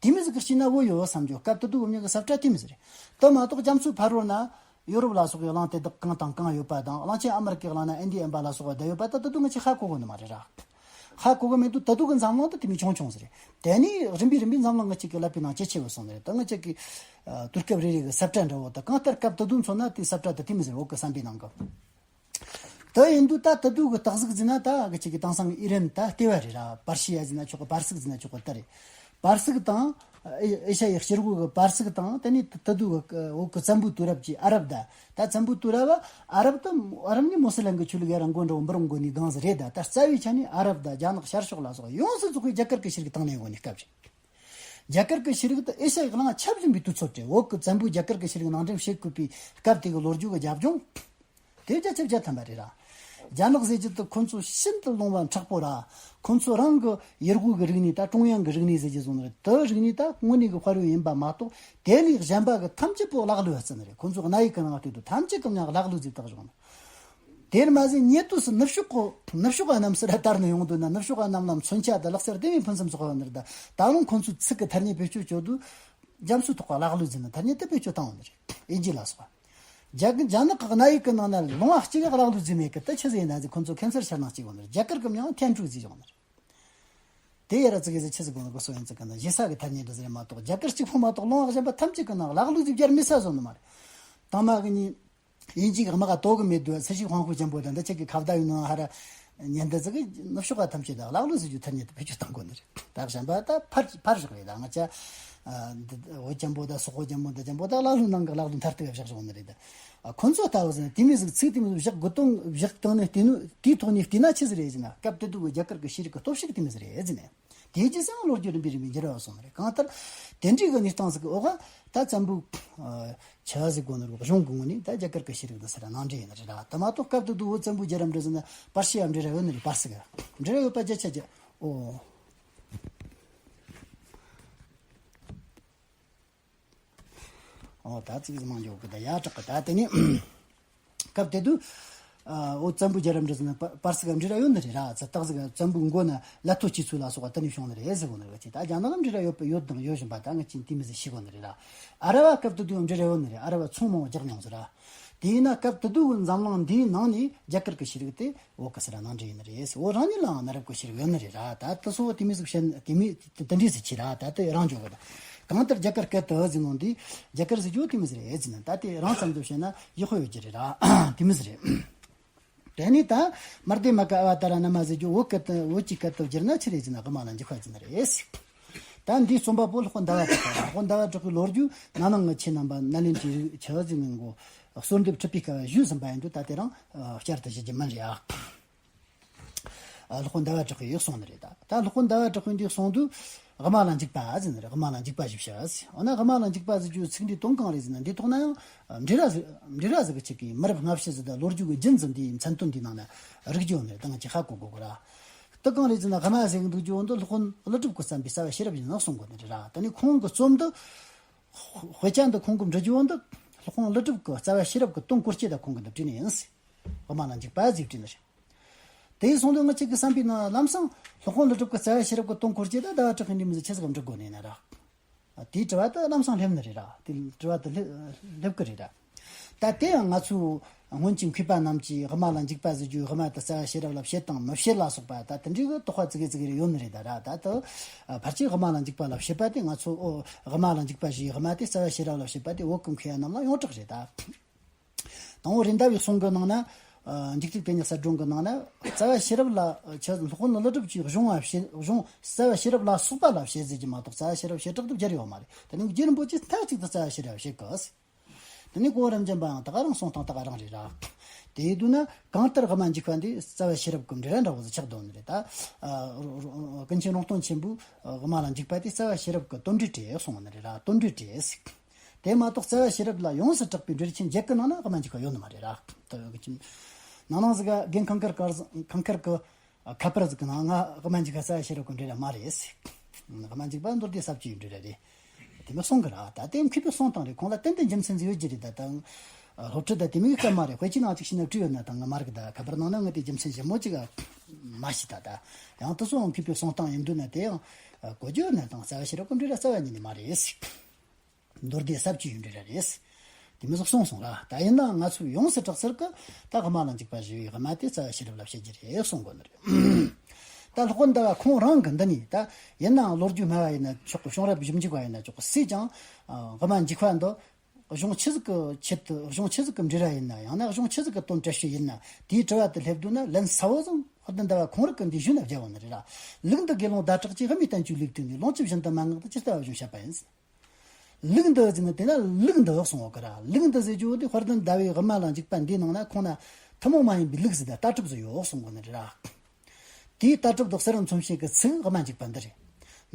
དེ་མི་ཟིག་གི་སྐྱིད་ན་བོད་ཡོད་བསམ་རྒྱུ་སྐབས་དེ་དུས་བོད་མི་གི་ས་བཀྲ་དེ་མི་ཟིག་རེད། དེ་མ་གཏོགས་རྒྱ་མཚོའི་ཕ་རོལ་ན། ཡོ་རོབ་ལ་སོགས་ཀྱི་གླིང་དེ་དག་གང་དང་གང་ཡོད་པ་དང་། གླིང་ཆེན་ཨ་མི་རི་ཀའི་གླིང་ན་ཨིན་ཌི་ཨན་པ་ལ་སོགས་པ་བསྡད་ཡོད་པ་ད་ད་དུང་ང་ཆེ་ཧ་གོ་གོ་ནི་མ་རེད་ར། ཧ་གོ་གོ་མེད་དུས་ད་དུང་གི་འཛམ་གླིང་དུ་དེ་མི་ཆུང་ཆུང་ཟེར་རེད། དེ་ནས་རིམ་པས་རིམ་པས་འཛམ་གླིང་ང་གཅིག་གི་ཀླད་པའི་ནང་ཇེ་ཆེ་བ་སོང་ནི་རེད། ད་ང་གཅིག་གི་ཨ་དུས་སྐབས་རེ་རེ་གི་ས་བཀྲ་འདྲ་བོ་ད་གང་ལྟར་སྐབས་ད་དུང་མཚོན་ན་དེ་ས་བཀྲ་ད་དེ་མི་ཟེར་བོད་གི་བསམ་པའི་ནང་གི། ད་ཡིན་དུས་ད་ད་དུང་གི་སྟག་གཟིག་ཟེར་ན་ད་གི་གཅིག་གི་དེང་སང་གི་ཨི་རན་ད་ལྟེ་བ་རེད་ར། པར་ཤི་ཡ་ཟེར་ན་ཆོག་གི། པར་སིག་ཟེར་ན་ཆོག་གི་ད་རེད། པར་སིག་དང་། ཨེ་ཨེ་ཤ་ཡའི་སྤྱི་སྒོ་གི་པར་སིག་དང་། དེ་ནས་ད་དུང་གི་བོད་གི་བཙན་པོའི་དུས་རབས་ཀྱི་ཨ་རབ་ད། ད་བཙན་པོའི་དུས་རབས་ཨ་རབ་ད་ཨ་རབ་ནི་མོ་སི་ལམ་གི་ཆོས་ལུགས་ཡ་རང་མགོ་འདྲ་བོ་འབུར་འགོ་ནས་སྒང་ཟིག་རེད། ད་ད་རྩ་བའི་ཆ་ནས་ཨ་རབ་ད་རྒྱ་ནག་ཤར་ཕྱོགས་ལ་སོགས་ཡོངས་སུ་རྫོགས་པའི་རྒྱ་གར་གི་ཤེས་རིག་དང་ལེན་འོག་ནས་སྐབས་རེད། རྒྱ་གར་གི་ཤེས་རིག་ད་ཨེ་ཤ་ཡའི་གླིང་ཁྱབ་བཞིན་པའི་དུས་ཚོད་རེད། བོད་གི་བཙན་པོའི་རྒྱ་གར་གི་ཤེས་རིག་ནང་འདྲེན་བྱེད་དགོས་པའི་སྐབས་དེ་གི་ལོ་རྒྱུས་གི་རྒྱབ་ལྗོངས། དེ་བརྒྱ་ཆ་བརྒྱ་ཐམ་པ་རེད་ར། རྒྱ་ནག་ཟེར་རྒྱུ་དེ་ཁོ་ཚོ་ཤིན་ཏུ་ལུང་པ་མཁྲེགས་པོ་ར། ཁོ་ཚོ་རང་གི་ཡུལ་སྒོ་གི་རིག་གནས་ད་ཀྲུང་དབྱང་གི་རིག་གནས་ཟེར་རྒྱུ་བཟོ་ནི་རེད། དེ་རིག་གནས་ད་དངོས་གནས་ཀྱི་དཔལ་ཡོན་ཡིན་པ་མ་གཏོགས་དེ་ལས་གཞན་པ་གི་ཐམས་ཅད་པོ་ལག་ལུས་བརྩི་ནི་རེད། ཁོ་ཚོ་གི་གནའ་ཡིག་གི་ནང་ལྟོས་དུས་ཐམས་ཅད་ཀྱི་མྱིང་ལག་ལུས་བརྩིས་བཏགས་བཞག་ནི། དེར་མ་ཟད་ཉེ་དུས་སུ་ནུབ་ཕྱོགས་གི་ནུབ་ཕྱོགས་ག་རྣམས་སུ་ར་དར་ནས་ཡོང་དུས་ན་ནུབ་ཕྱོགས་ག་རྣམས་ལ་མཚོན་ཆ་དང་ལག་རྩལ་དེ་བས་ཕུན་སུམ་ཚོགས་པ་ཡོད་ནི་རེད། ད་ད་རུང་ཁོ་ཚོའི་ཚིག་གི་ཐ་སྙད་བེད་སྤྱོད་བྱེད་དུས། རྒྱ་མཚོའི་ཐོག་ག་ལག་ལུས་འཛིན་ནི་ཐ་སྙད་དེ་བེད་སྤྱོད་བཏང་བ་ནི་རེད། དབྱིན་ཇི་ལ་སོགས་པ། རྒྱ་རྒྱ་ནག་གི་གནའ་ཡིག་གི་ནང་ན་ལུང་བ་གཅིག་ག་ལག་ལུས་འཛིན་མེད་གི། དེ་ཆི་ཟིག་ཡིན་ན་ཟེར། ཁོ་ཚོ་ཁེན་སར་ཤར་ནང་གཅིག་ཡོང་ནི་རེད། རྒྱ་གར་གི་མྱིང་ཐན་ཀྲུའུ་ཟེར་ཡོང་ནི་རེད། དེ་ཡ་ར་ཙི་གེ་ཟིག་ཆི་ཟིག་གོ་ནི་གོ་སོ་ཡིན་ཙི་གི་ན་ཞེ་ས་གི་ཐ་སྙད་འདི་ཟེར་མ་གཏོགས། རྒྱ་གར་གཅིག་པོ་མ་གཏོགས་ལུང་བ་གཞན་པ་ཐམས་ཅད་གི་ནང་ལག་ལུས་ཟིག་བརྒྱབ་མེད་ས་བཟོ་ནི་མ་རེད། དང་མ་གི་ཉིན། དབྱིན་ཇི་གི་དམག་ག་དོ་གི་མེད་དུས་སི་ཤི་ཧུང་ཧུ་ཅན་པོ་དང་འདི་ཆ་གི་ཁ་བརྡ་ཡོད་ནོ་ཧ་ར་ཉན་འདི་ཟིག་གི་ནུབ་ཕྱོགས་ག་ཐམས་ཅད་ད་ལག་ལུས་ཟེར་རྒྱུ་ཐ་སྙད་དུ་བེད་སྤྱོད་གཏང་དགོས་ནི་རེད། ད་གཞན་པ་ད་ཕར་ཕར་བཞག་རེད། ད་ང་ཅག་འདི་བོད་ཅན་པོ་ད་སོག་པོ་ཅན་པོ་འདི་ཅན་པོ་ད་ལག་ལུས་ནང་གི་ལག་ལུས་མཐར་ཐུག་བཞག་བཞག་ནི་རེད། ད་ཁོ་ཚོ་ལྟ་བུ་ཟེར་ན་དེ་མི་ཟིག་ཚིག་དེ་མི་ཟིག་བཞག་དགོས་དོན་བཞག་བཏང་ནས་བལྟས་ནོ་དེའི་ཐོག་ནས་བལྟས་ན་ཆི་ཟིག་རེད་ཟེར་ན། སྐབས་དེ་དུས་ཀྱི་རྒྱ་གར་གི་ཤེས་རིག་གི་སྟོབས་ཤུགས་དེ་མི་ཟིག་རེད་ཟེར་ནས། དེའི་རྗེས་སུ་ཡང་ལོ་རྒྱུས་རིམ་པས་རིམ་པས་འགྱུར་བ་སོང་ནི་རེད། གང་ལྟར་དེ་འདྲའི་གི་གནས་སྟངས་ཟིག་གི་འོག་ད་བཙན་པོའི་ཆ་ཟིག་གོ་ནི་རུ་གཞུང་གི་ངོས་ནས་ད་རྒྱ་གར་གི་ཤེས་རིག་འདི་ཟེར་ནང་འདྲེན་ཡིན་ནི་རེད་ར། དེ་མ་གཏོགས་སྐབས་དེ་དུས་བོད་བཙན་པོའི་རྒྱལ་རབས་འདྲ་ཟེར་ན་པར་ཤི་ཡ་འདྲ་ར་ཡོད་ནི་རེད། པར་སིག་འདྲ་ར་ཡོད་པ་བརྒྱ་ཆ་བརྒྱ། ཨོ། ཨོ་ད་ཙིག་ཟིག་མང་འཇོག་གི་ད་ཡ་དྲག་གི་ད་དེ་ནི། སྐབས་དེ་དུས། ཨ་འོ་བཙན་པོའི་རྒྱལ་རབས་འདྲ་ཟེར་ན་པ་པར་སིག་འབྲི་ར་ཡོད་ནི་རེད་ར། ཙི་སྟག་ཟིག་བཙན་པོའི་མགོ་ན་ལ་ཐོ་སྐྱེས་ཚུལ་ལ་སོགས་པ་དེ་ནས་བྱུང་ནི་རེད་ཟེར་གོ་ནི་རེད། ཅི་ད་རྒྱ་ནག་ལ་འབྲི་ར་ཡོད་པ་ཡོད་དང་ཡོད་བཞིན་པ་ད་ངས་ཅིན་དེ་མི་ཟིག་ཤེས་གོ་ནི་རེད་ར། ཨ་ར་བ་སྐབས་དེ་དུས་འབྲི་ར་ཡོད་ནི་རེད། ཨ་ར་བ་ཚོང་མང་བོ་རྒྱག་མྱོང་ཟེར་ར། དེས་ན་སྐབས་དེ་དུས་འཛམ་གླིང་འདིའི་ནང་ནས་རྒྱ་གར་གི་ཤེས་རིག་དེ་བོད་གི་ཟེར་ར་ནང་འདྲེན་ཡིན་ནི་རེད། བོད་རང་ཉིད་ལའང་གནའ་རབས་གི་ཤེས་རིག་ཡོད་ནི་རེད་ར། ད་དེ་སོ་དེ་མི་ཟིག་བཤད་དེ་མི་དེ་འདྲས་ཟིག་བྱས་ར། ད་དེ་རང་འཇོག་གི་ད། གང་ལྟར་རྒྱ་གར་སྐད་དུ་ཟིན་ནོ་འདི་རྒྱ་གར་ཟེར་རྒྱུ་དེ་མི་ཟེར་ཨེ་ཟིན་ན། ད་དེ་རང་ཙམ་དུ་བཤད་ན་ཡག་པོ་ཡོད་ཀྱི་རེད་ར། དེ་མི་ཟེར་རེད། དེ་ནས་ད་མར་དེ་མ་ཀ་ཨ་བ་ཏ་ར་ན་མ་ཟེར་རྒྱུ་བོད་སྐད་དུ་བོད་ཀྱི་སྐད་དུ་བསྒྱུར་ན་ཆི་རེད་ཟེར་ན་དབུ་མ་ལ་འཇུག་པ་ཟེར་ནི་རེད། ད་འདིའི་རྩོམ་པ་པོ་ལྷག་པ་ཟླ་བ་གྲགས་པ། ལྷག་པ་ཟླ་བ་གྲགས་པའི་ལོ་རྒྱུས་ན་ནིང་ངི་ཁྱེད་རྣམ་པ་ནཱ་ལེནྡྲའི་རིག་ཆ་ཟིག་ངི་མགོ་གསོལ་འདེབས་ཁྲིད་པའི་སྐབས་ཞུས་ཟིན་པ་ཡིན་དུས། ད་དེ་རིང་བསྐྱར་དུ་ཞུ་རྒྱུ་མིན་རེད་ཨ། ལྷག་པ་ཟླ་བ་གྲགས་པས་གསུངས་ནི་རེད་ད། ད་ལྷག་པ་ཟླ་བ་གྲགས་པས་འདི་གསུངས་དུས་དབུ་མ་ལ་འཇུག་པ་ཟེར་ནི་རེད། དབུ་མ་ལ་འཇུག་པ་ཞེས་བྱ་ཟེར། འོ་ན་དབུ་མ་ལ་འཇུག་པ་ཟེར་རྒྱུའི་ཚིག་འདིའི་དོན་གང་རེད་ཟེར་ན། འདིའི་ཐོག་ན་ཡང་འབྲི་ར་ཟེར་འབྲི་ར་ཟེར་གི་ཆེད་ཀྱི་མི་རབས་སྔ་ཕྱི་ཟེར་ད་ལོ་རྒྱུས་ཀྱི་རྒྱུན་ཟེར་འདིའི་མཚན་དོན་འདིའི་ནང་ན་རིག་རྒྱུ་ཡོད་ནི་རེད། ད་ང་ཅིག་ཧ་གོ་དགོས་གི་ར། དེ་གང་རེད་ཟེར་ན་དབུ་མ་ཟེར་གི་འདུག་རྒྱུ་འོ་འདི་སློབ་དཔོན་ཀླུ་སྒྲུབ་ཀྱིས་བརྩམས་པའི་རྩ་བ་ཤེས་རབ་ཡིན་ནོ་གསུང་གོ་ནི་རེད་ར། ད་ནི་ཁོང་གི་རྩོམ་འདི་དཔེ་ཆ་འདི་ཁོང་གིས་འབྲི་རྒྱུ་འོ་འདི་སློབ་དཔོན་ཀླུ་སྒྲུབ་ཀྱི་རྩ་བ་ཤེས་རབ་ཀྱི་དོན་སྐོར་སྐྱེས་ད་ཁོང་གིས་འདི་བྲིས་ནི་ཡིན་ཟེར། དབུ་མ་ལ་འཇུག་པ་ཟེར་བྲིས་ནི་རེད། དེ་སོང་དུས་ང་གཅིག་གི་བསམ་པའི་ནང་ལམ་སང་སློབ་དཔོན་ཀླུ་སྒྲུབ་ཀྱི་རྩ་བ་ཤེས་རབ་ཀྱི་དོན་སྐོར་གྱི་ད་ཟླ་བ་གྲགས་ཀྱི་འབྲས་མི་ཟིག་ཆི་ཟིག་གམ་འགྲིག་དགོས་ནས་ན་ར། དེའི་དྲི་བ་དེ་ལམ་སང་སླེབས་ནི་རེད་ར། དེ་དྲི་བ་དེ་སླེབས་སླེབས་ཀྱི་རེད་ར། ད་དེ་ཡང་ང་ཚོའི་སྔོན་གྱི་མཁས་པ་རྣམས་ཀྱིས་དབུ་མ་ལ་འཇུག་པ་ཟེར་རྒྱུའི་དབུ་མ་དེ་རྩ་བ་ཤེས་རབ་ལ་བྱེད་དང་མི་བྱེད་ལ་སོགས་པ་ད་དེ་འདྲའི་གི་དོགས་པ་ཙི་གེ་ཙི་གེ་རེ་ཡོད་ནི་རེད་ད་ར། ད་དེ་ཕལ་ཆེར་དབུ་མ་ལ་འཇུག་པ་ལ་བྱེད་པ་དེ་ང་ཚོ་ཨོ་དབུ་མ་ལ་འཇུག་པ་ཞེས་དབུ་མ་དེ་རྩ་བ་ཤེས་རབ་ལ་བྱེད་པ་དེ་བོད་ཀྱི་མཁས་པ་རྣམས་ལ་ཡོངས་གྲགས་རེད་ད། དང་པོ་རེད་མདའ་བའི་གསུང་གི་ནང་ན། ཨ། འཇིག་ལྟའི་དེ་ཉིད་གསལ་སྒྲོན་གྱི་ནང་ན། རྩ་བ་ཤེས་རབ་ལ་ཆ་སློབ་དཔོན་ཀླུ་སྒྲུབ་ཀྱིས་གཞུང་བ་བྱེད་གཞུང་རྩ་བ་ཤེས་རབ་ལ་སོགས་པ་ལ་བྱེད་ཟེར་གྱི་མ་གཏོགས་རྩ་བ་ཤེས་རབ་བྱེ་བྲག་ཏུ་སྦྱར་ཡོད་མ་རེད། དེ་ནས་རྗེ་རིན་པོ་ཆེས་མཐའ་གཅིག་ཏུ་རྩ་བ་ཤེས་རབ་བྱེད་གི། དེ་ནས་གོ་བོ་རབ་འབྱམས་པའང་ད་ག་རང་གསུང་སྟངས་ད་ག་རང་རེད་ར། དེ་ཡིན་དུས་ན་གང་ལྟར་དབུ་མ་འཇུག་པ་འདི་རྩ་བ་ཤེས་རབ་ཀྱི་འབྲེལ་བ་འདྲ་བོ་ཟིག་ཆགས་འདུག་ནི་རེད་ད། ཨ། རོ་རོ་ཀུན་མཁྱེན་རོང་སྟོན་ཆེན་པོས་དབུ་མ་ལ་འཇུག་པ་དེ་རྩ་བ་ཤེས་རབ་ཀྱི་དོན་འབྲེལ་བྲལ་གསུངས་ནི་རེད་ར། དོན་འབྲེལ་བྲལ་ཟེར། དེ་མ་གཏོགས་རྩ་བ་ཤེས་རབ་ལ་ཡོངས་སུ་གྲགས་པའི་འགྲེལ་ཆེན་བརྒྱད་ཀྱི་ནང་ན་དབུ་མ་འཇུག་པ་ཡོད་ནི་མ་རེད་ར། དེ་ཡོད་ཀྱི་ནང་ནང་ཟིག་ག་རྒན་ཁང་དཀར་དཀར་ཁང་དཀར་གྱི་ཁ་པར་ཟིག་གི་ནང་ང་དབུ་མ་འཇུག་པ་རྩ་བ་ཤེས་རབ་ཀྱི་འབྲེལ་བ་མ་རེད་ཟེར། དབུ་མ་འཇུག་པ་མདོ་སྡེ་ས་བཅུ་ཡི་འབྲེལ་བ་རེད། དེ་མོ་གསུང་གི་ར། ད་དེ་མཁས་པའི་གསུང་སྟངས་རེད། ཁོང་ལ་ཏན་ཏན་རྒྱུ་མཚན་ཟིག་ཡོད་ཀྱི་རེད། ད་དང་སློབ་ཁྲིད་ད་དེ་མོ་གི་སྐབས་མ་རེད། དཔེ་ཆའི་ནང་ཅིག་ཤེས་ན་བྲིས་ཡོད་ན་དང་ང་མ་རིག་ད་ཁ་པར་ནང་ན་ང་དེ་རྒྱུ་མཚན་ཞིབ་མོ་ཅིག་མ་ཤེས་ད། ད་ཡང་དེ་ཚོ་མཁས་པའི་གསུང་སྟངས་ཡིན་འདུག་ན་དེ་ཡང་གོ་རྒྱུ་ཡོད་ན་དང་རྩ་བ་ཤེས་རབ་ཀྱི་འབྲེལ་བ་རྩ་བ་ཉིད་ནས་མ་རེད་ཟེར། མདོ་སྡེ་ས་བཅུ་ཡི་འབྲེལ་བ་རེད། དེ་མོ་ཟིག་གསུངས་སོང་ར། ད་ཡིན་ནའང་ང་ཚོས་ཡོངས་སུ་གྲགས་ཚུལ་གྱི་ད་དབུ་མ་ལ་འཇུག་པ་ཞེས་པའི་དབུ་མ་དེ་རྩ་བ་ཤེས་རབ་ལ་བྱེད་རྒྱུ་རེད་གསུང་དགོས་ནི་རེད། ད་སློབ་དཔོན་ཟླ་བ་ཁོང་རང་གི་འདི་ནས་ད་ཡིན་ནའང་ལོ་རྒྱུས་སྨྲ་བ་ཡིན་ན་ཆོག་གི། བྱུང་རབས་ཞིབ་འཇུག་པ་ཡིན་ན་ཆོག་གི། སུས་ཀྱང་དབུ་མ་འཇུག་པ་འདི་གཞུང་ཆི་ཟིག་གི་ཆེད་དུ་གཞུང་ཆི་ཟིག་གི་འབྲེལ་བ་ཡིན་ན། ཡང་ན་གཞུང་ཆི་ཟིག་གི་དོན་འགྲེལ་བཤད་ཡིན་ན། དེའི་དྲི་བ་དེ་སླེབས་འདུག་ན་ལན་གསལ་བོ་ཟིག་དཔལ་ལྡན་ཟླ་བ་ཁོང་རང་གིས་འདི་ཞུས་ན་བརྒྱབ་ཡོད་ནི་རེད་ར། ལུགས་འདི་དགེ་སློང་ཟླ་གྲགས་ཀྱིས་དབུ་མའི་བསྟན་བཅོས་ལས་བཏོན་ནས། ལུང་ཇི་བཞིན་དུ་མན་ངག་ཏུ་ཇི་ལྟ་བ་བཞིན་བཤད་པ་ཡིན། ལུགས་འདི་ཟེར་ན་དེ་ན་ལུགས་འདི་གསུང་བ་གི་ར། ལུགས་འདི་ཟེར་རྒྱུ་དེ་དཔལ་ལྡན་ཟླ་བའི་དབུ་མ་ལ་འཇུག་པ་འདིའི་ནང་ན་ཁོང་ན་ཐུན་མོང་མ་ཡིན་པའི་ལུགས་ཟེར་ད་ལྟ་གྲུབ་ཟེར་ཡོད་གསུང་གི་ནི་རེད་ར། དེའི་ལྟ་གྲུབ་དང་གསེར་རམ་མཚོན་བྱེད་ཀྱི་ཚིག་དབུ་མ་འཇུག་པ་འདི་རེད།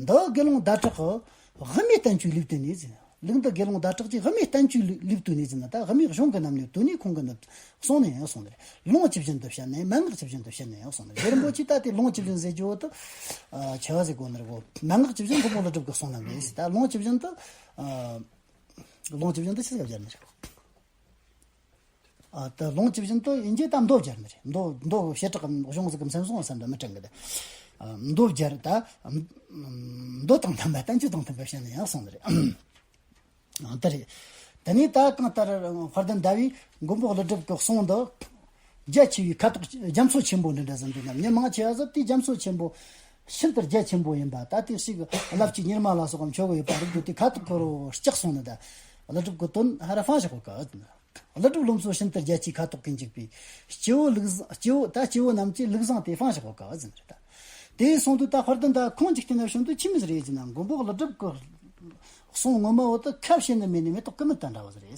འདི་དགེ་སློང་ཟླ་གྲགས་ཀྱིས་དབུ་མའི་བསྟན་བཅོས་ལས་བཏོན་ནས་ཟེར། ལུགས་འདི་དགེ་སློང་ཟླ་གྲགས་ཀྱིས་དབུ་མའི་བསྟན་བཅོས་ལས་བཏོན་ནས་ཟེར་ན། ད་དབུ་མའི་གཞུང་གི་རྣམ་གནས་བཏོན་ནས་ཁོང་གིས་འདི་གསུངས་ནས་ཡང་གསུངས་ནས་རེད། ལུང་ཇི་བཞིན་དུ་བཤད་ནས། མན་ངག་ཇི་བཞིན་དུ་བཤད་ནས་ཡང་གསུངས་ནས་རེད། རྒྱལ་རིན་པོ་ཆེས་ད་དེ་ལུང་ཇི་བཞིན་ཟེར་རྒྱུ་བོ་དེ་ཆེ་བ་ཟེར་གོ་ནི་རེད་གོ། མན་ངག་ཇི་བཞིན་མགོན་པོ་ཀླུ་སྒྲུབ་ཀྱི་གསུང་རྣམས་རེད་ཟེར། ད་ལུང་ཇི་བཞིན་དུ་ལུང་ཇི་བཞིན་དུ་ཆི་ཟིག་སྦྱར་ནི་རེད། ཨ། ད་ལུང་ཇི་བཞིན་དུ་ཡིན་གྱི་ད་མདོ་སྦྱར་ནི་རེད། མདོ་མདོ་བྱེ་བྲག་གམ་གཞུང་ཟིག་གམ་སེམས་བཟུང་བ་བསམ་པ་མི་དྲན་གི་ད། ཨ། མདོ་སྦྱར་ད། མདོ་དང་མཐུན་པ་བསྟན་བཅོས་དང་མཐུན་པ་བཤད་ནས་ཡང་གསུངས་ནི་རེད། ཨ། ད་རེད། དེ་ནས་ད་གང་ལྟར་དཔལ་ལྡན་ཟླ་བས་མགོན་པོ་ཀླུ་སྒྲུབ་ཀྱི་གསུང་འདི་རྒྱ་ཆེ་བའི་ཁ་དོག་རྒྱ་མཚོ་ཆེན་པོ་འདི་འདྲ་ཟིག་འདུག་ན། མི་མང་ཆེ་བ་ཟིག་དེ་རྒྱ་མཚོ་ཆེན་པོ་ཤིན་ཏུ་རྒྱ་ཆེན་པོ་ཡིན་པ། ད་དེ་ཞིག་རླབས་ཆེན་གཉེར་མ་ལ་སོགས་པ་མཆོད་གོ་ཡོད་པ་རིགས་དུ་དེ་ཁ་དོག་ཁོ་རོ་ལྕགས་སོང་ནི། ད་ཀླུ་སྒྲུབ་ཀྱི་དོན་ཧ་ར་ཧྥང་ཞིག་གོ་ག་ཟིན། ཀླུ་སྒྲུབ་བློ་མཚོ་ཤིན་ཏུ་རྒྱ་ཆེའི་ཁ་དོག་གིས་འཇིགས་པའི། སྤྱི་བོ་ལུགས་བཟང་། སྤྱི་བོ་ད་སྤྱི་བོ་རྣམས་ཀྱི་ལུགས་བཟང་དེ་ཧྥང་ཞིག་གོ་ག་ཟིན་རེད་ད། དེ་སོང་དུས་ད་དཔལ་ལྡན་ཟླ་བ་ཁོང་འཇིག་རྟེན་ན་བྱོན་དུས་ཆི་མོ་ཟིག་རེད་ཟེར་ན། མགོན་པོ་ཀླུ་སྒྲུབ་ཀྱི་གསུང་ངོ་མ་བོ་དེ་ཁ་བཤད་ནི་མེད་ནི་མེ་ཏོག་ཀུ་མུད་ལྟ་འདྲ་བོ་ཟིག་རེད།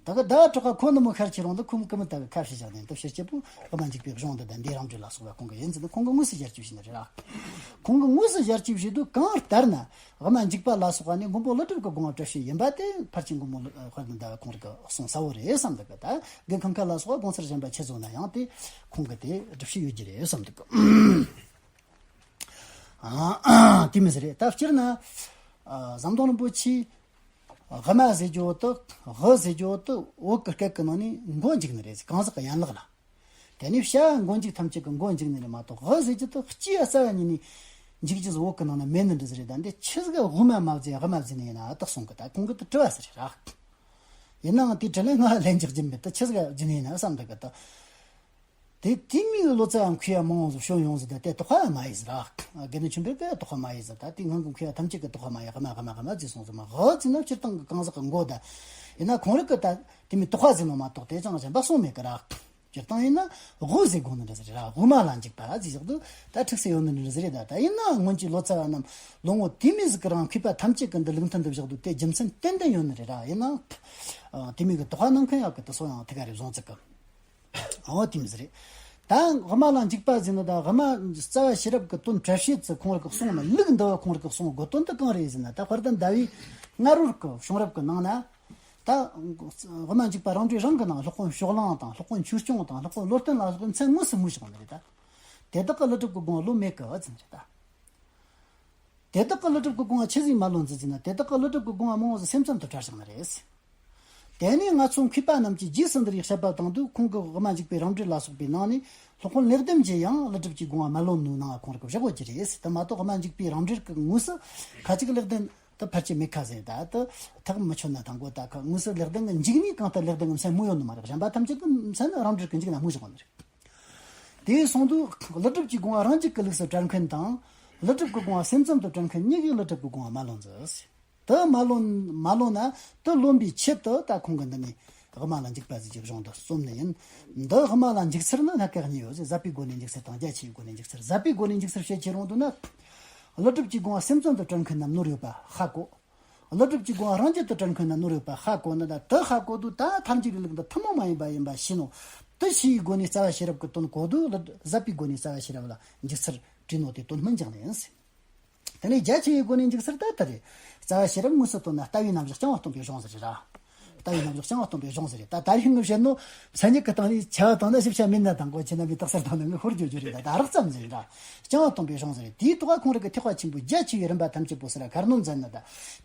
ད་གི་ཟླ་བ་གྲགས་པ་ཁོ་ནི་མོ་ཤར་ཆེ་རུང་དུ་ཁོ་མོ་ཀུ་མུད་ལྟ་བུའི་ཁ་བཤད་བཞག་ནས། དེ་ཕྱིར་སྐྱེས་བུ་དབུ་མ་འཇུག་པའི་གཞུང་འདི་དང་འདས་རང་གྲོལ་ལ་སོགས་པ་ཁོང་གི་ཡིན་ཟེར་ནས་ཁོང་གིས་དངོས་སུ་ཞལ་གྱིས་བཞེས་ནི་རེད་ར། ཁོང་གིས་དངོས་སུ་ཞལ་གྱིས་བཞེས་དུས་གང་ལྟར་ན་དབུ་མ་འཇུག་པ་ལ་སོགས་པ་ནི་མགོན་པོ་ཀླུ་སྒྲུབ་ཀྱི་དགོངས་པ་སྒྲུབ་བྱེད་ཡིན་པ་དེ་ཕལ་ཆེར་མགོན་པོ་ཀླུ་དཔལ་ལྡན་ཟླ་བ་ཁོང་རང་གི་གསུང་གསལ་བོ་རེད་བསམ་འདུག་གི། ད་རྒན་ཁང་ཁ་ལ་སོགས་པ་དགོངས་འཆར་གཞན་པ་ཆི་བཟོ་ན་ཡང་དེ་ཁོང་གི་དེ་སྒྲུབ་བྱེད་ཡོད་ཀྱི་རེད་བསམ་འདུག་གི། ཨ། དེ་མོ་ཟིག་རེད། ད་སྤྱིར་ན་ཨ་ཟམ་གདོང་རིན་པོ་ཆེས་དབུ་མ་ཟེར་རྒྱུ་བོ་དེ། དབུ་ཟེར་རྒྱུ་བོ་དེ་བོད་ཀྱི་སྐད་ཀྱི་ནང་ནས་མགོ་འཇུག་ནི་རེད། གང་ཟག་གི་ཡན་ལག་ལ། དེ་ནས་བྱ་བ་མགོ་མཇུག་ཐམས་ཅད་ཀྱི་མགོ་འཇུག་ནི་རེད་མ་གཏོགས། དབུ་ཟེར་རྒྱུ་དེ་སྤྱི་ཡ་རྩ་བ་ཉིད་ནས་འཇུག་རྒྱུ་ཟིག་བོད་ཀྱི་ནང་ན་མེད་ནི་འདྲ་ཟིག་རེད། ད་འདི་ཆི་ཟིག་ག་དབུ་མ་མ་བརྩིས་དབུ་མ་བརྩིས་ནི་ཡིན་ན་ད་གསུང་གི། ད་ཁོང་གིས་དེ་དྲི་བ་ཟེར་རེད་ར། ཡིན་ནའང་དེ་དྲི་ལན་ང་ལན་རྒྱག་རྒྱུ་མེད། ད་ཆི་ཟིག་ག་བརྩིས་ནི་ཡིན་ན་བསམ་འདུག་གི། ད་དེ་དེ་མོ་གི་ལོ་ཙཱ་བ་མཁས་པ་མང་བོ་ཟིག་བྱོན་ཡོང་ཟིག། ད་དེ་དོགས་པ་མ་ཡིན་ཟེར་ར། དགེ་འདུན་ཆོས་འཕེལ་གིས་དོགས་པ་མ་ཡིན་ཟེར། ད་དེ་སྔོན་གྱི་མཁས་པ་ཐམས་ཅད་ཀྱིས་དོགས་པ་མ་ཡིན། དབུ་མ་དབུ་མ་དབུ་མ་བརྩིས་སོང་ཟེར་མ། དབུ་བརྩིས་ན་སྤྱིར་བཏང་གི་གང་ཟག་གི་མགོ་ད། ཡིན་ན་ཁོང་རང་གིས་ད་དེ་མོ་དོགས་པ་ཟེར་ནོ་མ་གཏོགས་དེ་ཅང་གཞན་པ་གསུངས་མེད་གི་ར། སྤྱིར་བཏང་ཡིན་ན་དབུ་ཟེར་དགོས་ནི་འདྲ་ཟིག་རེད་ར། དབུ་མ་ལ་འཇུག་པ་ཟེར་བཞག་དུས་ད་འཁྲུག་ས་ཡོད་ནི་འདྲ་ཟིག་རེད། ད་ད་ཡིན་ན་སྔོན་གྱི་ལོ་ཙཱ་བ་རྣམས་ལོ་ངོ་དེ་མོ་ཟིག་གི་རིང་མཁས་པ་ཐམས་ཅད་ཀྱིས་འདི་ལུགས་མཐུན་དུ་བཞག་དུས་དེ་རྒྱུ་མཚན་ཏན་ཏན་ཡོད་ནི་རེད་ར། ཡིན་ནའང་དེ་མོ་གི་དོགས་པ་གནང་མཁན་ཡོད་གི། དེ་ཚོ་ཡང་ཐད་ཀ་རེ་བཟུང་ཚིག་གི། འོ་དེ་མོ་ཟིག་རེད། ད་དབུ་མ་ལ་འཇུག་པ་ཟེར་ནི་ད་དབུ་མ་རྩ་བ་ཤེས་རབ་ཀྱི་དོན་འགྲེལ་བཤད་ཚུལ་ཁོང་རང་གིས་གསུངས་ནི། ལུགས་འདི་བ་ཁོང་རང་གིས་གསུང་དགོས་དོན་དེ་གང་རེད་ཟེར་ན། ད་དཔལ་ལྡན་ཟླ་བས་སྔ་རོལ་གྱི་བྱུང་རབས་ཀྱི་ནང་ན། ད་དབུ་མ་འཇུག་པ་རང་གྲོལ་རང་གི་ནང་སློབ་དཔོན་ཕྱོགས་གླང་དང་སློབ་དཔོན་ཆོས་སྐྱོང་དང་སློབ་དཔོན་བློ་བརྟན་ལ་སོགས་པའི་མཚན་དངོས་སུ་སྨོས་བཞག་ནི་རེད་ད། དེ་དག་གིས་ཀླུ་སྒྲུབ་ཀྱི་དགོངས་པ་ལོབས་མེད་གི་ཟེར་ནི་རེད་ད། དེ་དག་གིས་ཀླུ་སྒྲུབ་ཀྱི་དགོངས་པ་ཆི་ཟིག་མ་ལོབས་ཟེར་ན། དེ་དག་གིས་ཀླུ་སྒྲུབ་ཀྱི་དགོངས་པ་མང་བོ་ཟིག་སེམས་ཙམ་དུ་བཀྲལ་བཞག་ནི་རེད། དེ་ནས་ང་ཚོ་མཁས་པ་རྣམས་ཀྱིས་རྗེས་སུ་འདི་རིགས་བཤད་པ་དང་དུ། ཁོང་གིས་དབུ་མ་འཇུག་པའི་རང་འགྲེལ་ལ་སོགས་པའི་ནང་ནས། སློབ་དཔོན་ལེགས་ལྡན་གྱིས་ཡང་ཀླུ་སྒྲུབ་ཀྱི་དགོངས་པ་མ་ལོན་ནོ་གནང་བ་ཁོང་རང་གིས་བཞག་ཡོད་ཀྱི་རེད། དེ་མ་གཏོགས་དབུ་མ་འཇུག་པའི་རང་འགྲེལ་གྱི་ངོས་སུ་ཁ་ཅིག་ལེགས་ལྡན་དུ་ཕལ་ཆེར་མེད་ཁ་ཟེར། ད་དུ་ཐག་མི་ཆོད་ན་དང་གོ། ད་ཁ་ངོས་སུ་ལེགས་ལྡན་གྱི་འཇུག་ནི་གང་ལྟར་ལེགས་ལྡན་གྱི་མཚན་སྨོས་ཡོད་ནི་མ་རེད། གཞན་པ་ཐམས་ཅད་དུ་མཚན་ནི་རང་འགྲེལ་གྱི་འཇུག་ན་སྨོས་བཞག་ཡོད་ནི་རེད། དེ་སོང་དུས་ཀླུ་སྒྲུབ་ཀྱི་དགོངས་པ་རང་འཇུག་གི་ལུགས་སུ་བཀྲལ་མཁན་དང་། ཀླུ་སྒྲུབ་ཀྱི་དགོངས་པ་སེམས་ཙམ་དུ་བཀྲལ་མཁན་གཉིས་ཀྱིས་ཀླུ་སྒྲུབ་ཀྱི་དགོངས་པ་མ་ལོན་ཟེར། དུ་མ་ལོན། མ་ལོན་ན་དུ་ལོན་པའི་ཆེད་དུ་ད་ཁོང་གིས་འདི་ནས་དབུ་མ་ལ་འཇུག་པ་ཟེར་གྱི་གཞུང་དུ་རྩོམ་ནི་ཡིན། འདི་དབུ་མ་ལ་འཇུག་ཚུལ་ནི་སྣ་ཁ་གཉིས་ཡོད་ཟེར། ཟབ་པའི་སྒོ་ནས་འཇུག་ཚུལ་དང་རྒྱ་ཆེ་བའི་སྒོ་ནས་འཇུག་ཚུལ། ཟབ་པའི་སྒོ་ནས་འཇུག་ཚུལ་བཤད་ཁྱེར་ཡོང་དུས་ན། ཀླུ་སྒྲུབ་ཀྱི་དགོངས་པ་སེམས་ཙམ་དུ་བཀྲལ་མཁན་རྣམས་ནོར་ཡོད་པ་ཧ་གོ། ཀླུ་སྒྲུབ་ཀྱི་དགོངས་པ་རང་འཇུག་ཏུ་བཀྲལ་མཁན་རྣམས་ནོར་ཡོད་པ་ཧ་གོ་ནི། ད་དུ་ཧ་གོ་དུས་ད་ཐལ་འགྱུར་བའི་ལུགས་འདི་ཐུན་མོང་མ་ཡིན་པ་ཡིན་པ་ཤེས་ནོ། དུ་ཤེས་པའི་སྒོ་ནས་རྩ་བ་ཤེས་རབ་ཀྱི་དོན་གོ་དུས། ཀླུ་ཟབ་པའི་སྒོ་ནས་རྩ་བ་ཤེས་རབ་ལ་འཇུག་ཚུལ་བྲིས་ནོ་དེ་དོན་སྨིན་སྦྱངས་ནི་ཡིན་ཟེར། དེ་ནས་རྒྱ་ཆེ་བའི་སྒོ་ནས་འཇུག་ཚུལ་ད་ལྟ་རེད། རྩ་བ་ཤེས་རབ་དངོས་སུ་བཏོན་ན་ལྟ་བའི་རྣམ་གཞག་རྐྱང་བ་སྟོན་པའི་གཞུང་ཟེར་རེད་ར། ལྟ་བའི་རྣམ་གཞག་རྐྱང་བ་སྟོན་པའི་གཞུང་ཟེར་རེད། ད་ད་རིང་ངས་བཤད་ནོ་མཚན་ཉིད་ཀྱི་སྟེང་ནས་ཆ་བ་བཏང་ན་ཞིབ་ཆ་མིན་ན་དང་གོ། ཁྱེད་རྣམ་པས་རྟགས་གསལ་བཏང་ན་ངས་ཤོར་འགྱོ་རྒྱུ་རེད། ད་ད་རགས་ཙམ་ཟེར་ར། རྐྱང་བ་སྟོན་པའི་གཞུང་ཟེར་རེད། དེའི་ཐོག་ཁོང་རང་གི་ཐེག་པ་ཆེན་པོའི་རྒྱ་ཆེ་བའི་རིམ་པ་ཐམས་ཅད་པོ་ཟེར་ར་ཁ་སྣོན་མཛད་ནི། ད་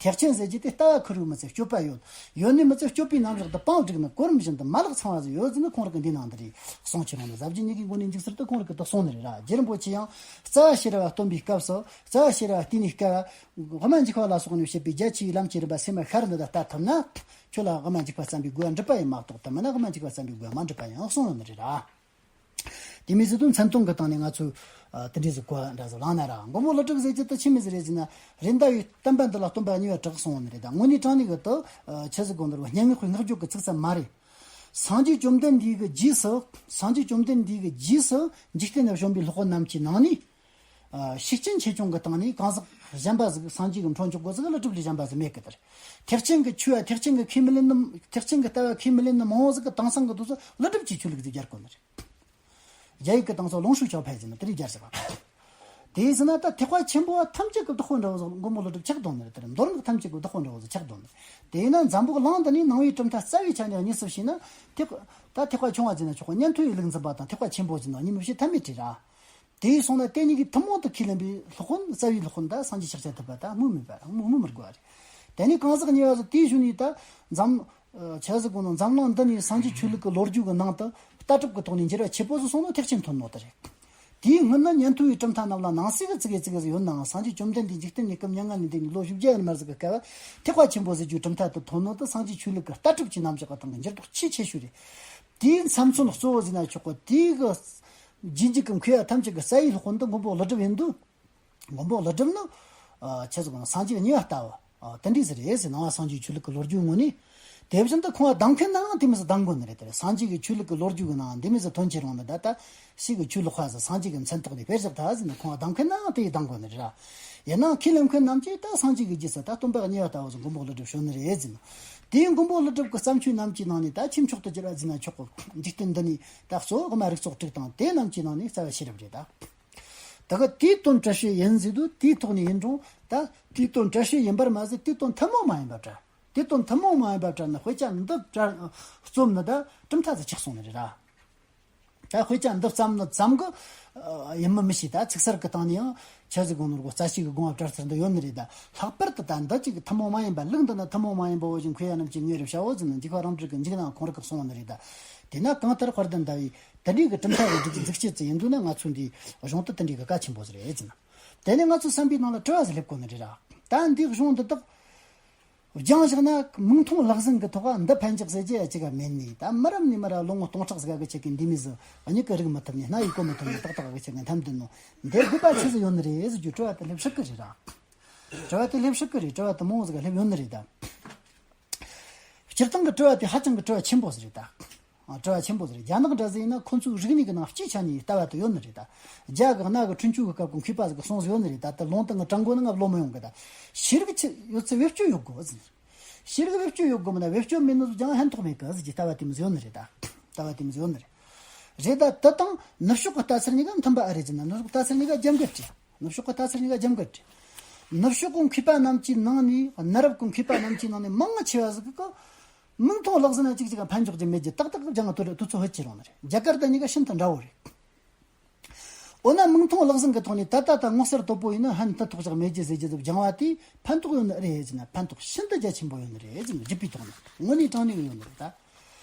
ཐེག་ཆེན་ཟེར་རྒྱུ་དེ་ལྟ་བ་ཁེར་བོའི་མི་ཚེ་སྤྱོད་པ་ཡོད། ཡོད་ནི་མི་ཚེ་སྤྱོད་པའི་རྣམ་གཞག་ཏུ་པང་བསྒྲིགས་ནི་གོ་རིམ་བཞིན་དུ་མ་ལག་ཚང་བ་ཟིག་ཡོད་ཟེར་ནི་ཁོང་རང་གི་འདི་ནང་འདི་རེད། གསུང་ཆོས་རང་ནི་ཟབ་རྒྱས་གཉིས་ཀྱི་སྒོ་ནས་འཇུག་ཚུལ་དུ་ཁོང་རང་གིས་དེ་གསུངས་ནི་རེད་ར། རྗེ་རིན་པོ་ཆེ་ཡང་རྩ་བ་ཤེས་རབ་སྟོན་པའི་སྐབས་སུ། རྩ་བ་ཤེས་རབ་བལྟས་ནས་སྐབས། དབུ་མ་འཇུག་པ་ལ་སོགས་ནས་བཤད་པའི་རྒྱ་ཆེ་བའི་ལམ་གྱི་རིམ་པ་སེམས་མ་ཤར་འདི་དག་ལྟ་ཐུབ་ན། ཁྱོད་ལ་དབུ་མ་འཇུག་པ་བརྩམ་པའི་དགོས་པ་འགྲུབ་པ་ཡིན་མ་གཏོགས། དེ་མིན་ན་དབུ་མ་འཇུག་པ་བརྩམ་པའི་དགོས་པ་མ་འགྲུབ་པ་ཡིན་གསུངས་ཡོད་ནི་རེད་ར། དེ་མིན་ཟེར་དུས་མཚན་དོན་གྱི་སྟེང་ནས་ང་ཚོས་ཨ་དེ་འདྲའི་ཟིག་གོ་བ་འདྲ་ཟིག་བླངས་ན་ར། མགོན་པོ་ཀླུ་སྒྲུབ་ཟེར་རྒྱུ་དེ་ཆི་མོ་ཟིག་རེད་ཟེར་ན། རེད། ཟླ་བའི་བསྟན་པ་འདི་ལ་སྟོན་པ་གཉིས་པ་གྲགས་སོང་བ་ནི་རེད། ད་དངོས་གནས་དྲང་གནས་ཀྱི་དུ་ཨ་ཆི་ཟིག་གོ་འདུག་སྙན་ངག་པའི་བསྔགས་བརྗོད་ཀྱི་ཚིག་ཙམ་མ་རེད། སངས་རྒྱས་བཅོམ་ལྡན་འདས་ཀྱི་རྗེས་སུ། སངས་རྒྱས་བཅོམ་ལྡན་འདས་ཀྱི་རྗེས་སུ་འཇིག་རྟེན་ན་བྱོན་པའི་སློབ་དཔོན་རྣམས་ཀྱི་ནང་ནས། ཨ་ཤུགས་རྐྱེན་ཆེ་ཆུང་གི་སྟེང་ནས་གང་ཟག་གཞན་པ་ཟིག་སངས་རྒྱས་ཀྱི་འཕྲོ་མཆོག་གོ་ཟིག་ཀླུ་སྒྲུབ་ལས་གཞན་པ་ཟིག་མེད་གི། དེར་ཐེག་ཆེན་གྱི་ཆོས་ཐེག་ཆེན་གྱི་ཁས་མི་ལེན་ནི། ཐེག་ཆེན་གྱི་ལྟ་བ་ཁས་མི་ལེན་ནི་མང་བོ་ཟིག་གི་དེང་སང་གི་དུས་སུ་ཀླུ་སྒྲུབ་ཀྱི་ཆོས་ལུགས་ཟིག་སྦྱར་གོ་ནི་རེད། རྒྱ་ཡིག་གི་དེང་སང་龙树教派ཟེར་ན་དེ་རིགས་སྦྱར་ཟེར་བ། དེ་ཟེར་ན་ད་ཐེག་པ་ཆེན་པོ་བ་ཐམས་ཅད་ཀྱི་བདག་པོ་འདྲ་བོ་ཟིག་མགོན་པོ་ཀླུ་སྒྲུབ་ཆགས་བསྡད་ནི་རེད། དེར་མདོ་སྔགས་ཐམས་ཅད་ཀྱི་བདག་པོ་འདྲ་བོ་ཟིག་ཆགས་བསྡད་ནི་རེད། དེས་ན་འཛམ་བུ་གླིང་འདི་ནས་ནང་པའི་གྲུབ་མཐའ་རྩ་བའི་ཆ་ནས་གཉིས་སུ་ཕྱེ་ན། ཐེག་ད་ཐེག་པ་ཆུང་བ་ཟེར་ན་ཆོག་གོ། ཉན་ཐོས་པའི་ལུགས་འཛིན་པ་དང་ཐེག་པ་ཆེན་པོ་ཟེར་ན་གཉིས་མི་ཕྱེ་ཐབས་མེད་རེད་ར། དེ་ཡིན་སོང་ན་དེ་གཉིས་ཀྱི་ཐུན་མོང་དུ་ཁས་ལེན་པའི་སློབ་དཔོན་རྩ་བའི་སློབ་དཔོན་ད་སངས་རྒྱས་ཤཱཀྱ་ཐུབ་པ་ད་སྨོས་མེད་པ་སྨོས་སྨོས་མི་དགོས་པ་རེད། དེ་ནས་གང་ཟག་གཉིས་པ་ཟིག་དེའི་གཞུག་ནས་ད་འཛམ། ཆི་ཟིག་གོ་ནོ། འཛམ་གླིང་འདི་ནས་སངས་རྒྱས་ཆོས་ལུགས་ཀྱི་ལོ་རྒྱུས་ཀྱི་ནང་དུ་ལྟ་གྲུབ་ཀྱི་ཐོག་ནས་འགྱུར་བ་ཆེ་པོ་ཟིག་སོང་ནོ་ཐེག་ཆེན་ཐོན་ནོ་དེ་རེད། དེའི་སྔོན་ན་ཉན་ཐོས་པའི་གྲུབ་མཐའ་རྣམས་ལ་ནང་གསེས་ཀྱི་ཙི་གེ་ཙི་གེ་ཟིག་ཡོད་ནའང་། སངས་རྒྱས་བཅོམ་ལྡན་འདས་འཇིག་རྟེན་ནས་སྐབས་མྱ་ངན་ལས་འདས་ནས་ལོ་བཞི་བརྒྱ་ཡར་མར་ཟིག་གི་སྐབས་ཐེག་པ་ཆེན་པོ་ཟེར་རྒྱུའི་གྲུབ་མཐའ་དེ་ཐོན་ནོ་དེ་སངས་རྒྱས་ཆོས་ལུགས་ཀྱི་ལྟ་གྲུབ་ཀྱི་རྣམ་གཞག་གི་སྟེང་གི་འགྱུར་ལྡོག་ཆེས་ཆེ་ཤོས་རེད། དེའི་མཚམས་མཚོན་གཙོ་བོ་ཟེར་ན་ཆོག་གོ། དེའི་གི་རྗེས་འཇུག་གི་མཁས་པ་ཐམས་ཅད་ཀྱི་རྩ་བའི་སློབ་དཔོན་དེ་མགོན་པོ་ཀླུ་སྒྲུབ་ཡིན་དུས། མགོན་པོ་ཀླུ་སྒྲུབ་ནི། ཨ་ཆི་ཟིག་གོ་ནོ། སངས་རྒྱས་གཉིས་པ་ལྟ་བུ། ཨ་དེ་འདྲ་ཟིག་རེད་ཟེར། ནང་པ་སངས་རྒྱས་ཆོས་ལུགས་ཀྱི་ལོ་རྒྱུས་ངོས་ནས། དེ་བཞིན་དུ་ཁོང་ལ་གདམས་མཁན་ནའང་དེ་མོ་ཟིག་གདམས་དགོས་ནི་རེད། དེ་རེད། སངས་རྒྱས་ཀྱི་ཆོས་ལུགས་ཀྱི་ལོ་རྒྱུས་ཀྱི་ནང་འདི་མོ་ཟིག་ཐོན་ཁྱེར་ཡོང་ནི། ད་ལྟ་ཕྱིས་ཀྱི་ཆོས་ལུགས་པ་ཟིག་སངས་རྒྱས་ཀྱི་མཚན་ཐོགས་ནས་དཔེ་བཞག་ད་ཟེར་ན་ཁོང་ལ་གདམས་མཁན་ནའང་དེ་ཡིས་གདམས་དགོས་ནི་རེད་ར། ཡིན་ནའང་ཁས་ལེན་མཁན་རྣམས་ཀྱིས་ད་སངས་རྒྱས་ཀྱི་རྗེས་སུ་ད་སྟོན་པ་གཉིས་པ་ལྟ་བུ་ཟིག་མགོན་པོ་ཀླུ་སྒྲུབ་བྱོན་ནི་རེད་ཟེར་ན། དེའི་མགོན་པོ་ཀླུ་སྒྲུབ་ཀྱི་བརྩམས་ཆོས་རྣམས་ཀྱི་ནང་ནས་ད་ཁྱིམ་མཆོག་ཏུ་གྱུར་པ་ཟེར་ན་ཆོག་གོ། འཇིག་རྟེན་འདི་ནས་ད་གཙོ་བོ་དབུ་མ་རིགས་ཚོགས་དྲུག་དང་དེ་རྣམས་ཀྱི་ནང་ནས་རྩ་བ་ཤེས་རབ་རེད་ད། ད་ག་དེའི་དོན་བཀྲལ་བྱེད་ཡིན་ཟེར་དུས་དེའི་ཐོག་ནས་ཡིན་རུང་། ད་དེའི་དོན་བཀྲལ་བྱེད་ཡིན་པར་མ་ཟད་དེའི་དོན་ཐུན་མོང་མ་ཡིན་པ་བཀྲལ། དེའི་དོན་ཐུན་མོང་མ་ཡིན་པ་བཀྲལ་ན་དཔེ་ཆ་འདི་བཀྲལ་རྩོམ་ནི་ད་གྲུབ་མཐའ་དེ་ཆགས་སོང་ནི་རེད་ར། ད་དཔེ་ཆ་འདི་བརྩམས་ནི་ཙམ་གི་ཡིན་མིན་མི་ཤེས། ད་ཚིག་གསར་གི་སྟེང་ནས་ཡང་ཆི་ཟིག་གོ་ནོ། རྩ་ཤེ་གི་དགོངས་པ་བཀྲལ་ཚུལ་འདི་ཡོད་ནི་རེད། ད་ལྷག་པར་དུ་ད་འདི་གཅིག་གི་ཐུན་མོང་མ་ཡིན་པ། ལུགས་འདི་ནི་ཐུན་མོང་མ་ཡིན་པའོ་ཞེས་མཁས་པ་རྣམས་ཀྱིས་ངེས་རེ་བྱའོ་ཟེར་ནས་འཇུག་པ་རང་འགྲེལ་གི་འཇུག་ནའང་ཁོང་རང་གིས་གསུངས་ནི་རེད། ད་དེས་ན་གང་ལྟར་དཔལ་ལྡན་ཟླ་བས། དེ་འདྲའི་གི་གྲུབ་མཐའ་གི་སྒྲིག་གཞི་འཛུགས་བྱེད་ཅིག་ཡིན་འདུག་ན། ང་ཚོའི་འདིའི་གཞུང་དེ་དེ་འདྲའི་གི་གལ་ཆེན་པོ་ཟིག་རེད་ཟེར་ན། དེ་ནས་ང་ཚོའི་བསམ་པའི་ནང་ལ་དྲི་བ་ཟིག་སླེབས་གོ་ནི་རེད་ར། ད་འདིའི་གཞུང་འདི་དག་སྦྱངས་བཞག་ན་མིག་མཐོང་ལག་ཟིན་གི་ཐོག་འདི་ཕན་ཆགས་ཟེར་རྒྱུ་ཡ་གཅིག་ག་མེད་ནི། ད་མི་རབས་ནས་མི་རབས་ལོ་ངོ་སྟོང་ཕྲག་ཟིག་ག་གི་ཆེད་ཀྱི་འདི་མོ་ཟིག་མྱིག་གིས་རིག་མི་ཐུབ་ནི། སྣ་ཡིས་གོ་མི་ཐུབ་ནི་ཏག་ཏག་གི་ཆེད་ཀྱི་འཐམས་འདུག་ནོ། འདིར་དགོས་པ་ཆི་ཟིག་ཡོད་ནི་རེད་ཟེར་རྒྱུའི་དྲི་བ་དེ་སླེབས་སྲིད་གི་རེད་ར། དྲི་བ་དེ་སླེབས་སྲིད་གི་རེད། དྲི་བ་དེ་མང་བོ་ཟིག་ག་སླེབས་ཡོད་ནི་རེད་ད། སྤྱིར་བཏང་གི་དྲི་བ་དེ་ཧ་ཅང་གི་དྲི་བ་ཆེན་པོ་ཟིག་རེད་ད། ཨ་དྲི་བ་ཆེན་པོ་ཟིག་རེད། རྒྱ་ནག་འདྲ་ཟིག་ཡིན་ན་ཁོ་ཚོའི་རིག་གནས་ཀྱི་ནང་སྤྱིའི་ཆ་ནས་ལྟ་བ་དེ་ཡོད་ནི་རེད་ད། རྒྱ་གི་གནའ་གི་ཁྲུན་ཆུ་གི་སྐབས་ཀྱི་མཁས་པ་ཟིག་གིས་གསུངས་ཟིག་ཡོད་ནི་རེད་ད། དེ་ལུང་དེ་ངས་དྲངས་དགོས་ནི་ངས་བློ་མི་ཡོང་གི་ད། ཤེས་རིག་ཆི་ཡོད་ཚད་བེད་སྤྱོད་ཡོད་དགོས་ཟེར། ཤེས་རིག་བེད་སྤྱོད་ཡོད་དགོས་མིན་ན་བེད་སྤྱོད་མེད་ནོ་ཟིག་ཀྱང་ཕན་ཐོགས་མེད་གི་ཟེར་གྱི་ལྟ་བ་དེ་མོ་ཟིག་ཡོད་ནི་རེད་ད། ལྟ་བ་དེ་མོ་ཟིག་ཡོད་ནི་རེད། རེད་ད། དེ་དང་ནུབ་ཕྱོགས་ཀྱི་ལྟ་ཚུལ་གཉིས་ཀ་མཐུན་པ་ཨེ་རེད་ཟེར་ན། ནུབ་ཕྱོགས་ལྟ་ཚུལ་གཉིས་ཀ་རྒྱབ་འགལ་རེད། ནུབ་ཕྱོགས་ཀྱི་ལྟ་ཚུལ་གཉིས་ཀ་རྒྱབ་འགལ་རེད། ནུབ་ཕྱོགས་ཀྱི་མཁས་པ་རྣམས་ཀྱི་ནང་ནས། གནའ་རབས་ཀྱི་མཁས་པ་རྣམས་ཀྱི་ནང་ནས་མང་ཆེ་བ་ཟིག་གིས་མིག་མཐོང་ལག་ཟིན་ན་གཅིག་གཅིག་ག་ཕན་འཇོག་རྒྱུ་མེད་རྒྱུ་ཏག་ཏག་གི་སྦྱངས་ཏེ་དུས་ཚོད་ཕུད་ཀྱི་རུང་ནི་རེད། རྒྱ་གར་དང་གཉིས་ཀ་ཤིན་ཏུ་འདྲ་བོ་རེད། འོ་ན་མིག་མཐོང་ལག་ཟིན་གྱི་ཐོག་ནས་ད་ལྟ་ད་ངོ་གསར་དོད་པོ་ཡིན་ན་ཕན་ཐོགས་བཞག་མེད་ཀྱི་ཟེར་གྱི་འདུག་སྦྱང་བ་དེས་ཕན་ཐོགས་ཡོད་ནི་རེད་ཟེར་ན། ཕན་ཐོགས་ཤིན་ཏུ་རྒྱ་ཆེན་པོ་ཡོད་ནི་རེད་ཟེར་ན། རྒྱུད་པའི་ཐོག་ནས་དངོས་གནས་དྲང་གནས་ཡོད་ནི་རེད་ད།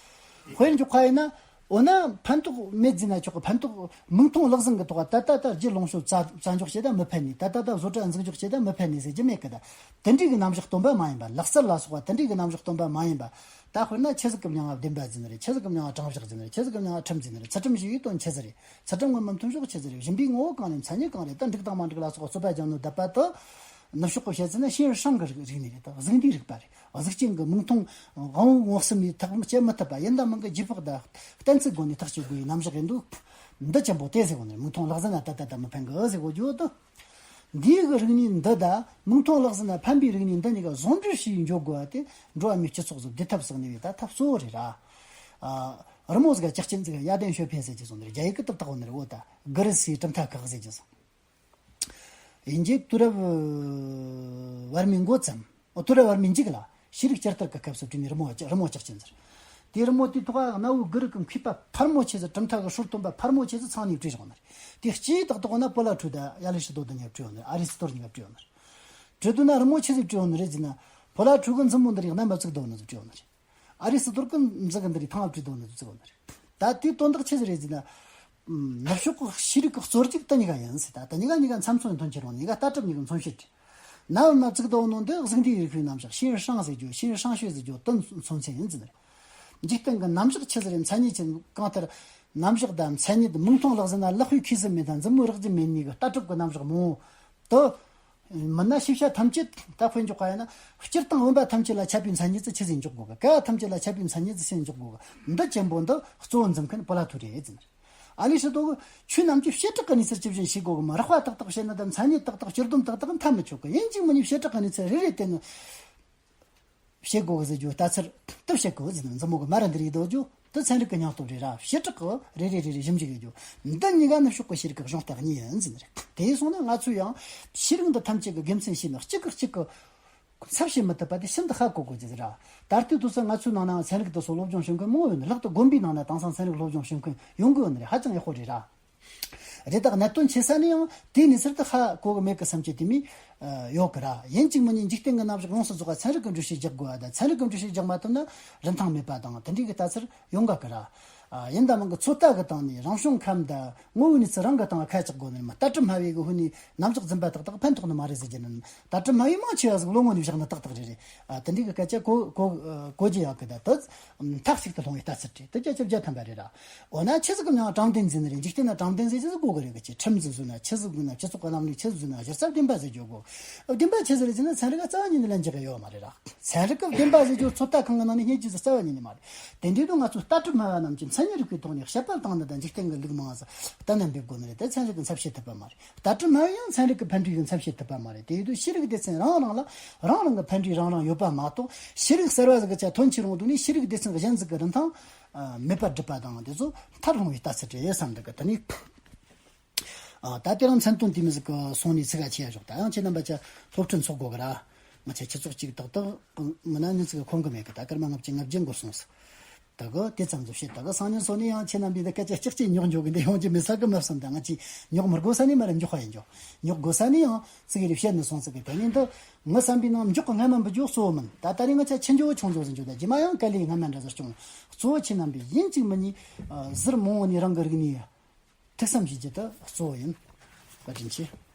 དཔེར་འཇོག་པ་ཡིན་ན། འོ་ན་ཕན་ཐོགས་མེད་ཟེར་ན་ཆོག་གི། ཕན་ཐོགས་མིག་མཐོང་ལག་ཟིན་གྱི་ཐོག་ད་ལྟ་ད་རྒྱུ་ལོངས་སྤྱོད་རྩ་རྩ་འཇོག་བྱེད་ད་མི་ཕན་ནི། ད་ལྟ་ད་བཟོ་གྲྭ་འཛུགས་འཇོག་བྱེད་ད་མི་ཕན་ནི་ཟེར་རྒྱུ་མེད་གི་ད། དེ་འདྲའི་གི་རྣམ་གཞག་སྟོན་པ་མ་ཡིན་པ། ལག་རྩལ་ལ་སོགས་པ་དེ་འདྲའི་གི་རྣམ་གཞག་སྟོན་པ་མ་ཡིན་པ། ད་དཔེར་ན་ཆི་ཟིག་གི་མྱིང་ང་བདེན་པ་ཟེར་ནི་རེད། ཆི་ཟིག་གི་མྱིང་ང་དྲང་གཞག་ཟེར་ནི་རེད། ཆི་ཟིག་གི་མྱིང་ང་ཁྲིམས་ཟེར་ནི་རེད། ཚུལ་ཁྲིམས་ཞིག་ཡིན་དོན་ཆི་ཟིག་རེད། ཚུལ་ཁྲིམས་ངོ་མ་མཐུན་ཕྱོགས་ཆི་ཟིག་རེད། གཞན་པའི་ངོ་བོ་གང་རེད། མཚན་ཉིད་གང་རེད། ད་འགྲིག་དང་མ་འགྲིག་ལ་སོགས་པ་རྩོད་པ་རྒྱག་ནོ་བསྡད་པ་དེ། ནུབ་ཕྱོགས་ཀྱི་བཤད་ཚུལ་ན་ཤེར་ཧྲང་གི་རིག་གནས་རེད། ད་གཟུགས་འདས་རིག་པ་རེད། གཟུགས་ཅན་གྱི་མིག་མཐོང་དབང་པོའི་ངོ་ཟིན་མའི་ཐག་བཅད་མི་ཐུབ་པ་ཡིན། ད་མིན་གི་རྗེས་དཔག་དང་གཏན་ཚིགས་སྒོ་ནས་ཐག་གཅོད་དགོས་པའི་རྣམ་གཞག་ཡིན་འདུག་འདི་ཅན་པོ་དེ་ཟེར་གོ་ནི་རེད། མིག་མཐོང་ལག་ཟིན་ན་ད་ལྟ་ད་མི་ཕན་གི་ཟེར་གོ་རྒྱུ་དེ། འདིའི་གི་རིག་གནས་འདི་དང་མིག་མཐོང་ལག་ཟིན་ན་ཕན་པའི་རིག་གནས་འདི་གཉིས་ཀ་ཟུང་འབྲེལ་བྱས་འཇོག་དགོས་པ་དེ་འགྲོ་བ་མིའི་སྤྱི་ཚོགས་སུ་བདེ་ཐབས་སུ་གནས་པའི་ད་ཐབས་གཙོ་བོ་རེད་ར། ཨ། རི་མོ་ཟིག་ག་ལྕགས་ཅན་ཟིག་ག་གཡའ་ལྡན་ཞོ་འཕེན་ཟེར་གྱི་བཟོ་འདི་རེད། རྒྱ་ཡིག་གི་དེབ་དག་བོ་ནི་རེད། འོ་ད་གུ་རུ་སིའི་གྲུབ་མཐའ་ཁག་ཟེར་གྱི་བཟོ། དབྱིན་ཇིའི་དུས་རབས་བར་མའི་འགོ་ཙམ། ཨོ། དུས་རབས་བར་མའི་མཇུག་ལ་ཤེས་རིག་བསྐྱར་དར་གྱི་སྐབས་སུ་བྲིས་ནས་རི་མོ་བ་ལྕགས། རི་མོ་ལྕགས་ཅན་ཟེར། དེའི་རི་མོ་དེའི་ཐོག་ག་གནའ་བོའི་གུ་རུ་གི་མཁས་པ་ཕལ་མོ་ཆེ་ཟིག་གྲུབ་མཐའ་གི་སྲོལ་སྟོན་པ་ཕལ་མོ་ཆེ་ཟིག་ཚང་ནས་བྲིས་བཞག་ནི་རེད། དེ་སྤྱིའི་ཏག་ཏག་ན་པོ་ལ་ཁྲུ་དང་ཡ་ལི་ཤི་ཏོ་དང་གཉིས་བྲིས་ཡོད་ནི་རེད། ཨ་རི་སི་ཏོར་གཉིས་ཀ་བྲིས་ཡོད་ནི་རེད། བྲིས་འདུག་ན་རི་མོ་ཆི་ཟིག་བྲིས་ཡོད་ནི་རེད་ཟེར་ན། པོ་ལ་ཁྲུ་གི་མཛུབ་མོ་འདི་རིགས་རྣམ་པ་བཙུགས་འདུག་ནི་ཟིག་བྲིས་ཡོད་ནི་རེད། ཨ་རི་སི་ཏོར་གི་མཛུབ་གུ་འདི་རིགས་ཐང་བྲིས་འདུག་ནི་ཟིག་བཙུགས་ཡོད་ནི་རེད། ད་དེའི་དོན་དག་ཆི་ཟིག་རེད་ཟེར་ན། ནུབ་ཕྱོགས་ཀྱི་ཤེས་རིག་གི་རྩོད་རྒྱུགས་དེ་གཉིས་ཀ་ཡིན་ཟེར། ད་དེ་གཉིས་ཀ་གཉིས་ཀ་མཚམས་མཚོན་ཐོན་ཁྱེར་ཡོང་ནི། གཉིས་ཀ་ལྟ་གྲུབ་གཉིས་ཀ་མཚོན་བྱེད་རེད། ན་འོ་ན་བཙུགས་འདུག་ནོ་འདི་གཟུགས་འདས་རིག་པའི་རྣམ་གཞག་ཤེར་ཧྲང་ཟེར་རྒྱུ། ཤེར་ཧྲང་ཤོས་ཟེར་རྒྱུ་དེ་མཚོན་ཚན་ཡིན་ཟེར་ནི་རེད། འཇིག་རྟེན་གྱི་རྣམ་གཞག་ཆི་ཟིག་རེད། མཚན་ཉིད་ཆི། གང་ལྟར་རྣམ་གཞག་དང་མཚན་ཉིད། མིག་མཐོང་ལག་ཟིན་ན་ལག་པས་ཁུར་ཟིན་མེད་དང་མཛུབ་མོས་རེག་རྒྱུ་མེད་གཉིས་ཀྱི་ལྟ་གྲུབ་ཀྱི་རྣམ་གཞག་མང་བོ་དེ། མིན་ན་ཤེས་བྱ་ཐམས་ཅད་ད་དཔེ་འཇོག་པ་ཡིན་ན། སྤྱིར་བཏང་བུམ་པ་ཐམས་ཅད་ལ་ཁྱབ་པའི་མཚན་ཉིད་ཙི་ཆི་ཟིག་འཇོག་དགོས་གི། ཀ་ཐམས་ཅད་ལ་ཁྱབ་པའི་མཚན་ཉིད་ཙི་ཆི་འཇོག་དགོས་གི། འདི་ཅན་པོ་འདི་གཙོ་བོ་འཛིན་མཁན་པོ་ལ་ཐུ་རེད་ཟེར། ཨ་ལི་ཤི་ཏོ་གིས་ཆོས་རྣམས་ཀྱི་བྱེ་བྲག་གི་གནས་ཚུལ་ཇི་བཞིན་ཤེས་དགོས་གི་མ། རགས་པ་ཏག་ཏག་བཤད་ན་དང་མཚན་ཉིད་ཏག་ཏག་སྤྱི་སྡོམ་ཏག་ཏག་འཐབ་མི་ཆོག་གི། ཡིན་གཅིག་མིན་གཉིས་བྱེ་བྲག་གི་གནས་ཚུལ་རེ་རེ་བསྟན་ནས་བཤད་དགོས་གི་ཟེར་རྒྱུ། ལྟ་ཚུལ་དེ་བཤད་དགོས་གི་ཟེར་ནས་མཛུབ་མོ་གི་མ་ར་འདི་རིགས་འདོགས་རྒྱུ་དེ་ཚན་རིག་གི་སྙིང་སྟོབས་རེད་ར། བྱེ་བྲག་གི་རེ་རེ་རེ་རེ་ཞིབ་འཇུག་ཡེད་རྒྱུ། འདི་གཉིས་ཀ་ནུབ་ཕྱོགས་གི་ཤེས་རིག་གི་གཞུང་རྟགས་གཉིས་ཡིན་ཟེར་ནི་རེད། དེ་སོང་ན་ང་ཚོས་ཡང་ཤེས་རིག་འདི་ཐམས་ཅད་གི་དགེ་མཚན་ཤེས་ནས་གཅིག་གི་གཅིག་གི་ཚབ་བྱེད་མི་ཐུབ་པ་དེ་ཤིན་ཏུ་ཧ་གོ་དགོས་ཀྱི་ཟེར་ར། ད་ལྟའི་དུས་སུ་ང་ཚོའི་ནང་ན་ཚན་རིག་དེ་ཚོ་སློབ་སྦྱོང་བྱེད་མཁན་མང་བོ་ཡོད་ནི། ལྷག་ཏུ་དགོན་པའི་ནང་ན་དེང་སང་ཚན་རིག་སློབ་སྦྱོང་བྱེད་མཁན་ཡོང་གི་ཡོད་ནི་རེད། ཧ་ཅང་ཡག་པོ་རེད་ར། རེད། ད་གནད་དོན་ཆེ་ས་ནས་ཡང་དེའི་གནས་ཚུལ་དེ་ཧ་གོ་གི་མེད་གི་བསམ་གྱི་དེ་མོ་ཡོད་གི་ར། ཡིན་གཅིག་མིན་གཉིས་འཇིག་རྟེན་གྱི་རྣམ་གཞག་ཡོངས་སུ་རྫོགས་པ་ཚན་རིག་གི་འགྲེལ་བཤད་རྒྱག་དགོས་པ་དང་། ཚན་རིག་གི་འགྲེལ་བཤད་རྒྱག་མ་ཐུབ་ན་རིན་ཐང་མེད་པ་དང་། དེ་འདྲའི་གི་ལྟ་ཚུལ་ཡོང་གི་གི་ར། ཡིན་ད་མིན་གི་ཚོད་ལྟ་གི་སྟེང་ནས་རང་བྱུང་ཁམས་དང་ངོ་བོའི་གནས་ཚུལ་རང་གི་སྟེང་ལ་ཁ་གྲག་དགོས་ནི་མ། ལྟ་གྲུབ་སྨྲ་བའི་གི་ཧུ་ནས་རྣམ་གཞག་འཛིན་པ་ཏག་ཏག་ཕན་ཐོགས་ནི་མ་རེད་ཟེར་གྱི་ནི། ལྟ་གྲུབ་སྨྲ་བས་མང་ཆེ་བ་ཟིག་བློ་ངོ་ནས་བཞག་ནི་ཏག་ཏག་རེད་རེད། དེ་འདྲའི་གི་སྐད་ཆ་གོ་གོ་གོ་རྒྱུ་ཡག་གི། ད་དེ་མཐའ་གཅིག་ཏུ་ལྷུང་བའི་ལྟ་ཚུལ་རེད། དེ་བརྒྱ་ཆ་བརྒྱ་ཐམ་པ་རེད་ར། འོ་ན་ཆི་ཟིག་གི་མྱིང་ང་དྲང་བདེན་ཟེར་ནི་རེད། འཇིག་རྟེན་ན་དྲང་བདེན་ཟེར་རྒྱུ་ཟིག་གོ་གི་རེད་གི། ཅི་ཁྲིམས་ཟིག་བཟོས་ན་ཆི་ཟིག་དགོས་ན། སྤྱི་ཚོགས་ཀྱི་ལམ་ལུགས་ཆི་ཟིག་བཟོས་ན་གཞི་རྩ་བདེན་པ་ཟེར་རྒྱུ་དགོས། བདེན་པ་ཆི་ཟིག་རེད་ཟེར་ན་ཚན་རིག་ག་རྩ་བ་ཉིད་ནས་ལན་རྒྱག་གི་ཡོད་མ་རེད་ར། ཚན་རིག་གི་བདེན་པ་ཟེར་རྒྱུ་ཚོད་ལྟ་ཁང་གི་ནང་ནས་རྙེད་རྒྱུ་ཟིག་རྩ་བ་ཉིད་ནས་མ་རེད། དེ་འདྲའི་དུས་ང་ཚོས་ལྟ་གྲུབ་སྨྲ་བ་རྣམས་ཀྱིས་མཚན་ཉིད་རིག་པའི་ཐོག་ནས་དཔྱད་པ་བཏང་ནི་དང་འཇིག་རྟེན་གྱི་ལུགས་མང་ཟིག་གཏན་ནས་འབེབས་དགོས་ནི་རེད། དེ་ཚན་རིག་གིས་མཚམས་བཅད་ཐུབ་པ་མ་རེད། ལྟ་གྲུབ་སྨྲ་བས་ཡང་ཚན་རིག་གི་ཕན་འབྲས་ཀྱིས་མཚམས་བཅད་ཐུབ་པ་མ་རེད། དེ་ཡིན་དུས་ཤེས་རིག་སྡེ་ཚན་རང་རང་ལ་རང་རང་གི་ཕན་འབྲས་རང་རང་ཡོད་པ་མ་གཏོགས། ཤེས་རིག་གསར་བ་ཟིག་གི་ཆ་ཐོན་ཆེ་རུང་དུས་ནས་ཤེས་རིག་སྡེ་ཚན་གཞན་ཟིག་གི་རིན་ཐང་མེད་པར་སྒྲུབ་པ་དང་། དེ་ཚོ་མཐར་ལྷུང་བའི་ལྟ་ཚུལ་རེད་བསམ་འདུག་གི། དེ་ནས། ཨ། ད་དེ་རིང་མཚན་དོན་དེ་མོ་ཟིག་གི་སོང་ནས་ཚིག་ག་ཆེ་ཡ་ཞོག་ད་ཡང་ཁྱེད་རྣམ་པ་ཆ་སློབ་ཁྲིད་འཚོགས་དགོས་གི་ར། ང་ཆ་ཁྱེད་ཚོགས་གཅིག་ཏག་ཏག་མིན་ན་ནི་ཚིག་གི་ཁོམ་གི་མེད་གི། ད་སྐར་མ་ལྔ་བཅུ་ང་བརྒྱད་འགོར་སོང་ཟིག་ད་གི་དེ་ཙམ་དུ་བཤད། ད་གི་སང་ཉིན་སོང་ནས་ཡང་ཁྱེད་རྣམ་པས་ད་སྐད་ཆ་ལྕགས་ཀྱི་ཉོག་འཇོག་གི་འདི་ཡོང་རྒྱུ་མེད་ས་གི་མ་བསམ། ད་ང་ཆི་ཉོག་མི་དགོས་ས་ནས་མ་རེད། མགྱོགས་པ་ཡིན་འཇོག་ཉོག་དགོས་ས་ནས་ཡང་ཚིག་རེ་བཤད་ནས་སོང་ཟིག་གི། དེ་ནས་འདི་ངི་བསམ་པའི་ནང་མགྱོགས་གི་སྔ་མ་འབུད་རྒྱུ་གཙོ་བོ་མིན། ད་ད་རེས་ང་ཆ་ཆི་འཇོག་ཆུང་འཇོག་ཟིག་འཇོག་ད་རྗེས་མ་ཡང་དཀའ་ལས་སྔ་མ་འདྲ་ཟིག་བྱུང་། གཙོ་བོ་ཁྱེད་རྣམ་པས་ཡིན་གཅིག་མིན་གཉིས་ཟུར་མང་བོ་ནས་རང་གི་རིག་གནས་ཐུགས་བསམ་བཞེས་རྒྱུ་དེ་གཙོ་བོ་ཡིན། བཀའ་དྲིན་ཆེ།